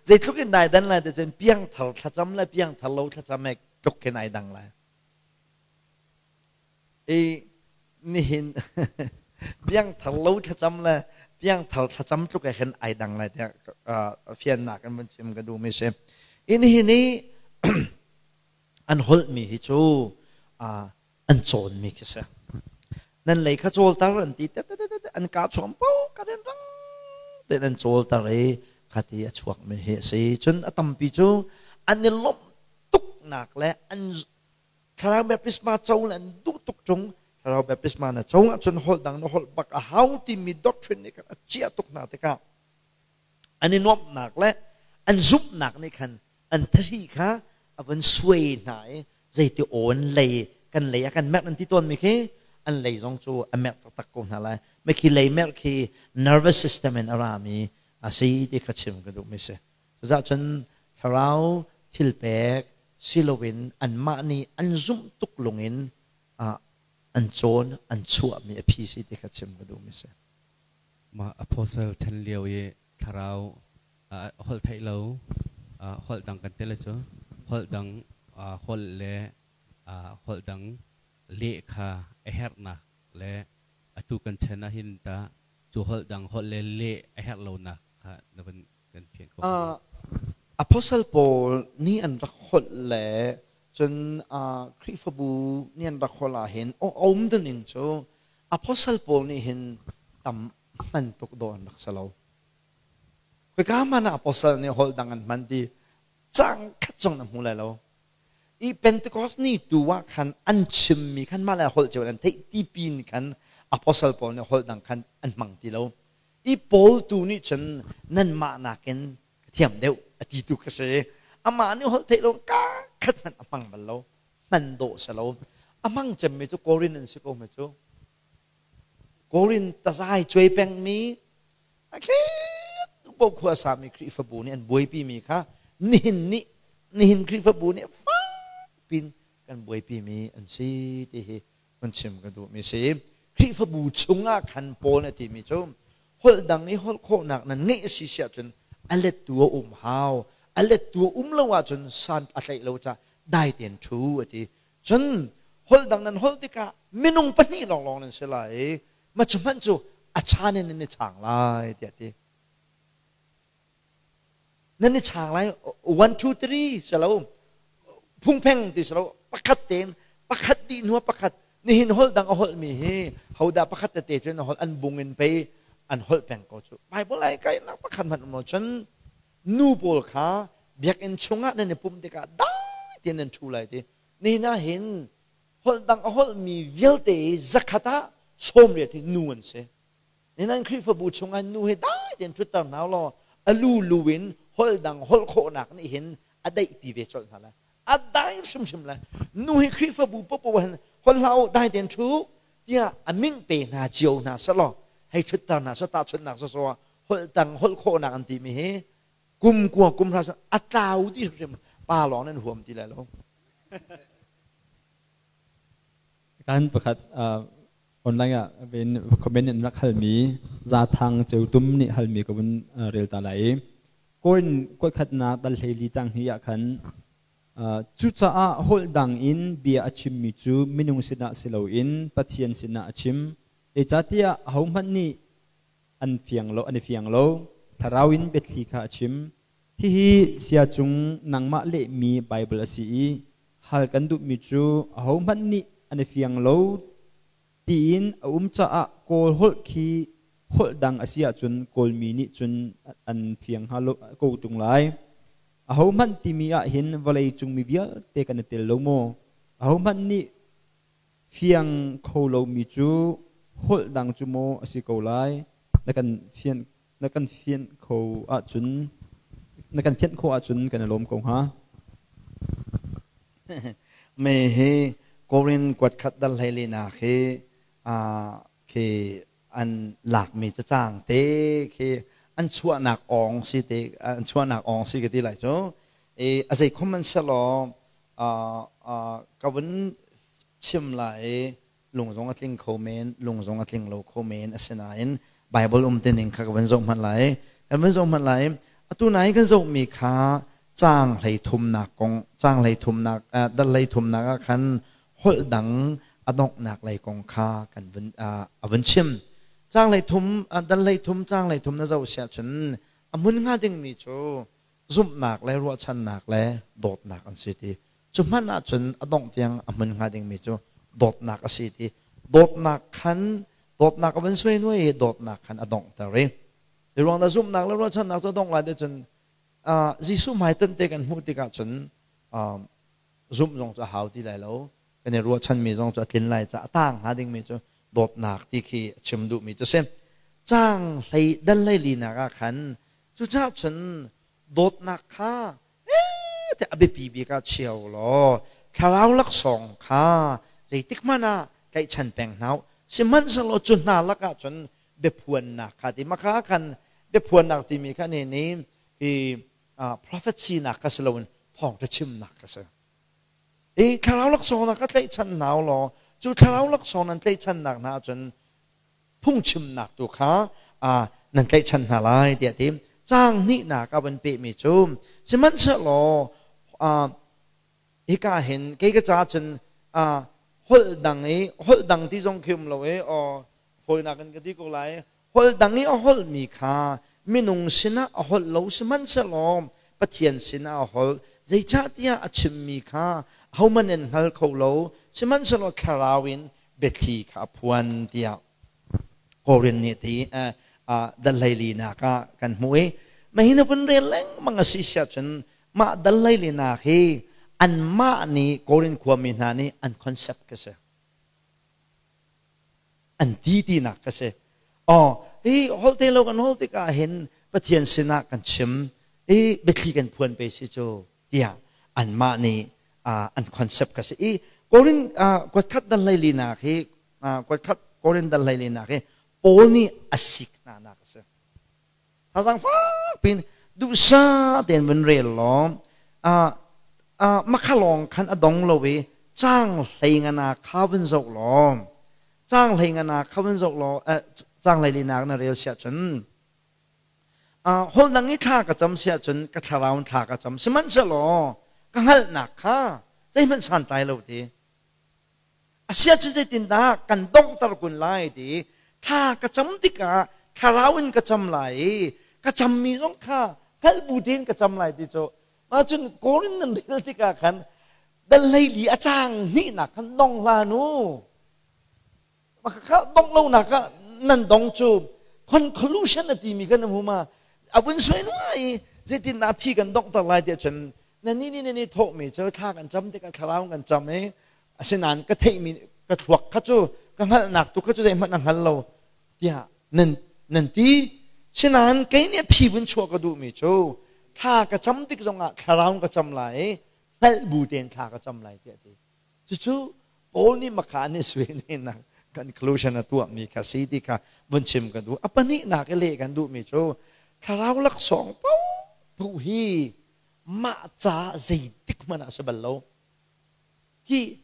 zeitluk in dai dan lai te cun piangthar thlacam le piangthar lo thlacam he tluk khin ai dang lai. I nihin piangthar lo thlacam le piangthar thlacam tluk he khin ai dang lai tiah fiannak in vun chim ka duhmi si. I nihin i an holhmi hi cu an cawnmi khi si. Nan lei kha cawlter an ti an ka chuam po ka den rang te an cawlter i khati a chuakmi hi a si. Cun a tampi cu an i lawmh tuknak le an Thlarau baptisma co le an duh tuk ṭung. Thlarau baptisma na co ahcun holh dang na holh bak a hau timi doctrine nih khan a ciah tuk hna tikah an i nuamhnak le an zumhnak nih khan an thari kha a van suai hna i zeiti aw an lei kan lei a kan merh an ti tawnmi khi an lei zong cu a merh taktak ko hna lai. Khi lei merh khi nervous system in a rami a si ti kha chim ka duhmi si. Cucaah cun thlarau thilpek si loin anmah nih an zumh tuk lungin an cawn an chuahmi a phi si ti kha chim ka duhmi si. Mah apostle chan lio i thlarau holh theih lo holh dang kan tel cu holh dang holh le holh dang leh kha a herhnak le atu kan chan ah hin ta cu holh dang holh le leh a herh lonak kha na van kan fian ko. Apostle pawl nih an rak holh le cun Khrihfabu nih an rak holh ah hin um ning cu apostle pawl nih hin tam hman tuk dawh an rak si lo. Khika hmanh ah apostle nih holh dang an hman ti cang khat zong na hmu lai lo. I Pentecost ni tu ah khan an chimmi khan mah le holh cio an theih ti pin khan apostle pawl nih holh dang khan an hmang ti lo. I Paul tu nih cun nanmah nakin ka thiam deuh a ti tu ka si. Amah nih holh theih lo ka khat hmanh a hmang bal lo. Hman dawh si lo. A hmang cemmi cu Korin an si ko hme cu. Korin tazai cuai pengmi a thlet po khua sami Khrihfabu nih an buaipi mi kha Nihin nih nihin Khrihfabu nih fakpin kan buaipi mi an si ti hi hun chim ka duh mi si. Khrihfabu chungah khan Paul a ti mi cu holh dang i holh khawhnak nan ngeih a si si ahcun a lettu a um hau. A lettu a um lo ahcun san a tlaih lo caah dai tein ṭhu a ti. Cun holh dang nan holh tikah minung pahnih lawnglawng nan si lai i ma cu hmanh cu a chan in nan i chang lai tiah a ti. Nan i chang lai 1 2 3 si lo phungpheng ti si lo pakhat tein pakhat dih hnu pakhat nihin holh dang a holh mi hi hodah pakhat tete cun a holh an bung in pei an holh peng ko cu Bible ai kai nak pakhat hmanh um lo cun nu pawl kha biakinn chungah nan i pumh tikah dai tein nan ṭhu lai ti nihin ah hin holh dang a holhmi vialte zakhat ah 80 hi nu an si. Nihin Khrihfabu chungah nu hi dai tein ṭhutter hna law a lu lu in holh dang holh khawhnak nih hin a daihpi ve colh hna lai. A dai hrimhrim lai. Nu hi Khrihfabu popo hin holh hlah u dai tein ṭhu tiah a ming pe hna cio hna selaw hei ṭhutter hna seh tahchunhnak sawsawh ah holh dang holh khawhnak an timi hi kum kua kum hra a tlau dih hrim pa lawng nan huam ti lai lo. Kan pakhat online ah ven comment in rak halmi Zathang Ceutum nih halmi ka vun rel ta lai i Korin kuatkhatnak dal hleili cang hi ah khan cucaah holh dang in bia a chimmi cu minung sinah si loin Pathian sinah a chim. Zeicahtiah ahohmanh nih an fiang lo an i fiang lo thlarau in biathli kha a chim. Hihi sia cung nangmah lehmi Baibal a si i hal kan duhmi cu ahohmanh nih an i fiang lo tiin a um caah Kawl holh khi holh dang a si ahcun Kawlmi nih cun an fiang hnga lo ko ṭung lai. Ahohmanh timi ahhin vawlei cung mi vialte kan i tel lo maw? Ahohmanh nih fiang kho lomi cu holh dang cu maw a si ko lai? Na kan fian na kan fianh kho ahcun na kan fianh khawh ahcun kan i lawm ko hnga. Me hi Korin kuat khat dal hlei lenak hi khi an lakmi cacang te khi an chuahnak ong si te an chuahnak ong si ka ti lai cu e a zei khom man selaw ka vun chim lai lung zong a tling kho men lung zong a tling lo kho men asinain Bible um tining kha ka van zoh hmanh lai kan van zoh hmanh lai atu nai kan zohmi kha caang hlei thumnak kong caang hlei thumnak dal hlei thumnak ah khan holh dang a donghnak lei kong kha kan vun a vun chim caang hlei thum dal hlei thum caang hlei thum na zoh siah cun a hmun hnga dingmi cu zumhnak le ruahchannak le dawtnak an si ti Cu hmanh ahcun a dongh tiang a hmun hnga dingmi cu dawtnak a si ti dawtnak khan dawtnak a van suai nuai i dawtnak khan a donghter i ruang dah zumhnak le ruahchannak cu a dongh lai ti cun Jesuh hmaiton te kan hmuh tikah cun zumh zong cu a hau ti lai lo kan i ruahchanmi zong cu a tlin lai caah a taang hnga dingmi cu dawtnak ti khi a chim duhmi cu si. Caang hlei dal hlei linak ah khan cucaah cun dawtnak kha te a biapi bik ah chia u law thlarau laksawng kha zeitik hmanh ah tlaihchan peng hna u sihmanhsehlaw cu hna lakah cun biaphuannak kha ti maka khan biaphuannak timi kha ne nih hi prophecy nak kha si loin thawngṭha chimnak kha si i thlarau laksawng na ka tlaihchan hna u law cu thlarau laksawng nan tlaihchannak hna ahcun phungchimnak tu kha nan tlaihchan hna lai tiah ti caang hnihnak a van pehmi cu sihmanhsehlaw hika hin kei ka ca cun holh dang i holh dang ti zong khi um lo i aw fawinak in ka ti ko lai holh dang i a holhmi kha minung sinah a holh lo sihmanhsehlaw Pathian sinah a holh zeicahtiah a chimmi kha ahohmanh in hngal kho lo sihmanhsehlaw thlarau in biathli kha a phuan tiah Korin nih ti dal hleilinak ah kan hmuh i mah hi na vun rel lengmang a si siah cun mah dal hleilinak hi anmah nih Korin khuami hna nih an concept ka si an ti tinak ka si oh hi holte lo kan hol tikah hin Pathian sinah kan chim i biathli kan phuan pe si cu tiah anmah nih an concept ka si i Korin kuatkhat dal hleilinak hi kuatkhat Korin dal hleilinak hi Paul nih a sik hna nak a si. Thazang fak pin Duhsah tein vun rel law makhalawng khan a dong lo i caang hlei ngana kha vun zoh law caang hlei ngana kha vun zoh law caang hlei linak na rel siah cun holh dang i thla ka cam siah cun ka thlarau in thla ka cam sihmanhsehlaw ka hngalhnak kha zeihmanh santlai lo ti Asiah cun zeitindah kan donghter kun lai ti thla ka cam tikah thlarau in ka cam lai i ka cammi zong kha hngalh bu tein ka cam lai ti cu mah cun Korin nan rel tikah khan dal hleili a caang hnihnak khan dong hlah nu kha dong lonak ah nan dong cu conclusion a timi kan hmu ma a vun soi nuai i zeitindah phi kan donghter lai tiah cun na ni ni ni thawhmi cu thla kan cam tikah thlarau kan cam i asinain ka theihmi ka thluak kha cu ka hngalhnak tu kha cu zeihmanh a hngal lo tiah nan nan ti sinain kei nih a phi vun chuah ka duhmi cu thla ka cam tik zongah thlarau ka cam lai i hngalh bu tein thla ka cam lai tiah ti cucu Paul nih makha an i sui nak conclusion a tuahmi kha si ti kha vun chim ka duh a pahnihnak i leh kan duhmi cu thlarau laksawng paoh hi mah ca zeitik hmanh ah a si bal lo Hi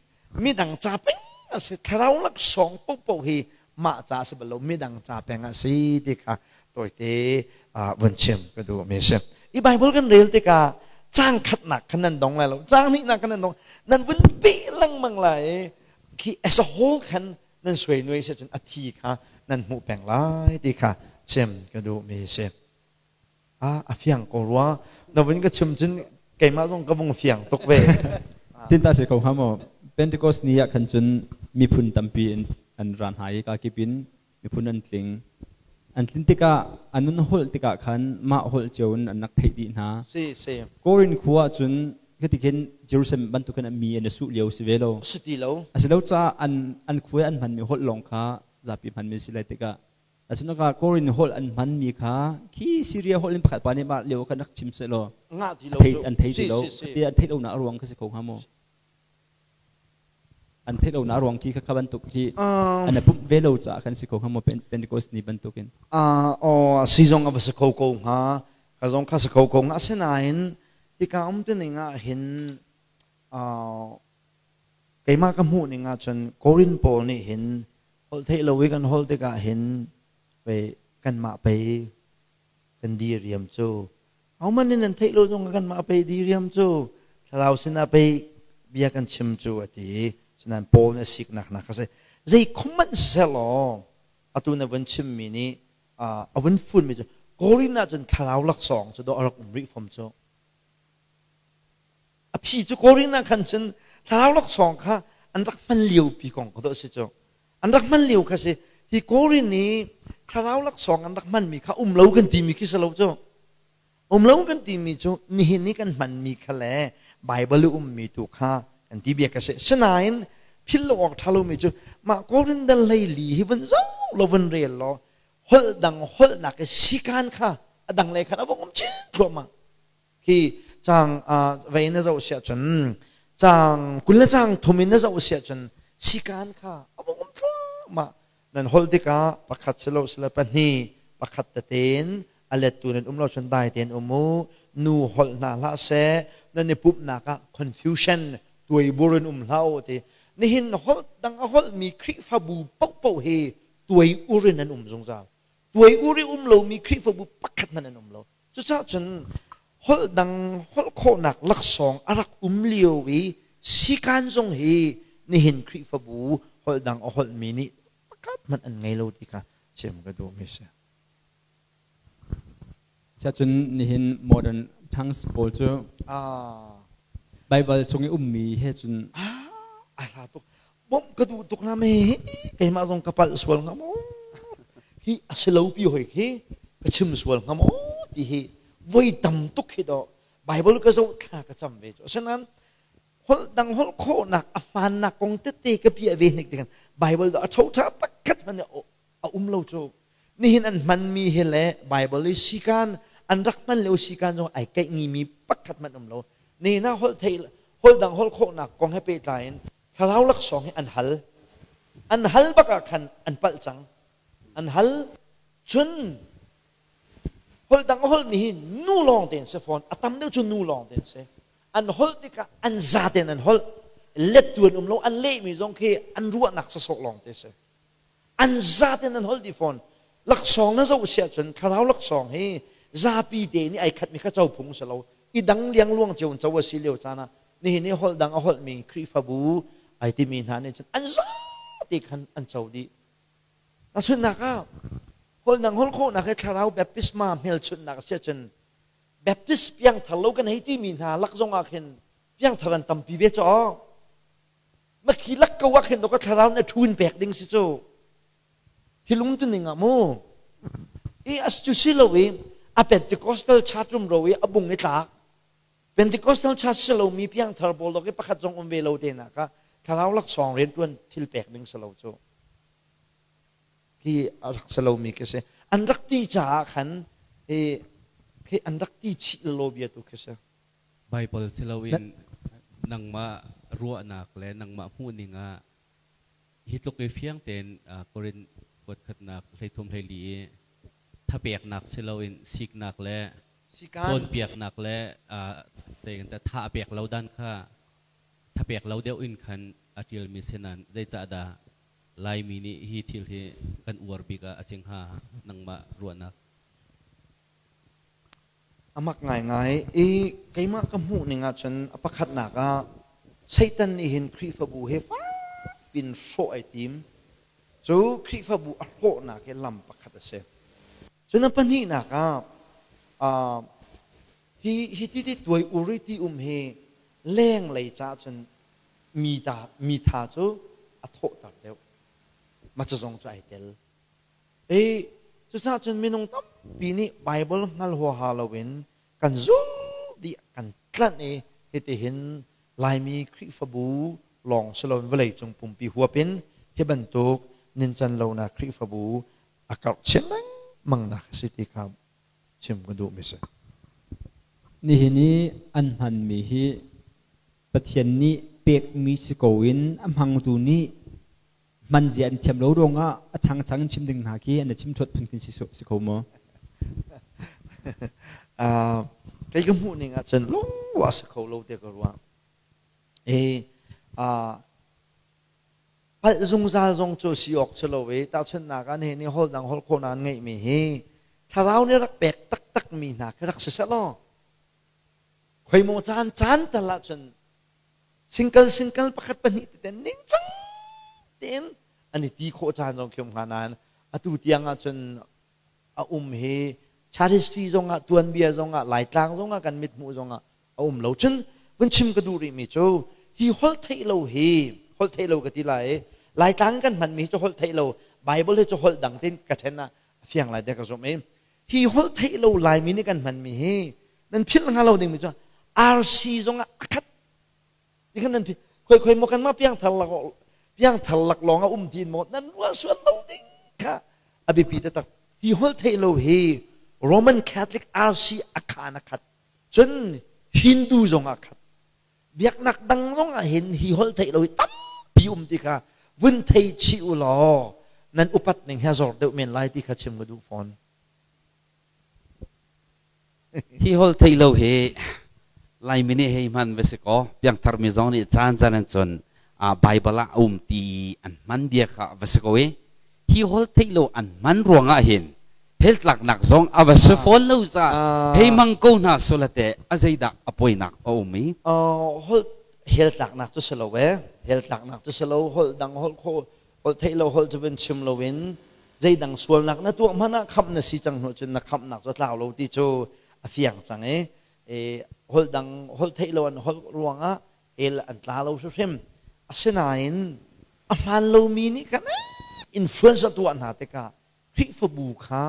midang ca peng a si. Thlarau laksawng paohpaoh hi mah ca a si bal lo, midang ca peng a si ti kha tawite vun chim ka duhmi a si. I Bible kan rel tikah caang khatnak khan nan dong lai lo, caang hnihnak khan nan dong, nan vun peh lengmang lai i khi as a whole khan nan suai nuai si cun a thi kha nan hmuh peng lai ti kha chim ka duhmi a si. A fiang ko rua. Na vun ka chim cun keimah zong ka vung fiang tuk ve. Tin ta si ko hnga maw? Pentecost ni ah khan cun miphun tampi in an ra hna i kakip in miphun an tling. An tlin tikah an nun holh tikah khan mah holh cio in an rak theih dih hna. Si si. Korin khua ah cun khiti khin Jerusalem bantuk khin mi an i suh lio si ve lo. Si ti lo. A si lo caah an an khua an hmanmi holh lawng kha zapi hmanmi si lai tikah Asinain Korin holh an hmanmi kha khi Syria holh in pakhat pa nih mah lio khan rak chim sehlaw ngah ti lo an thei ti lo ti an theih lonak a ruang kha si kho hnga maw? An theih lonak a ruang khi kha bantuk khi an i pumh ve lo caah khan si kho hnga maw Pentecost ni bantukin? Aw si zong a va si kho ko hnga ka zong kha si kho ko hnga asinain hika um ti ning ah hin keimah ka hmuh ning ah cun Korin pawl nih hin Holh theih lo i kan holh tikah hin pei kanmah pei kan diriam cu. Ahohmanh nih nan theih lo zong ah kanmah pei diriam cu. Thlarau sinah pei bia kan chim cu a ti. Sinain Paul nih a siknak hna kha si. Zei khom hmanh sisehlaw atu na vun chimmi nih a vun funmi cu Korin ah cun thlarau laksawng cu dawh a rak um rih fom cu. A phi cu Korin ah khan cun thlarau laksawng kha an rak hman lio pi kong kha dawh a si cu. An rak hman lio kha si. Hi Korin i thlarau laksawng an rak hmanmi kha um lo kan timi khi si lo cu. Um lo kan timi cu nihin i kan hmanmi kha le Baibal i ummi tu kha kan ti bia kha si. Sinain philh lo awk ṭha lomi cu mah Korin dal 14 hi vun zoh law vun rel law holh dang holhnak i sikan kha a dang le khan a vung um chin thluahmah. Hi caang vei na zoh siah cun caang 20 le caang thum in na zoh siah cun sikaan kha a vung um thluahmah. Nan holh tikah pakhat silo sile pahnih pakhat tete in a lettu nan um lo cun dai tein um u. Nu holh hna hlah seh nan i pumhnak ah confusion tuaibur in um hlah u ti. Nihin holh dang a holhmi Khrihfabu paohpaoh hi tuai ur in an um zungzal. Tuai ur i um lomi Khrihfabu pakhat hmanh an um lo. Cucaah cun holh dang holh khawhnak laksawng a rak um lio i sikaan zong hi nihin Khrihfabu holh dang a holhmi nih pakhat hmanh an ngei lo ti kha chim ka duhmi a si. Siahcun nihin modern tongues pawl cu Baibal chung i ummi he cun a hla tuk bawmh ka duh tuk na me keimah zong ka palh sual hnga maw hi a si lo pi hoi khi ka chim sual hnga maw ti hi voi tam tuk hi do Bible ka zoh thla ka cam ve cu asinain holh dang holh khawhnak a hmaannak kong tete ka piah ve hnik tikan Bible do a ṭhotha pakhat hmanh a um lo cu nihin an hmanmi hi le Bible i sikan an rak hman lio sikan zong ai keih ngimi pakhat hmanh um lo nihin ah holh thei holh dang holh khawhnak kong he pehtlai in thlarau laksawng hi an hal an hal bak ah khan an palh cang an hal cun. Holh dang a holhmi hi nu lawng tein si fawn. A tam deuh cu nu lawng tein si. An holh tikah an za tein an holh. Lettu an um lo, an lehmi zong khi an ruahnak sawsawh lawng te si. An za tein an holh dih fawn. Laksawng na zoh si ahcun thlarau laksawng hi zapi te nih ai khatmi kha co phung si lo. I dang liangluang cio in co a si lio caan ah nihin i holh dang a holhmi Khrihfabu ai timi hna nih cun an za te khan an co dih. Tahchunhnak ah, holh dang holh khawhnak hi thlarau baptisma hmelchunhnak a si ahcun Baptist piangthar lo kan hei timi hna lak zong ah khin piangthar an tampi ve caw. Makhi lak ko ah khin ka thlarau na ṭhun pek ding si cu. Thilung tu ning ah mu. I as cu si lo i a Pentecostal church rum ro i a bung i tlak. Pentecostal church si lo mi piangthar pawl dok i pakhat zong um ve lo te na ka thlarau laksawng rianṭuan thil pek ding si lo cu. Hi a rak si lomi khi si. An rak ti caah khan hi khi an rak ti chih lo bia tu khi si. Bible si loin nangmah ruahnak le nangmah hmuhning ah hi tluk i fiang tein Korin kuat khatnak 13 14 i thapeknak si loin siknak le cawnpiaknak le tha a pek lo dan kha thapek lo deuh in khan a ṭialmi si nain zeicahdah Laimi nih hi thil hi kan uar bik ah a si hnga nangmah ruahnak? A mak ngaingai i keimah ka hmuh ning ahcun a pakhatnak ah Satan nih hin Khrihfabu he fakpin hrawh ai tim. Cu Khrihfabu a hrawhnak hi lam pakhat a si. Cun a pahnihnak ah hi hi ti ti tuai ur i ti um hi lenglei caah cun mi ta mi tha cu a thawhter deuh. Ma cu zong cu ai tel. I cucaah cun minung tampi nih Bible hngal huaha loin kan zulh dih kan tlanh i hitihin Laimi Khrihfabu lawng si loin vawleicung pumpi huap in hi bantuk nincan lonak Khrihfabu a karh chin lengmang nak a si ti kha chim ka duhmi si. Nihin i an hmanmi hi Pathian nih pekmi si ko in a hmangtu nih hman zia an thiam lo ruangah a changchang in chim ding hna khi an chim thuat phun khin si kho maw? Kei ka hmuh ning ahcun lungwa si kho lo te ka ruah. E palh zungzal zong cu si awk si lo i tahchunhnak ah nihin i holh dang holh khawhnak an ngeihmi hi thlarau nih rak pek taktak mi hna khi rak si seh law khoi maw caan caan tal ahcun Single single pakhat pahnih tete ningcang tein an i ti khawh caan zong khi um hnga nain atu tiang ahcun a um hi chat history zongah tuanbia zongah Laitlang zongah kan mithmuh zongah a um lo. Cun vun chim ka duh rihmi cu hi holh theih lo hi holh theih lo ka ti lai i Laitlang kan hmanmi hi cu holh theih lo Bible hi cu holh dang tein ka ṭhen ah a fiang lai tiah ka zumh i hi holh theih lo Laimi nih kan hmanmi hi nan philh hnga lo dingmi cu RC zongah a khat ti khan nan khoi khoi maw kan mah piangthar lak piangthar lak lawng a um tin maw nan ruah sual lo ding kha a biapi taktak hi holh theih lo hi Roman Catholic RC a khan a khat cun Hindu zong a khat biaknak dang zong ah hin hi holh theih lo hi tampi um ti kha vun thei chih u law nan upat ning he zor deuh men lai ti kha chim ka duh fawn. Hi holh theih lo hi Laimi nih hei hman va si kaw piangthar mi zong nih caan caan an cun Bible ah a um ti an hman bia kha va si ko i hi holh theih lo an hman ruangah hin hell tlaknak zong a va si fawn lo ca hei mang ko hna sulate a zeidah a poinak a um i Holh hell tlaknak cu si lo e hell tlaknak cu si lo holh dang holh kho holh theih lo holh cu vun chim loin zeidang sualnak na tuah hmanh ah khamh na si cang hnu cun na khamhnak cu a tlau lo ti cu a fiang cang i holh dang holh theih lo an holh ruangah el an tla lo hrimhrim. Asinain a hmaan lomi nih khan influence a tuah hna tikah Khrihfabu kha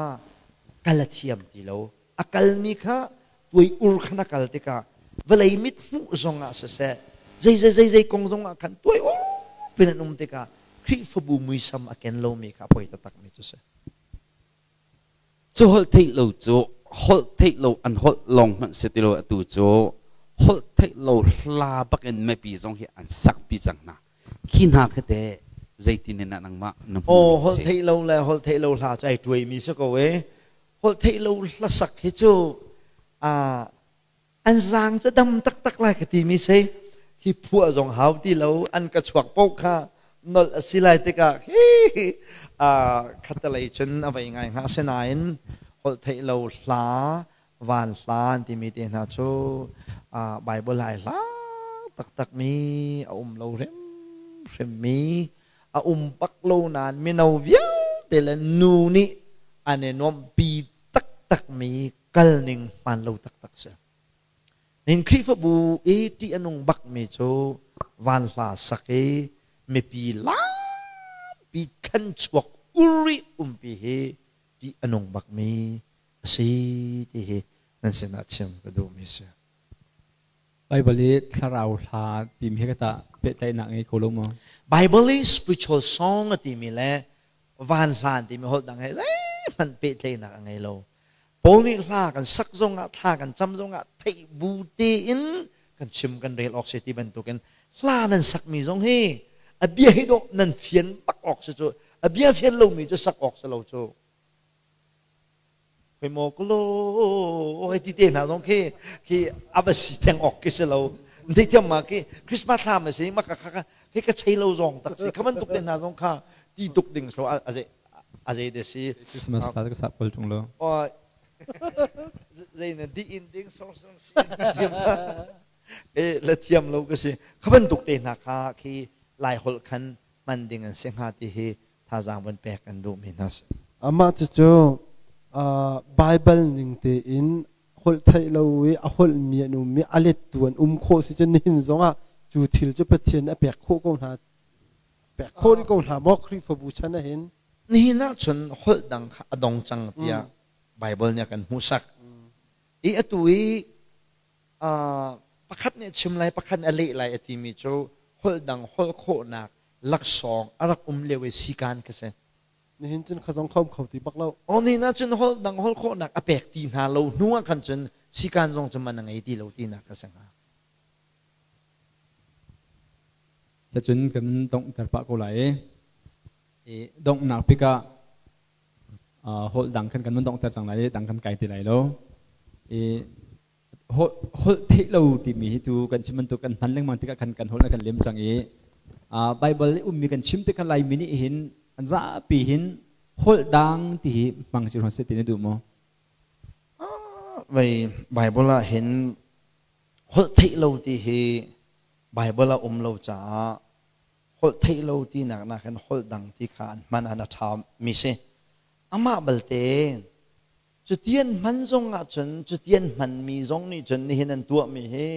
kal a thiam ti lo. A kalmi kha tuai ur khan a kal tikah vawlei mit hmuh zongah siseh zei zei zei zei kong zongah khan tuai ur pin an um tikah Khrihfabu muisam a ken lomi kha a poi taktakmi cu si. Cu holh theih lo cu holh theih lo an holh lawng hmanh si ti lo atu cu holh theih lo hla bak in mipi zong hi an sakpi cang hna. Khi hna khi teh zeitin in nangmah na hmuh Aw holh theih lo le holh theih lo hla cu ai tuaimi si ko e. Holh theih lo hlasak hi cu an zaang cu dam taktak lai ka timi si. Hi phuah zong hau ti lo, an ka chuak paoh kha nolh a si lai tikah hi khatalei cun a vei ngai hnga. Asinain holh theih lo hla, van hla an timi te hna cu Bible ai hla taktak mi a um lo hrimhrim mi a um bak lo nain mino vialte le nu nih an i nuamhpi taktak mi kal ning hmaan lo taktak si. Nihin Khrihfabu i ṭih a nung bakmi cu van hla sak i mipi lampi thlan chuak uri umpi hi ṭih a nung bakmi a si ti hi nan sinah chim ka duhmi si. Bible i thlarau hla timi he ka tah pehtlaihnak ngei kho lo maw? Bible i spiritual song a timi le van hlan timi holh dang he zeihmanh pehtlaihnak a ngei lo. Paul nih hla kan sak zongah thla kan cam zongah theih bu tein kan chim kan rel awk si ti bantukin hla nan sakmi zong hi a bia hi dawh nan fian bak awk si cu, a bia fian lomi cu sak awk si lo cu. Hoi maw kalo hei ti te hna zong khi khi a va si theng awk khi si lo. Thei thiam ma khi Christmas thla ma si ma ka kha khi ka chei lo zong tak si kha bantuk te hna zong kha ti tuk ding so a zei a zei de si. Christmas thla ka sap kol tung lo. Zei na di in ding song song si e la thiam lo ka si kha bantuk te hna kha khi lai holh khan hman ding an si hnga ti hi thazaang van pek an duhmi hna si. Amah cucu Baibal ning tein holh theih lo i a holhmi an um i a lettu an um khawh si cun nihin zongah cu thil cu Pathian a pek khawh ko hna, pek khawh rih ko hna maw Khrihfabu chan ahhin? Nihin ah cun holh dang kha a dong cang tiah Baibal nih a kan hmuhsak. I atu i pakhat nih a chim lai, pakhat nih a leh lai a timi cu holh dang holh khawhnak laksawng a rak um lio i sikan ka si. Nihin cun khazong kho kho ti bak lo. O ni na cun holh dang holh khawhnak a pek ti hna lo hnu ah khan cun sikan zong cu man a ngei ti lo tinak ka si hnga. Cacun kan donghter pah ko lai i donghnak pikah holh dang khan kan donghter cang lai i dang kan kai ti lai lo. I Holh theih lo timi hi tu kan chim bantuk kan hman lengmang tikah khan kan holh na kan lem cang i Baibal i ummi kan chim tikah Laimi nih hin an zapi hin holh dang ti hi hmang si hron ti na duh maw? Vei Baibal ah hin holh theih lo ti hi Baibal ah um lo caah holh theih lo tinak nak hin holh dang ti kha an hman an a ṭha mi si. Amah balte Cuti an hman zong ahcun, cuti an hmanmi zong nih cun nihin an tuahmi hi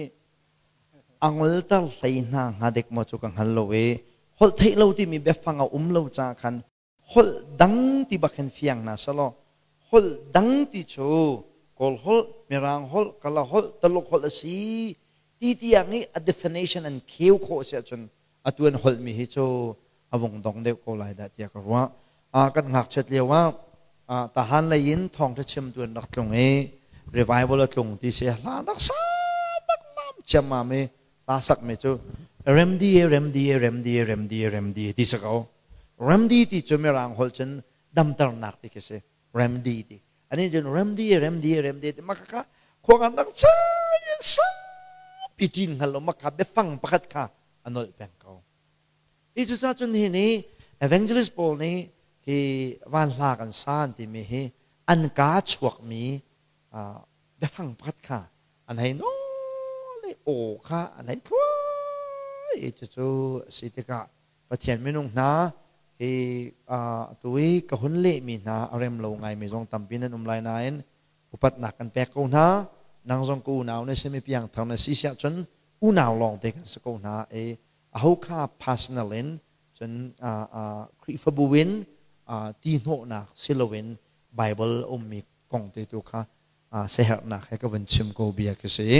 a ngolter hlei hna hnga dek maw cu ka hngal lo i holh theih lo timi biafang a um lo caah khan holh dang ti bak hin fiang hna selaw holh dang ti cu Kawl holh, Mirang holh, Kala holh, Taluk holh a si ti tiang i a definition an kheu khawh si ahcun atu an holhmi hi cu a vung dong deuh ko lai dah tiah ka ruah. Kan ngakchiat lio ah tahan lei in thawngtha chimtu an rak tlung i revival a tlung ti si hla rak sa rak lam ciammam i hla sakmi cu remdi remdi remdi remdi remdi ti si ko. Remdi ti cu mirang holh cun damternak ti khi si remdi ti. Ani cun remdi remdi remdi ti maka kha khua kan rak chain saupi ṭin hngal lo maka biafang pakhat kha a nolh peng ko. Hi cucaah cun hi nih evangelist pawl nih hi van hla kan sa an timi hi an kaa chuakmi biafang pakhat kha an hei nawl i aw kha an hei thluai i cucu a si tikah Pathian minung hna hi atu i ka hun lehmi hna a rem lo ngaimi zong tampi nan um lai nain upatnak kan pek ko hna. Nang zong ka unau na simi piangthar na si siah cun unau lawngte kan si ko hna i aho kha personal in cun Khrihfabu in ti hnawhnak si loin Bible a ummi kong te tu kha siaherhnak he ka vun chim ko bia ka si.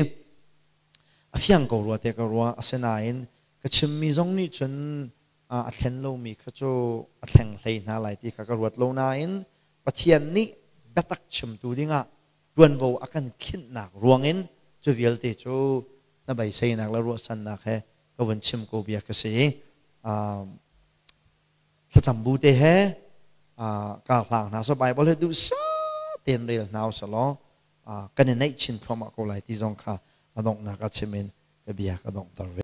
A fiang ko rua te ka rua, asinain ka chimmi zong nih cun a thlen lomi kha cu a thleng hlei hna lai ti kha ka ruat lo nain Pathian nih biatak chimtu dingah ṭuanvo a kan khinhnak ruangin cu vialte cu na beiseinak le ruahchannak he ka vun chim ko bia ka si. Thlacam bu te he kar hlang hna so Bible he duhsah. ten rel hna usalaw kan i naih chin thluahmah ko lai ti zong kha a donghnak ah chim in ka bia ka donghter ve.